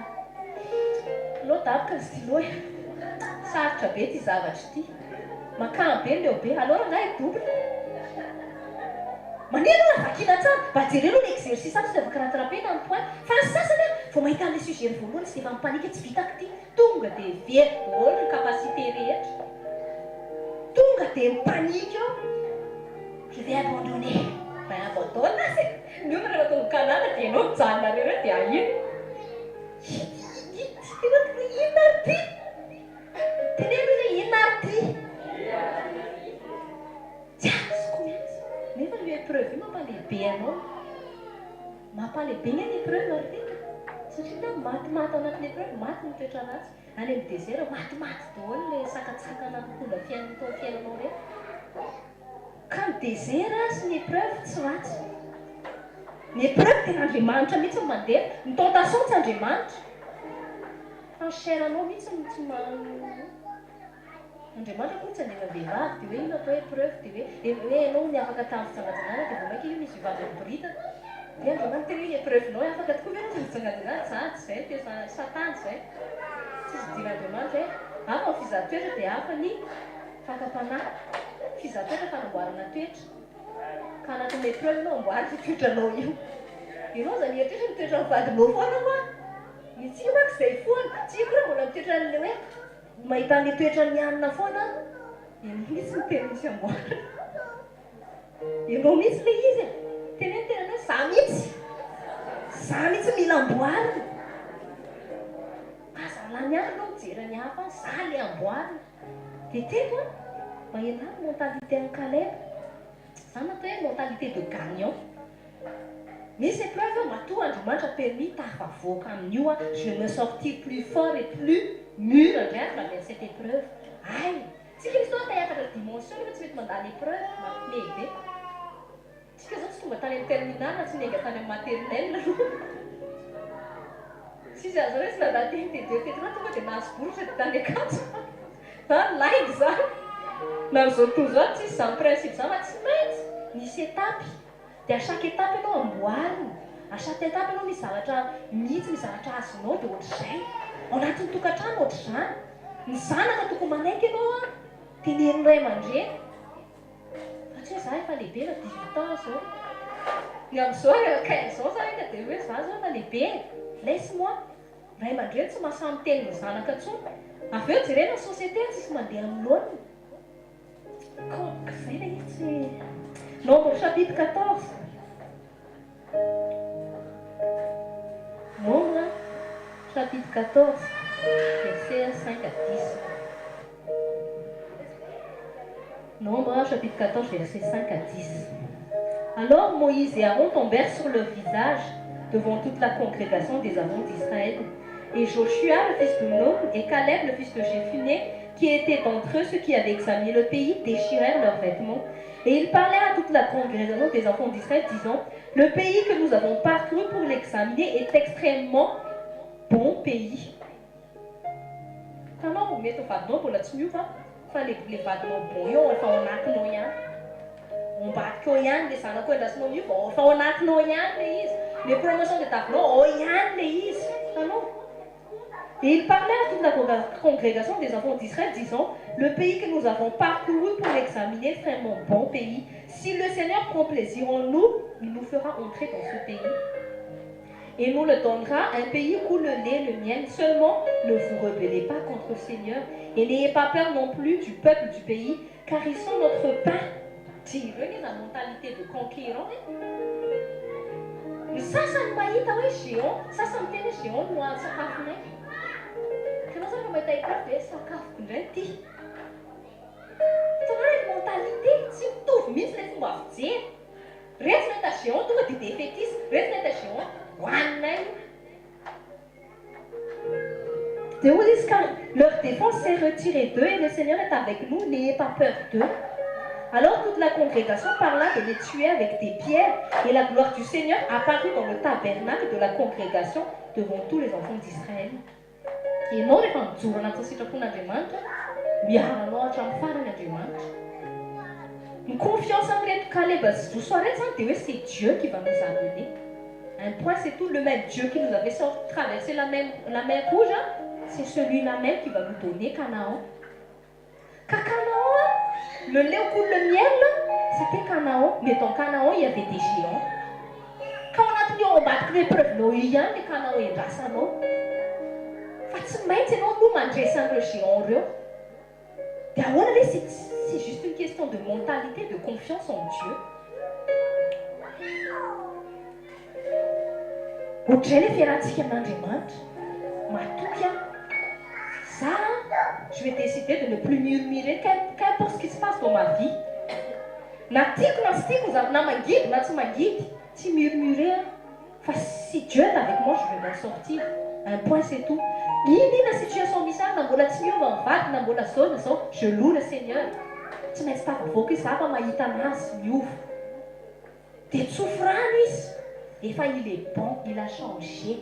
aleo daboka ny stylo e. Sarotra be ity zavatra ity. Makà be leo be. Aleo rangahy double. Manino raha vakiana tsara? Mba jereo aloha le exercice ato sao dia afaka rattraper-na ny point. Fa ny sasany an, vao mahita an'le sujet voalohany izy dia efa mi-panique tsy vitako ity. Tonga dia very daholo ny capacité rehetra. Tonga dia mi-panique eo. Je vais abandonner. Ben abandonne aza e. Ny olona rehefa tonga Canada dia ianao mijanona irery eo dia ahino. Ity ity tena inona ary ity? Teneno izy hoe inona ary ity? Tsy azoko mihitsy. Nefa io épreuve io mampalehibe anao. Mampalehibe anie ny épreuve ry tena. Satria na matimaty ao anatin'ny épreuve, maty ny toetra ratsy. Any amin'ny désert, matimaty daholo ilay sakantsakana mitondra fiainana tao amin'ny fiainanao rehetra. Ka ny désert sy ny épreuve tsy ratsy. Ny épreuve tena Andriamanitra mihitsy no mandefa. Ny tentation tsy Andriamanitra. Fa ny chair anao mihitsy no tsy ma. Andriamanitra akory tsy handefa vehivavy dia hoe ino atao hoe épreuve dia hoe hoe ianao hono afaka tamin'ny fijangajangana dia vao mainka io misy vehivavy miboridana. Dia Andriamanitra tena hoe épreuve-nao hoe afaka tokoa ve ianao tamin'ny fijangajangana? Za tsy izay no tena satana izay. Tsisy idiran'Andriamanitra e. Hafa ny fizahan-toetra dia hafa ny fakam-panahy. Fizahan-toetra fanamboarana toetra. Ka anatin'ny épreuve ianao amboary io toetranao io. Ianao aza mieritreritra ny toetran'ny vadinao foana hoa. Ny antsika manko izay foana. Tsika koa raha mbola mitoetra an'ilay hoe mahita an'ilay toetran'ny anona foana an, ianao mihitsy no tena misy amboarina. Ianao mihitsy ilay izy e. Teneno ny tenanao hoe za mihitsy. Za mihitsy mila amboarina. Aza lany andro ianao mijery ny hafa, za ilay amboarina. Dia teto an, mba ianaro ny mentalité an'i Caleb. Izany no atao hoe mentalité de gagnant. Misy épreuve eo, matoa Andriamanitra permis tafavoaka amin'io aho, je me sortir plus fort et plus mûr indray à travers cette épreuve. Hay! Tsika misy fotoana te hiakatra dimension nefa tsy mety mandalo épreuve, mampiomehy be. Tsika zao tsy tonga tany amin'ny terminale raha tsy niainga tany amin'ny maternelle aloha. Tsisy azo hoe tsy nandalo teny T2 T3 tonga dia nahazo bourse dia tany Ankatso. Zany lainga zany. Na amin'izao tontolo izao ary tsisy izany principe izany fa tsy maintsy misy étape. Dia à chaque étape ianao amboarina. À chaque étape ianao misy zavatra mihitsy, misy zavatra azonao dia ohatr'izay. Ao anatin'ny tokantrano ohatr'izany. Ny zanaka tokony manaiky ianao an, tenenin'ny ray aman-dreny. Tsy hoe za efa lehibe efa 18 ans zao. Ny amin'izao rehefa 15 ans za tonga dia hoe za zao efa lehibe e! Laisse moi. Ray aman-dreny tsy mahasahy miteny ny zanaka intsony. Avy eo jerena ny société tsisy mandeha amin'ny laoniny. Ka zay ilay izy tsy. Nombre chapitre 14. Nombre chapitre 14 verset 5 à 10. Nombre chapitre 14 verset 5 à 10. Alors Moïse et Aaron tombèrent sur leur visage devant toute la congrégation des enfants d'Israël. Et Joshua, le fils de Nun, et Caleb, le fils de Jephuné, qui étaient d'entre eux ceux qui avaient examiné le pays, déchirèrent leurs vêtements. Et ils parlèrent à toute la congrégation des enfants d'Israël, disant, Le pays que nous avons parcouru pour l'examiner est extrêmement bon pays. Hitanao, mety ho vadinao mbola tsy miova fa le le vadinao bon io efa ao anatinao ihany. Ao ambadika ao ihany le zanakao endrasinao miova, efa ao anatinao ihany le izy. Le promotion tadiavinao ao ihany le izy. Hitanao? Et ils parlèrent à toute la congrégation des enfants d'Israël, disant, Le pays que nous avons parcouru pour l'examiner est vraiment bon pays. Si le Seigneur prend plaisir en nous, il nous fera entrer dans ce pays. Et nous le donnera, un pays où coule le lait et le miel. Seulement, ne vous rebellez pas contre le Seigneur et n'ayez pas peur non plus du peuple du pays, car ils sont notre pain. Jereo anie izany mentalité de conquérant e! Ny sasany mahita hoe géant, sasany miteny hoe géant no sakafonay. Ka ianao zany rehefa mahita épreuve dia sakafoko indray ity. Hitanao ilay mentalité, tsy mitovy mihitsy ilay fomba fijery. Reto nahita géant tonga dia défaitiste, reto nahita géant hohaninay io. Dia hoy izy, Car leur défense s'est retirée d'eux et le Seigneur est avec nous, n'ayez pas peur d'eux. Alors toute la congrégation parla de les tuer avec des pierres, et la gloire du Seigneur apparut dans le tabernacle de la congrégation devant tous les enfants d'Israël. Ianao rehefa mijoro anatin'ny sitrapon'Andriamanitra, miaro anao hatramin'ny farany Andriamanitra. Ny confiance amin'ireto Kaleba sy Josoa ireto izany dia hoe c'est Dieu qui va nous amener. Un point c'est tout, le même Dieu qui nous avait traversé la mer, la mer rouge, c'est celui-là même qui va nous donner Canaan. Ka Canaan, le lait où coule le miel, c'était Canaan. Mais dans Canaan, il y avait des géants. Ka ao anatin'io ao ambadiky ny épreuve-nao io ihany le Canaan endrasanao. Fa tsy maintsy ianao no mandresy an'ireo géants ireo. Dia ahoana ve c'est c'est juste une question de mentalité, de confiance en Dieu. Ohatrizay le fiarahantsika amin'Andriamanitra. Matoky aho. Za je vais décider de ne plus murmurer qu'importe ce qui se passe dans ma vie. Na tiako na tsy tiako ny zavatra, na mangidy na tsy mangidy, tsy murmurer aho. Fa si Dieu est avec moi je vais m'en sortir. Un point c'est tout. Ina ina situation misy ahy na mbola tsy miova ny vady na mbola zao na zao, je loue le Seigneur. Tsy maintsy tafavoaka izy za fa mahita anazy miova. Dia tsofy rano izy, efa il est bon, il a changé.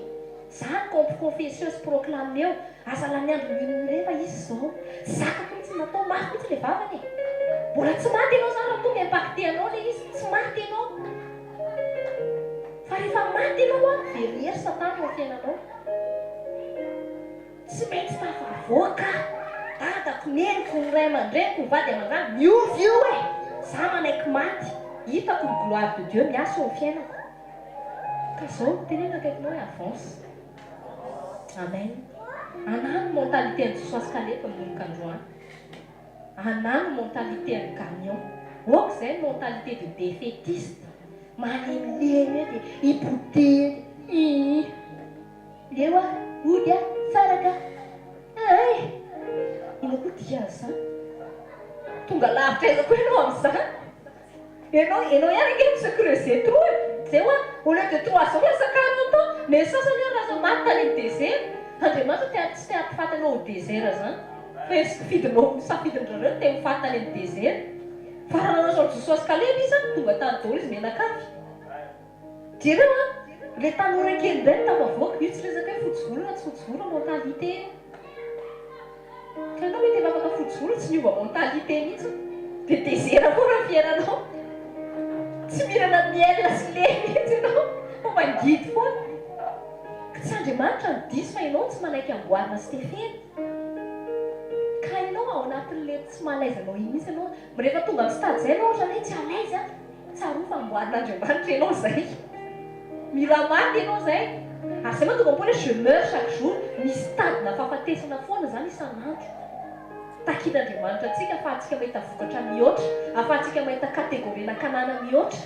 Za no confesseo sy proclameo, aza lany andro murmurer fa izy zao. Tsy zakako mihitsy ny natao, mafy mihitsy le vavany e. Mbola tsy maty ianao zany raha toa mi-impacter anao le izy, tsy maty ianao. Fa rehefa maty ianao an, very hery satana eo amin'ny fiainanao. Tsy maintsy tafavoaka dadako, neniko, ny ray aman-dreniko, ny vady aman-janako, miova io e! Za manaiky maty, hitako ny gloire de Dieu miasa eo amin'ny fiainako. Ka zao no teneno akaikinao hoe avance. Amen. Anano ny mentalité an'i Josoa sy Kaleba manomboka androany. Anano ny mentalité an'i Gagnant. Ok zay ny mentalité de défaitiste. Malemilemy eo dia hibodehiny. Ii. Leo aho, hody aho, saraka aho. Hay! Inona koa dikan'izany? Tonga lavitra aiza koa ianao amin'izany? Ianao, ianao ihany ange no se creuser trou e! Zay hoa, au lieu de trois ans lasa 40 ans, mais ny sasany ary lasa maty tany amin'ny désert. Andriamanitra te tsy te hampifaty anao au désert zany. Fa io safidinao, safidin-dry zareo ny te ho faty tany amin'ny désert. Fa raha nanao ohatran'i Josoa sy Kaleba izy an, tonga tany daholo izy mianakavy. Jereo an! Ilay tanora kely indray no tafavoaka, io tsy resaka hoe fotsy volo na tsy fotsy volo, mentalité io. Ka ianao mety efa afaka fotsy volo tsy niova mentalité mihitsy, dia désert foana ny fiainanao. Tsy mihinana miel sy lait mihitsy ianao fa mangidy foana. Ka tsy Andriamanitra no diso fa ianao no tsy manaiky amboarina sy tefena. Ka ianao. ianao ao anatin'ilay tsy maha à l'aise anao iny mihitsy ianao. Rehefa tonga amin'ny stade izay ianao ohatran'ny hoe tsy à l'aise an, tsarovy fa amboarin'Andriamanitra ianao izay. Mila maty ianao izay. Ary izay mahatonga an'i Paoly hoe je meurs chaque jour, misy stade-na fahafatesana foana izany isan'andro. Takin'Andriamanitra antsika ahafahantsika mahita vokatra mihoatra, ahafahantsika mahita catégorie-na Kanana mihoatra.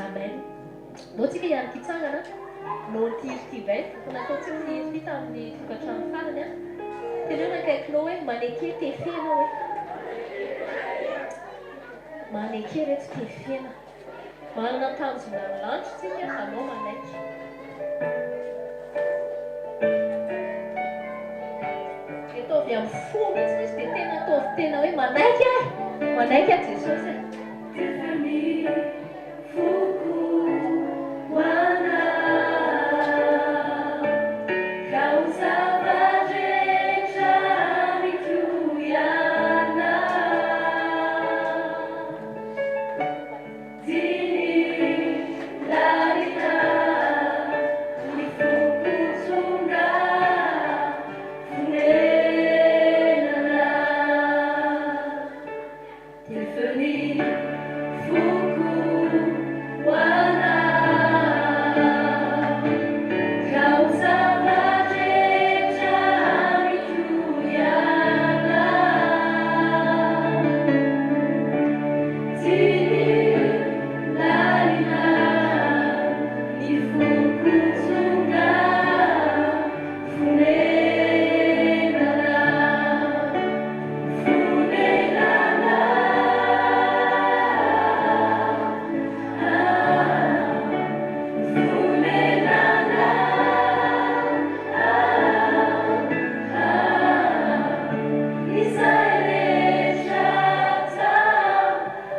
Amen. Ndao tsika hianaka hitsangana noho ity hira ity indray. Efa nataontsika ity hira ity tamin'ny tokantrano farany an. Teneno ny akaikinao hoe maneke tefena hoe. Maneke reto tefena. Manana tanjona amin'ny lanitra tsika, anao manaiky. Dia ataovy amin'ny fo mihitsy izy dia tena ataovy tena hoe manaiky aho, manaiky aho Jesosy e. Tiffany foko ho anao Ka ho zava-drehetra amiko ianao Diniho lalina ny foko tonga fonenana. Tiffany foko ho anao Ka ho zava-drehetra amiko ianao Diniho lalina ny foko tonga fonenana. Fonenana Fonenana Izay rehetra atao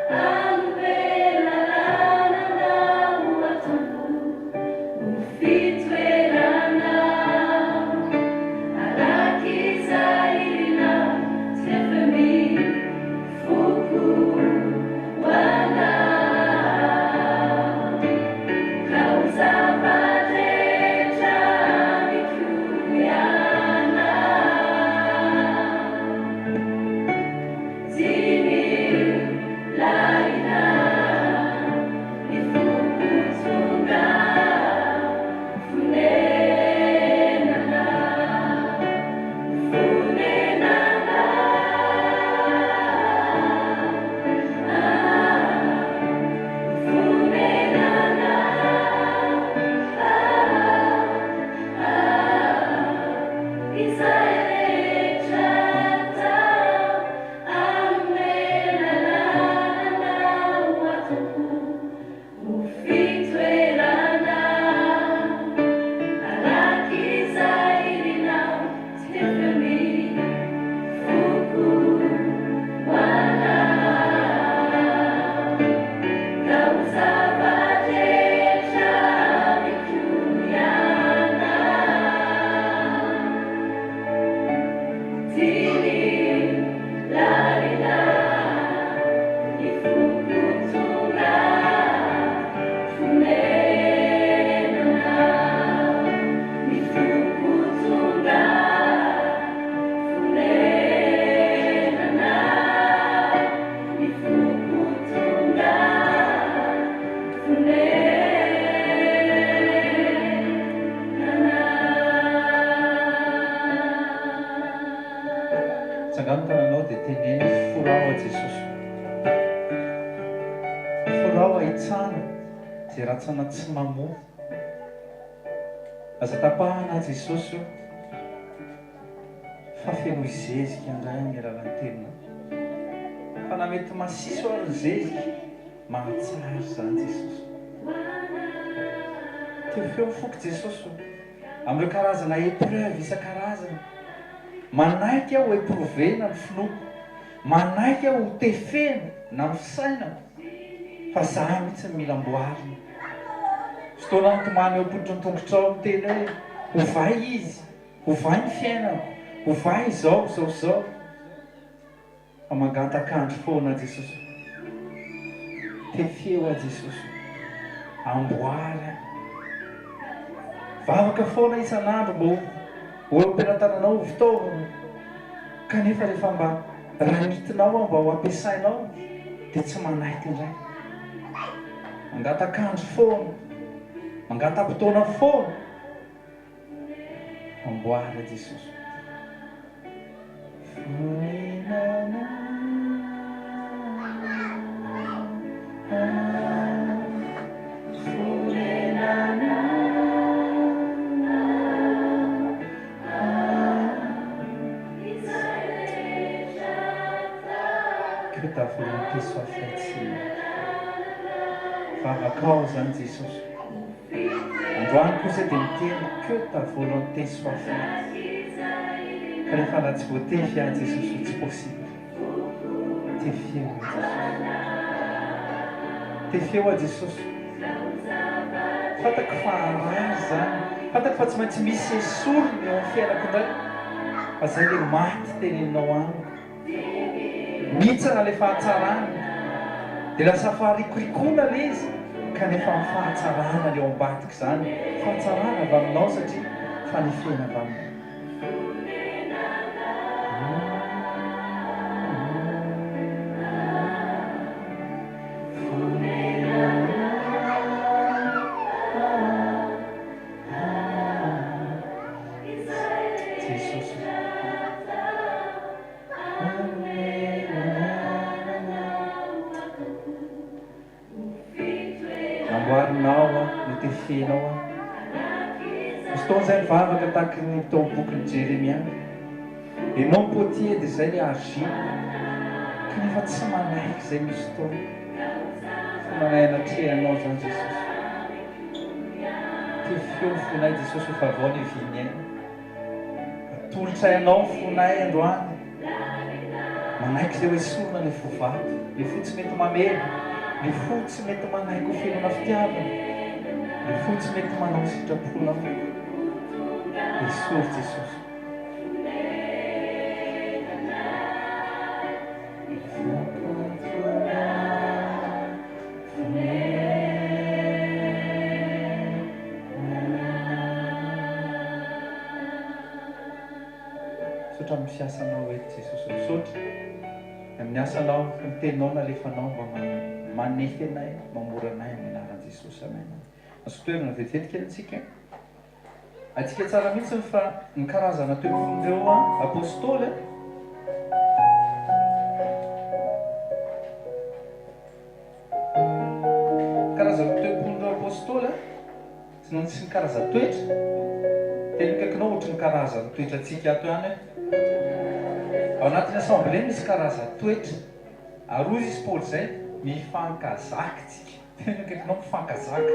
Hanome lalàna anao Tompo Ho fitoerana Araka izay irinao Tefy foko ho anao Ka ho zava-drehetra amiko ianao Diniho lalina ny foko tonga Fonenana, fonenana, fonenana, izay rehetra atao hanome lalana ho ato Ho fitoerana araka izay irinao Tiffany foko ho anao Ka ho zava-drehetra amiko ianao Diniho lalina ny foko tonga fonenana Ny foko tonga fonenana Ny foko tonga fonenana. Tsangano ny tananao dia teneno forao aho Jesosy o. Forao ahitsano izay rantsana tsy mamoa. Aza tapahana aho Jesosy o. Fa fenoy zezika indray amin'ny alalan'ny teninao. Fa na mety masiso ary ny zezika, mahatsara izany Jesosy o. Tefeo ny foko Jesosy o. Amin'ireo karazana épreuve isan-karazany. Manaiky aho ho éprouver-na ny finoako. Manaiky aho ho tefena na ny fisainako. Fa za mihitsy no mila amboarina. Fotoana mitomany eo am-pototry ny tongotrao miteny hoe ovay izy, ovay ny fiainako, ovay izao, izao, izao. Fa mangantak'andro foana Jesosy o. Tefeo aho Jesosy o. Amboary aho. Vavaka foana isan'andro mba ho eo am-pelatananao ho fitaovana. Kanefa rehefa mba ranitinao aho mba ho ampiasainao dia tsy manaiky indray. Mangatak'andro foana, mangata-potoana foana. Amboara Jesosy. Fonenana. Fonenana. Que ta volonté soit faite Seigneur. Vavakao zany Jesosy. Androany kosa dia miteny que ta volonté soit faite. Ka rehefa raha tsy voatefy aho Jesosy tsy possible. Tefeo aho Jesosy. Tefeo aho Jesosy. Fantako fa harary izany. Fantako fa tsy maintsy misy esorina eo amin'ny fiainako indray. Fa izay ilay maty teneninao amiko. Mihitsana ilay fahatsarana. Dia lasa faharikorikoana ilay izy, kanefa ny fahatsarana ilay ao ambadik'izany. Fahatsarana avy aminao satria fanefena avy aminao. Namboarinao aho, notefenao aho. Misy fotoana izay nivavaka tahaky ny tao amin'ny bokin'i Jeremia. Ianao ny potier dia izay ilay argile. Kanefa tsy manaiky izay misy fotoana. Fonanay anatrehanao izany Jesosy. Tefeo ny fonay Jesosy ho favao ny vin'ny aina. Atolotray Anao ny fonay androany. Manaiky izay ho esorina ilay fo vato, ilay fo tsy mety mamela, ilay fo tsy mety manaiky ho fenoina fitiavana, ilay fo tsy mety manao ny sitraponao. Esory Jesosy. Misaotra amin'ny fiasanao eto Jesosy Misaotra amin'ny asanao ny teninao nalefanao mba manefy anay mamora anay amin'ny anaran'i Jesosy Amen. Azo toerana vetivety kely antsika. Haintsika tsara mihitsy fa ny karazana toe-pon'ireo apostoly Karazana toe-pon'ireo apostoly sy ny sy ny karazan-toetra. Telo akaikinao ohatry ny karazan'ny toetrantsika ato ihany hoe. Ao anatin'ny assemblée misy karazan-toetra. Ary hoy izy Paoly izay, mifankazaka tsika. Telo akaikinao mifankazaka.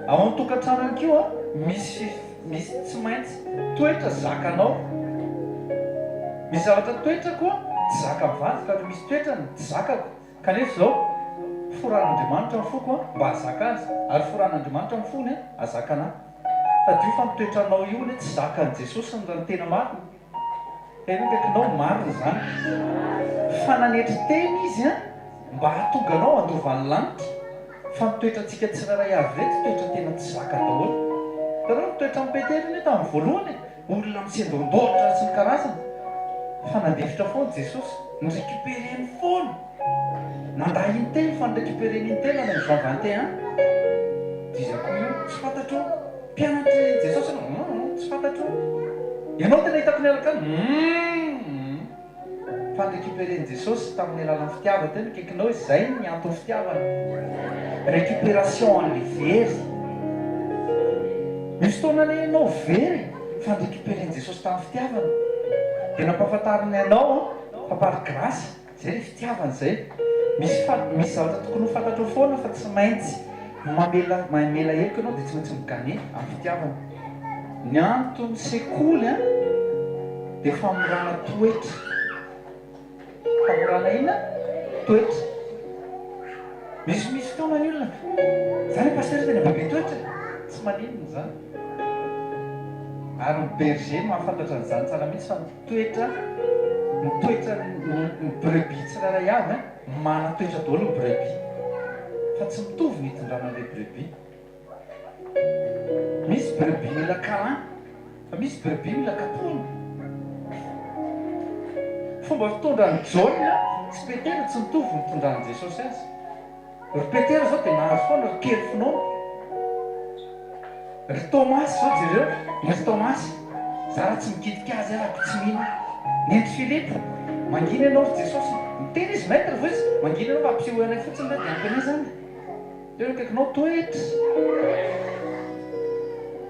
Ao an-tokantrano ihany koa misy misy tsy maintsy toetra zakanao. Misy zavatra toetra koa tsy zakan'ny vadiko ary misy toetrany tsy zakako. Kanefa izao, foran'Andriamanitra ny foko mba hahazaka azy, ary foran'Andriamanitra ny fony hahazaka anà. Tadidio fa ny toetranao io anie tsy zakan'i Jesosy raha ny tena marina. Tena akaikinao, marina izany. Fa nanetry tena Izy mba hahatonga anao handova ny lanitra. Fa ny toetrantsika tsirairay avy ireto toetra tena tsy zaka daholo. Hitanareo ny toetran'i Petera anie tamin'ny voalohany e! Olona mitsendaondaotra sy ny karazany. Fa nandefitra foana Jesosy. Ni-recuperer-ny foana. Nandà intelo fa ni-recuperer-ny intelo any amin'ny Jean 21. Dia iza koa io? Tsy fantatro. Mpianatr'i Jesosy ianao? Hum, tsy fantatro. Ianao tena hitako niaraka aminy? Hum. Fa ni-recuperer-n'i Jesosy tamin'ny alalan'ny fitiavana. Tena akaikinao izy. Izay ny anton'ny fitiavana. Récupération an'ilay very. Misy fotoana anie ianao very fa ni-recuperer-n'i Jesosy tamin'ny fitiavana. Dia nampahafantariny anao fa par grâce. Zay le fitiavana zay. Misy fa misy zavatra tokony ho fantatrao foana fa tsy maintsy mamela mamela heloka ianao dia tsy maintsy mi-gagner amin'ny fitiavana. Ny anton'ny sekoly an dia famorana toetra. Famorana inona? Toetra. Misy misy fotoana ny olona, za le pasteur tena bebe toetra e! Tsy maninona izany. Ary ny berger mahafantatra an'izany tsara mihitsy fa ny Toetra, ny toetran'ny ny brebis tsirairay avy an, manan-toetra daholo ny brebis. Fa tsy mitovy ny hitondrana an'ilay brebis. Misy brebis mila câlin, fa misy brebis mila kapohina. Fomba fitondran'i Jaona sy Petera tsy mitovy ny nitondran'i Jesosy azy. Ry Petera zao dia nahazo foana ry kely finoana. Ry Tomasy zao jereo, ry Tomasy, za raha tsy mikitika azy ahako tsy mino aho. Nentry Filipo, mangina ianao ry Jesosy, miteny izy maître vo izy, mangina ianao fa ampisehoy anay fotsiny re dia ampy anay zany. Teo akaikinao toetra,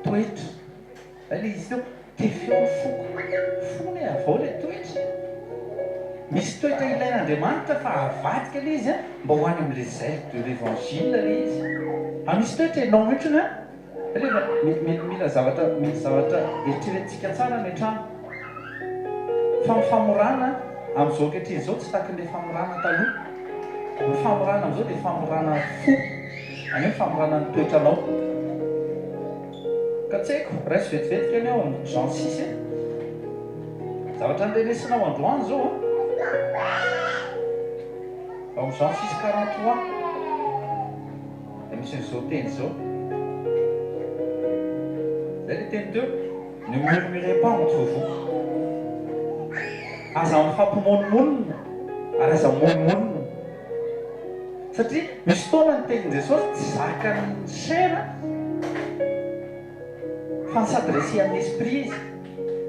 toetra. Zay le izy teo, tefeo ny foko, fony e, avao le toetra e. Misy toetra ilain'Andriamanitra fa avadika le izy an, mba ho any amle zèle de l'évangile le izy. Fa misy toetra enao mihitsiny an, rehefa mila zavatra mila zavatra eritreretintsika tsara any an-trano. Fa ny famorana amin'izao ankehitriny izao tsy takin'le famorana taloha. Ny famorana amin'izao dia famorana fo, izany hoe famorana ny toetranao. Ka tsy haiko, raiso vetivetika anie ao amin'ny Jean six e. Zavatra norenesinao androany izao an. Ao amin'ny Jean six 43 dia misy an'izao teny izao. Izay ilay teny teo, ne murmurez pas entre vous. Aza mifampimonomonona ary aza mimonomonona. Satria misy fotoana ny tenin'i Jesosy tsy zakan'ny chair fa ni-s'adresser amin'ny esprit izy.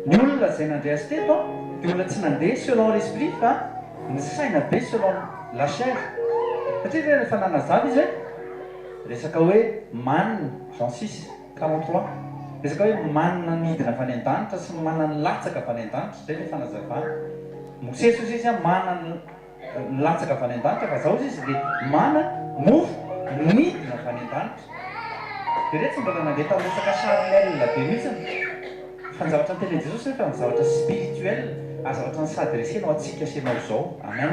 Ny olona izay nandre azy teto dia olona tsy nandeha selon l'esprit fa nisaina be selon la chair. Satria ve rehefa nanazava izy hoe resaka hoe manna, Jean six, 43, resaka hoe manna nidina avy any an-danitra sy ny manna nilatsaka avy any an-danitra, izay ilay fanazavana. Mosesy hozy izy manna Nilatsaka avy any an-danitra fa zao izy le mana, mofo, nidina avy any an-danitra. De re tsy mbola nandeha tamin'ny resaka charnel be mihitsiny fa ny zavatra notenenin'i Jesosy nefa ny zavatra spirituel ary zavatra ni-s'adresser-ny ho antsika sy ianao izao. Amen.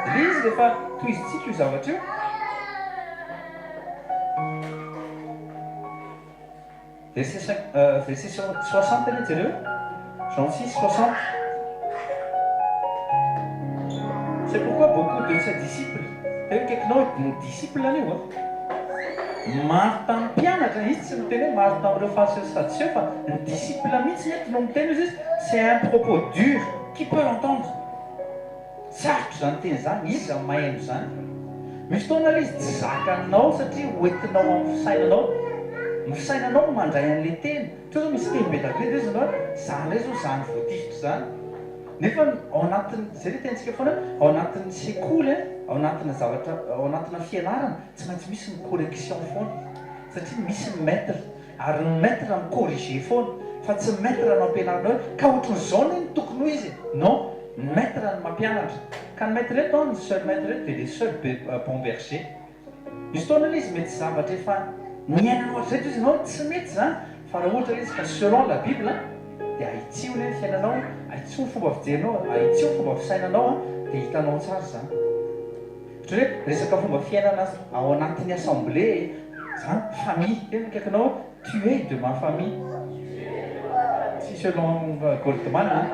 Le izy rehefa tohizintsika io zavatra io. Verset verset 60 anie jereo e. Jean 6, 60. C'est pourquoi beaucoup de ses disciples, teo akaikinao hoe ny disciple anie io an. Maro tamin'ny mpianatra, izy tsy miteny hoe maro tamin'ireo fariseo sy sadoseo fa ny disciple mihitsy eto no miteny hozy izy, c'est un propos dur, qui peut l'entendre? Sarotra izany teny izany, iza no maheno izany? Misy fotoana ilay izy tsy zakanao satria hoentinao amin'ny fisainanao. Ny fisainanao no mandray an'ilay teny. Ohatra zao misy teny be dia be dia izy hoe za indray zao izany voatifitra izany. Nefa ao anatin'ny, izay ilay tenintsika foana hoe ao anatin'ny sekoly, ao anatina zavatra, ao anatina fianarana tsy maintsy misy ny correction foana satria misy ny maître. Ary ny maître mi-corriger foana fa tsy ny maître no ampianarina hoe ka ohatran'izao anie no tokony ho izy e! Non, ny maître no mampianatra. Ka ny maître eto an, ny seul maître eto dia le seul bon berger. Misy fotoana ilay izy mety zavatra efa niainanao hatrizay toa izy ianao tsy mety izany fa raha ohatra ilay izy ka selon la bible dia ahitsio anie ny fiainanao, ahitsio ny fomba fijerinao, ahitsio ny fomba fisainanao an, dia hitanao tsara izany. Ohatra hoe resaka fomba fiainana ao anatin'ny assemblée zany, famille, tena akaikinao hoe tu es de ma famille, tsy selon Goldman an,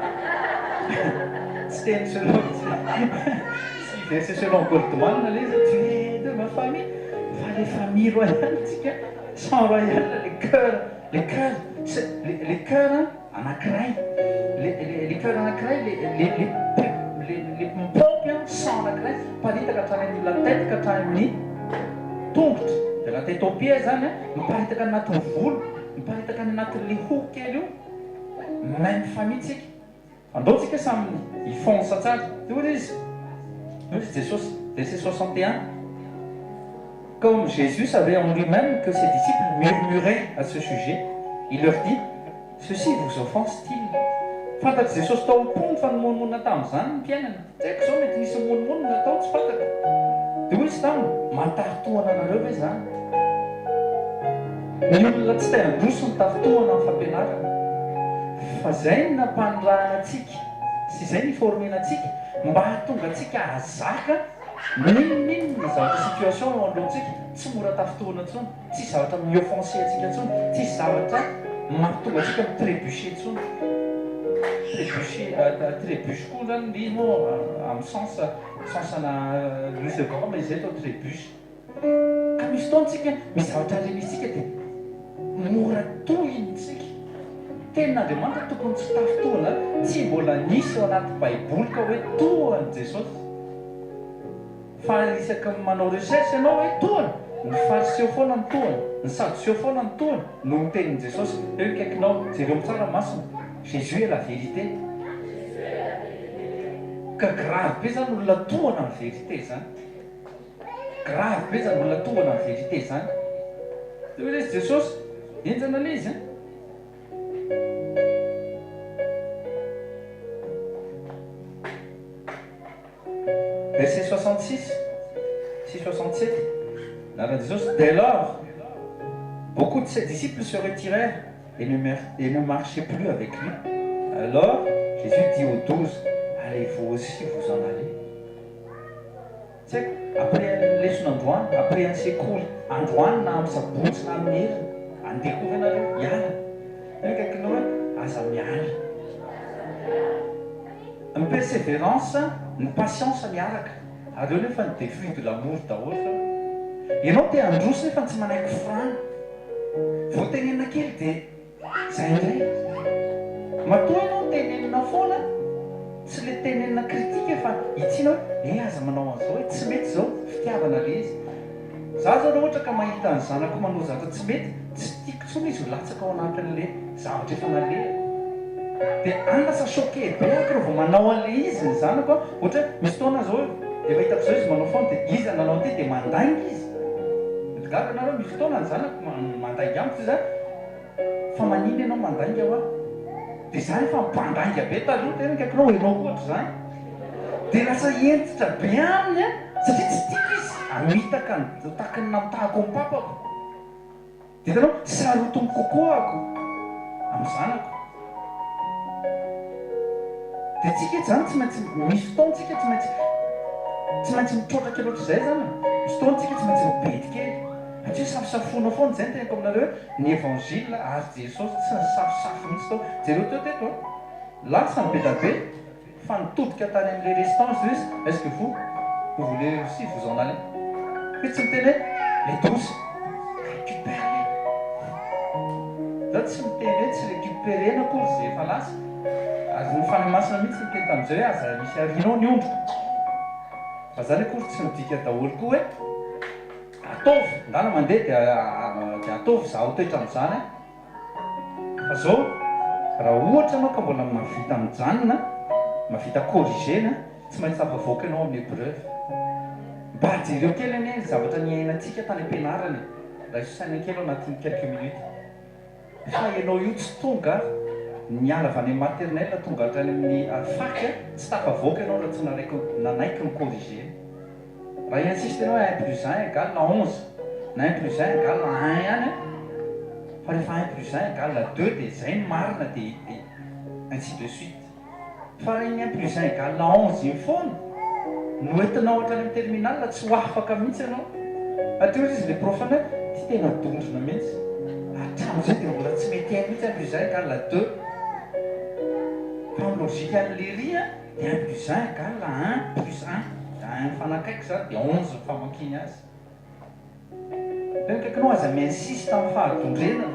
tsy teny selon, tsy verset selon Goldman ilay izy hoe tu es de ma famille, fa le famille royale tsika, sang royal, le cœur, le cœur, le cœur. Anankiray, le le liqueur anankiray, le le le le le mipaompy an, sang anankiray miparitaka hatrany amin'ny la tête ka hatrany amin'ny tongotra, de la tête aux pieds zany an, miparitaka any anatin'ny volo, miparitaka any anatin'le hoho kely io, même famille tsika, andao tsika samy hi-fonce tsara, de hoy izy, hoy izy Jesosy, verset 61. Comme Jésus savait en lui-même que ses disciples murmuraient à ce sujet, il leur dit, Ceci vous offense-t-il? Fantatr'i Jesosy tao am-pony fa nimonomonona tamin'izany ny mpiainany. Tsy haiko izao, mety nisy nimonomonona tao, tsy fantako. Dia hoy izy taminy, Mahatafintohana anareo ve izany? Ny olona tsy te handroso no tafintohana amin'ny fampianarana. Fa izay no nampanirahana antsika sy izay ni-former-na antsika mba hahatonga antsika hahazaka N'inon'inona zavatra situation eo anoloantsika, tsy mora tafintohina intsony, tsisy zavatra mi-offenser antsika intsony, tsisy zavatra mahatonga antsika mi-trebucher intsony. Trebucher, trebuche koa zany le izy moa amin'ny sens, sens ana Louis Segond mais izay atao trebuche. Ka misy fotoana tsika, misy zavatra renisika dia mora tohina tsika. Tenin'Andriamanitra tokony tsy tafintohina, tsy mbola nisy ao anaty baiboly ka hoe toa an'i Jesosy. Fa isaky ny manao recherche ianao hoe tohana, ny fariseo foana no tohana, ny sadoseo foana no tohana noho ny tenin'i Jesosy. Eo akaikinao, jereo tsara ny masony, Jésus est la vérité. Ka grave be zany olona tohana ny vérité zany. Grave be zany olona tohana ny vérité zany. Dia hoy izy Jesosy, henjana le izy an. Verset 66 sy 67, Anaran'i Jesosy, Dès lors, beaucoup de ses disciples se retirèrent et ne et ne marchaient plus avec lui. Alors Jésus dit aux douze, Allez-vous aussi vous en aller? Tsy haiko, après an'ny lesona androany, après an'ny sekoly androany na amin'ny sabotsy na amin'ny heriny, andeha koa ve nareo hiala? Eo akaikinao hoe aza miala. Ny perseverance, ny patience miaraka, ary eo nefa ny des fruits de l'amour daholo ireo. Ianao te handroso nefa tsy manaiky frein. Vao tenenina kely dia zay indray. Matoa ianao tenenina foana, tsy le tenenina critique fa hitsiana hoe eh aza manao an'izao e, tsy mety izao, fitiavana le izy. Za zao raha ohatra ka mahita ny zanako manao zavatra tsy mety, tsy tiako intsony izy ho latsaka ao anatin'le zavatra efa nalehako. Dia any lasa choqué be ako raha vao manao an'le izy ny zanako an, ohatra hoe misy fotoana zao efa hitako zao izy manao foana dia iza nanao an'ity dia mandainga izy. Mety gaga nareo, misy fotoana ny zanako mandainga amiko zay za. Fa maninona ianao mandainga hoa? Dia za efa mpandainga be taloha tena akaikinao enao koa ohatr'izany. Dia lasa hentitra be aminy an, satria tsy tiako izy hamitaka ny tahaka ny namitahako ny papako. Dia hitanao, sarotiny kokoa ako amin'ny zanako. Dia tsika eto izany tsy maintsy misy fotoana tsika tsy maintsy tsy maintsy mitroatra kely ohatr'izay izany e. Misy fotoana tsika tsy maintsy mibedy kely. Fa tsy hoe safosafoana foana, izay no teneniko aminareo hoe ny évangile ary Jesosy tsy nisafosafo mihitsy tao. Jereo teo teto an, lasa ny bedabe fa nitodika tany amin'ilay restant izy hoe est-ce que vous, vous voulez aussi vous en aller? Hoe tsy miteny hoe les douze, récupère-les. Za tsy miteny hoe tsy récupérer-na akory izay efa lasa, ary ny Fanahy Masina mihitsy niteny tamin'izay hoe aza misy arianao ny ondriko. Fa zany akory tsy midika daholo koa hoe Ataovy, ndana mandeha dia dia ataovy zaho toetra amin'izany an! Fa zao, raha ohatra ianao ka mbola mahavita mijanona, mahavita corriger-na, tsy maintsy tafavoaka ianao amin'ny épreuve. Mba jereo kely anie ny zavatra niainantsika tany am-pianarana e! Raiso saina kely ao anatin'ny quelques minutes. Fa ianao io tsy tonga niala avy any amin'ny maternelle tonga hatrany amin'ny fac, tsy tafavoaka ianao raha tsy nanaiky ny corriger-na. Raha hi-insiste ianao hoe un plus un égale 11 na un plus un égale un ihany an, fa rehefa un plus un égale deux dia izay no marina dia ainsi de suite. Fa raha iny un plus un égale 11 iny foana no entinao hatrany amin'ny terminale tsy ho afaka mihitsy ianao. Aty hozy izy le prof ny hoe ty tena dondrona mihitsy, hatramin'izay dia mbola tsy mety hainy mihitsy un plus un égale deux. Fa ny logique an'i lery an, Dia un plus un égale un plus un, dia un mifanakaiky izany dia 11 ny famakiany azy. Tena akaikinao aza mi-insiste amin'ny fahadondrenana.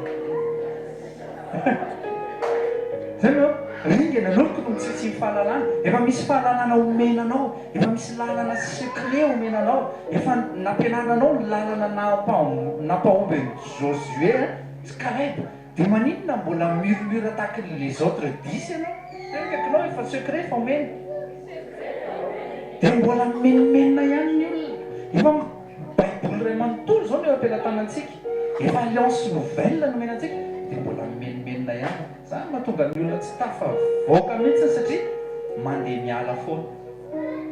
Zay no ringana anao tokony tsy tsy fahalalana. Efa misy fahalalana omena anao, efa misy lalana secret omena anao, efa nampianarina anao ny lalana nampahomby an'i Josué sy Caleb. Dia maninona mbola murmure tahaky ny les autres dix ianao? Tena akaikinao efa secret efa omena. Dia mbola mimenomenona ihany ny olona. Efa baiboly iray manontolo izao no eo am-pelatanantsika. Efa alliance nouvelle nomena antsika dia mbola mimenomenona ihany. Izany no mahatonga ny olona tsy tafavoaka mihitsy satria mandeha miala foana.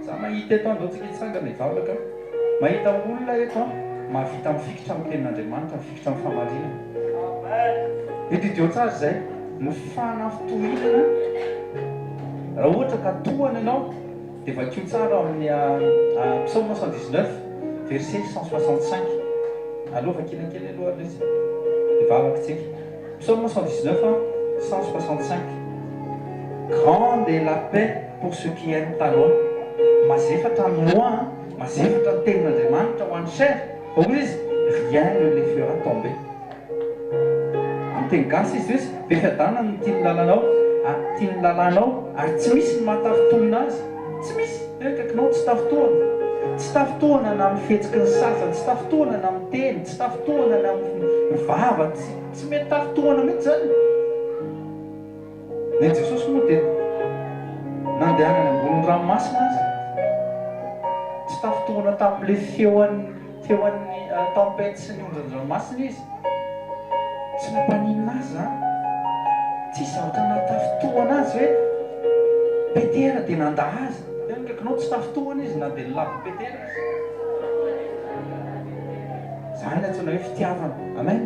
Za mahita eto andao tsika hitsangana hivavaka mahita olona eto an mahavita mifikitra amin'ny tenin'Andriamanitra mifikitra amin'ny famarinana Etudio tsara izay ny fanafitohinana raha ohatra ka tohana ianao dia vakio tsara ao amin'ny psaume 119 verset 165 aloha vakina kely aloha aloha izy hivavaka tsika psaume 119 165 grande est la paix pour ceux qui aiment ta loi. Mazefatra ny loi an, mazefatra ny tenin'Andriamanitra ho an'ny chair, fa hoy izy, rien ne les fera tomber. Amin'ny teny. teny gasy izy hoe be fiadanana no tian'ny lalanao, tian'ny lalànao ary tsy misy ny mahatafintohina azy. Tsy misy. Eo akaikinao tsy tafintohana. Tsy tafintohana na amin'ny fihetsiky ny sasany, tsy tafintohana na amin'ny teny, tsy tafintohana na amin'ny vava, tsy tsy mety tafintohana mihitsy izany. Ny an'i Jesosy moa dia nandehanany ambonin'ny ranomasina aza. Tsy tafintohana tamin'ilay feon'ny feon'ny tempête sy ny onjan-dranomasina izy. Tsy nampaninona azy izany. Tsisy zavatra nahatafintohana azy hoe Petera dia nandà azy. Tena akaikinao tsy tafintohana izy na dia nilavin'i Petera aza. Izany no antsoina hoe fitiavana. Amen.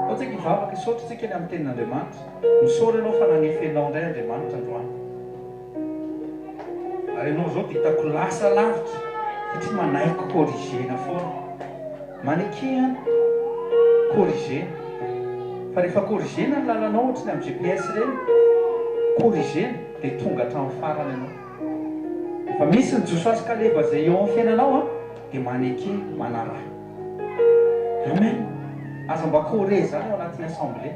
Ao tsika hivavaka, hisaotra tsika ny amin'ny tenin'Andriamanitra. Misaora ianao fa nanefy anao indray Andriamanitra androany. Ary ianao izao dia hitako lasa lavitra satria manaiky corriger-na foana. Maneke an! Corriger-na. Fa rehefa corriger-na ny lalanao ohatry ny amin'ny GPS ireny, corriger-na dia tonga hatramin'ny farany ianao. Rehefa misy ny Josoa sy Kaleba izay eo amin'ny fiainanao an, dia maneke, manaraha. Amen! Aza mba corriger izany ao anatin'ny assemblée.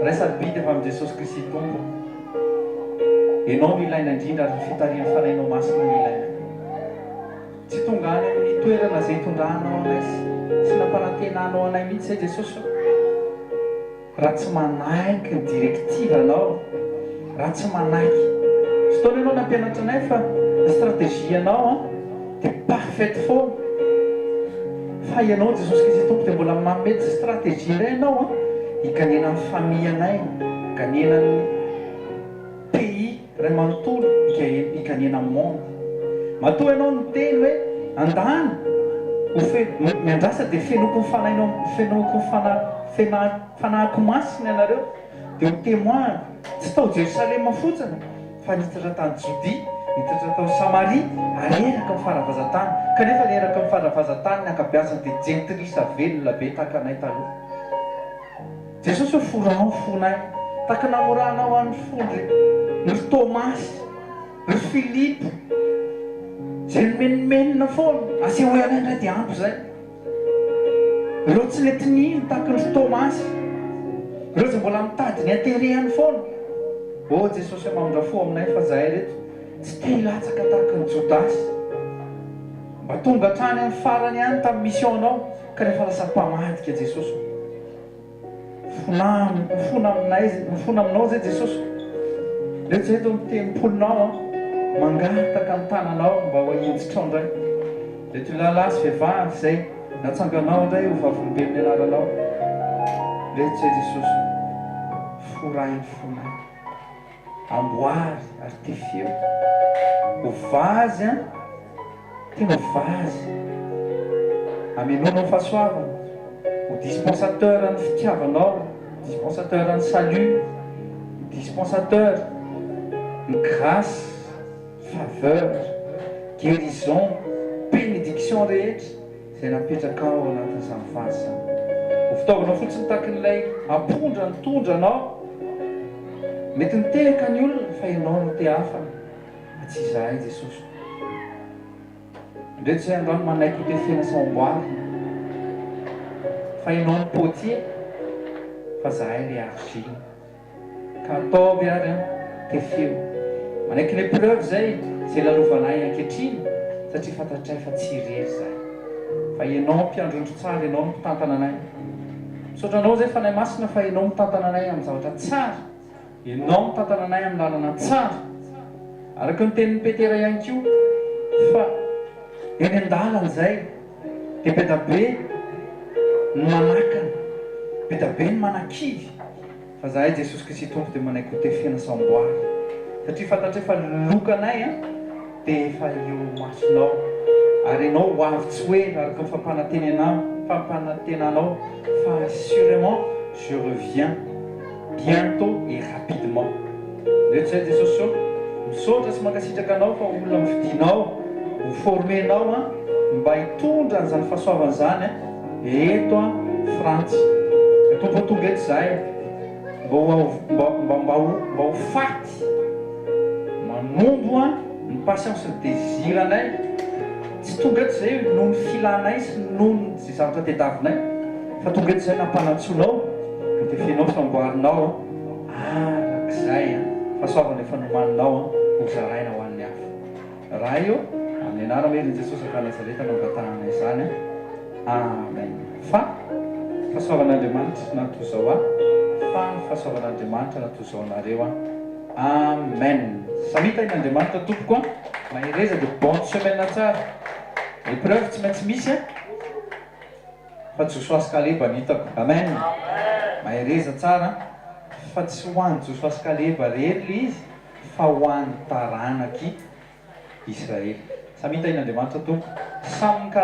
Ray sarobidy avy amin'i Jesosy Kristy Tompo, Ianao no ilaina indrindra ary ny fitarihan'ny Fanahinao Masina no ilaina. Tsy tonga any amin'ny toerana izay itondranao anay sy nampanantenanao anay mihitsy izay Jesosy ô, raha tsy manaiky ny directive anao, raha tsy manaiky. Fotoana Ianao nampianatra anay fa ny stratégie anao an, Dia parfaite foana. Fa ianao Jesosy Kristy Tompo dia mbola manome stratégie indray ianao an, higanena ny famille anay, higanena ny pays iray manontolo, higanena ny monde. Matoa ianao niteny hoe andany ho fe, miandrasa dia fenoiko ny fanahinao, fenoiko ny fanahy, fena, fanahiko masina ianareo, dia ho témoin-ko, tsy tao Jerosalema fotsiny, Fa nitatra tany Jodia, nitatra tao Samaria, ary eraky ny faravazan-tany. Kanefa ny eraky ny faravazan-tany ny ankabeazany dia jentilisa velona be tahaka anay taloha. Jesosy hoe forao ny fonay, tahaka namorahanao an'ny fon-dry ry Tomasy, ry Filipo, izay nimenomenona foana, asehoy anay indray dia ampy izay. Ireo tsy nety nino tahaka an-dry Tomasy. Ireo izay mbola mitady ny haterehany foana. Oh Jesosy ô mamindra fo aminay fa zahay reto tsy te hilatsaka tahaka an'i Jodasy. Mba tonga hatrany amin'ny farany ihany tamin'ny mission-nao kanefa lasa mpamadika Jesosy ô. Mifona mifona aminay mifona aminao zay Jesosy ô. Reto zay eto ny tempolinao an, mangataka ny tananao mba ho ahinjitrao indray. Reto lehilahy sy vehivavy izay natsanganao indray ho vavolombelon'ny anaranao. Reto zay Jesosy ô. Forahy ny fonay. Amboary ary tefeo. Ho vazy an. Tena ho vazy. Amenoanao fahasoavana. Ho dispensateur ny fitiavanao, dispensateur ny salut, dispensateur ny grâce, faveur, guérison, bénédiction rehetra izay napetrakao ao anatin'izany vazy izany. Ho fitaovana fotsiny takin'ilay ampondra nitondra anao. Mety nitehaka ny olona fa ianao no tehafana fa tsy izahay Jesosy. Ndreo tsy androany manaiky ho tefena sy amboarina fa ianao no potier fa zahay le argile ka ataovy ary an tefeo manaiky ny epreuve zay zay lalovanay ankehitriny satria fantatray fa tsy irery zahay fa ianao mpiandry ondry tsara ianao no mpitantana anay misaotra anao zay fanahy masina fa ianao mitantana anay amin'ny zavatra tsara Ianao mitantana anay amin'ny lalana tsara. Araka ny tenin'i Petera ihany koa fa eny an-dalana izay dia be da be ny manakana, be da be ny manakivy, fa zahay Jesosy Kristy Tompo dia manaiky ho tefena sy amboarina satria fantatray fa ny lokanay dia efa eo imasonao ary ianao ho avy tsy ho ela araka ny fampanantenanao fa assurément je reviens. Bientôt et rapidement. Ireto izay Jesosy ô, misaotra sy mankasitraka Anao fa olona nofidinao ho former-nao an, mba hitondra an'izany fahasoavana izany an, eto an Frantsa. Ka Tompo ô tonga eto izahay mba ho mba mba mba ho mba ho faty manombo an ny passion sy ny désir anay. Tsy tonga eto izay noho ny filanay sy noho ny izay zavatra tediavinay fa tonga eto izay nampanantsoinao. Tefenao sy amboarinao arak'izay fahasoavana efa nomaninao ho zaraina ho an'ny hafa. Ray ô, amin'ny anaran'i Jesosy avy any Nazareta no angatahana izany. Amen. Fa fahasoavan'Andriamanitra naha toy izao ahy, fa ny fahasoavan'Andriamanitra naha toy izao anareo aho. Amen. Samia tahin'Andriamanitra tompoko a. Mahereza dia bonne semaine tsara. Épreuve tsy maintsy misy a. Fa Josoa sy Kaleba no hitako. Amen. Mahereza tsara fa tsy ho an'i Josoa sy Kaleba irery ilay izy fa ho an'ny taranak'i Israely. Samia tahin'Andriamanitra tompoko. Samy.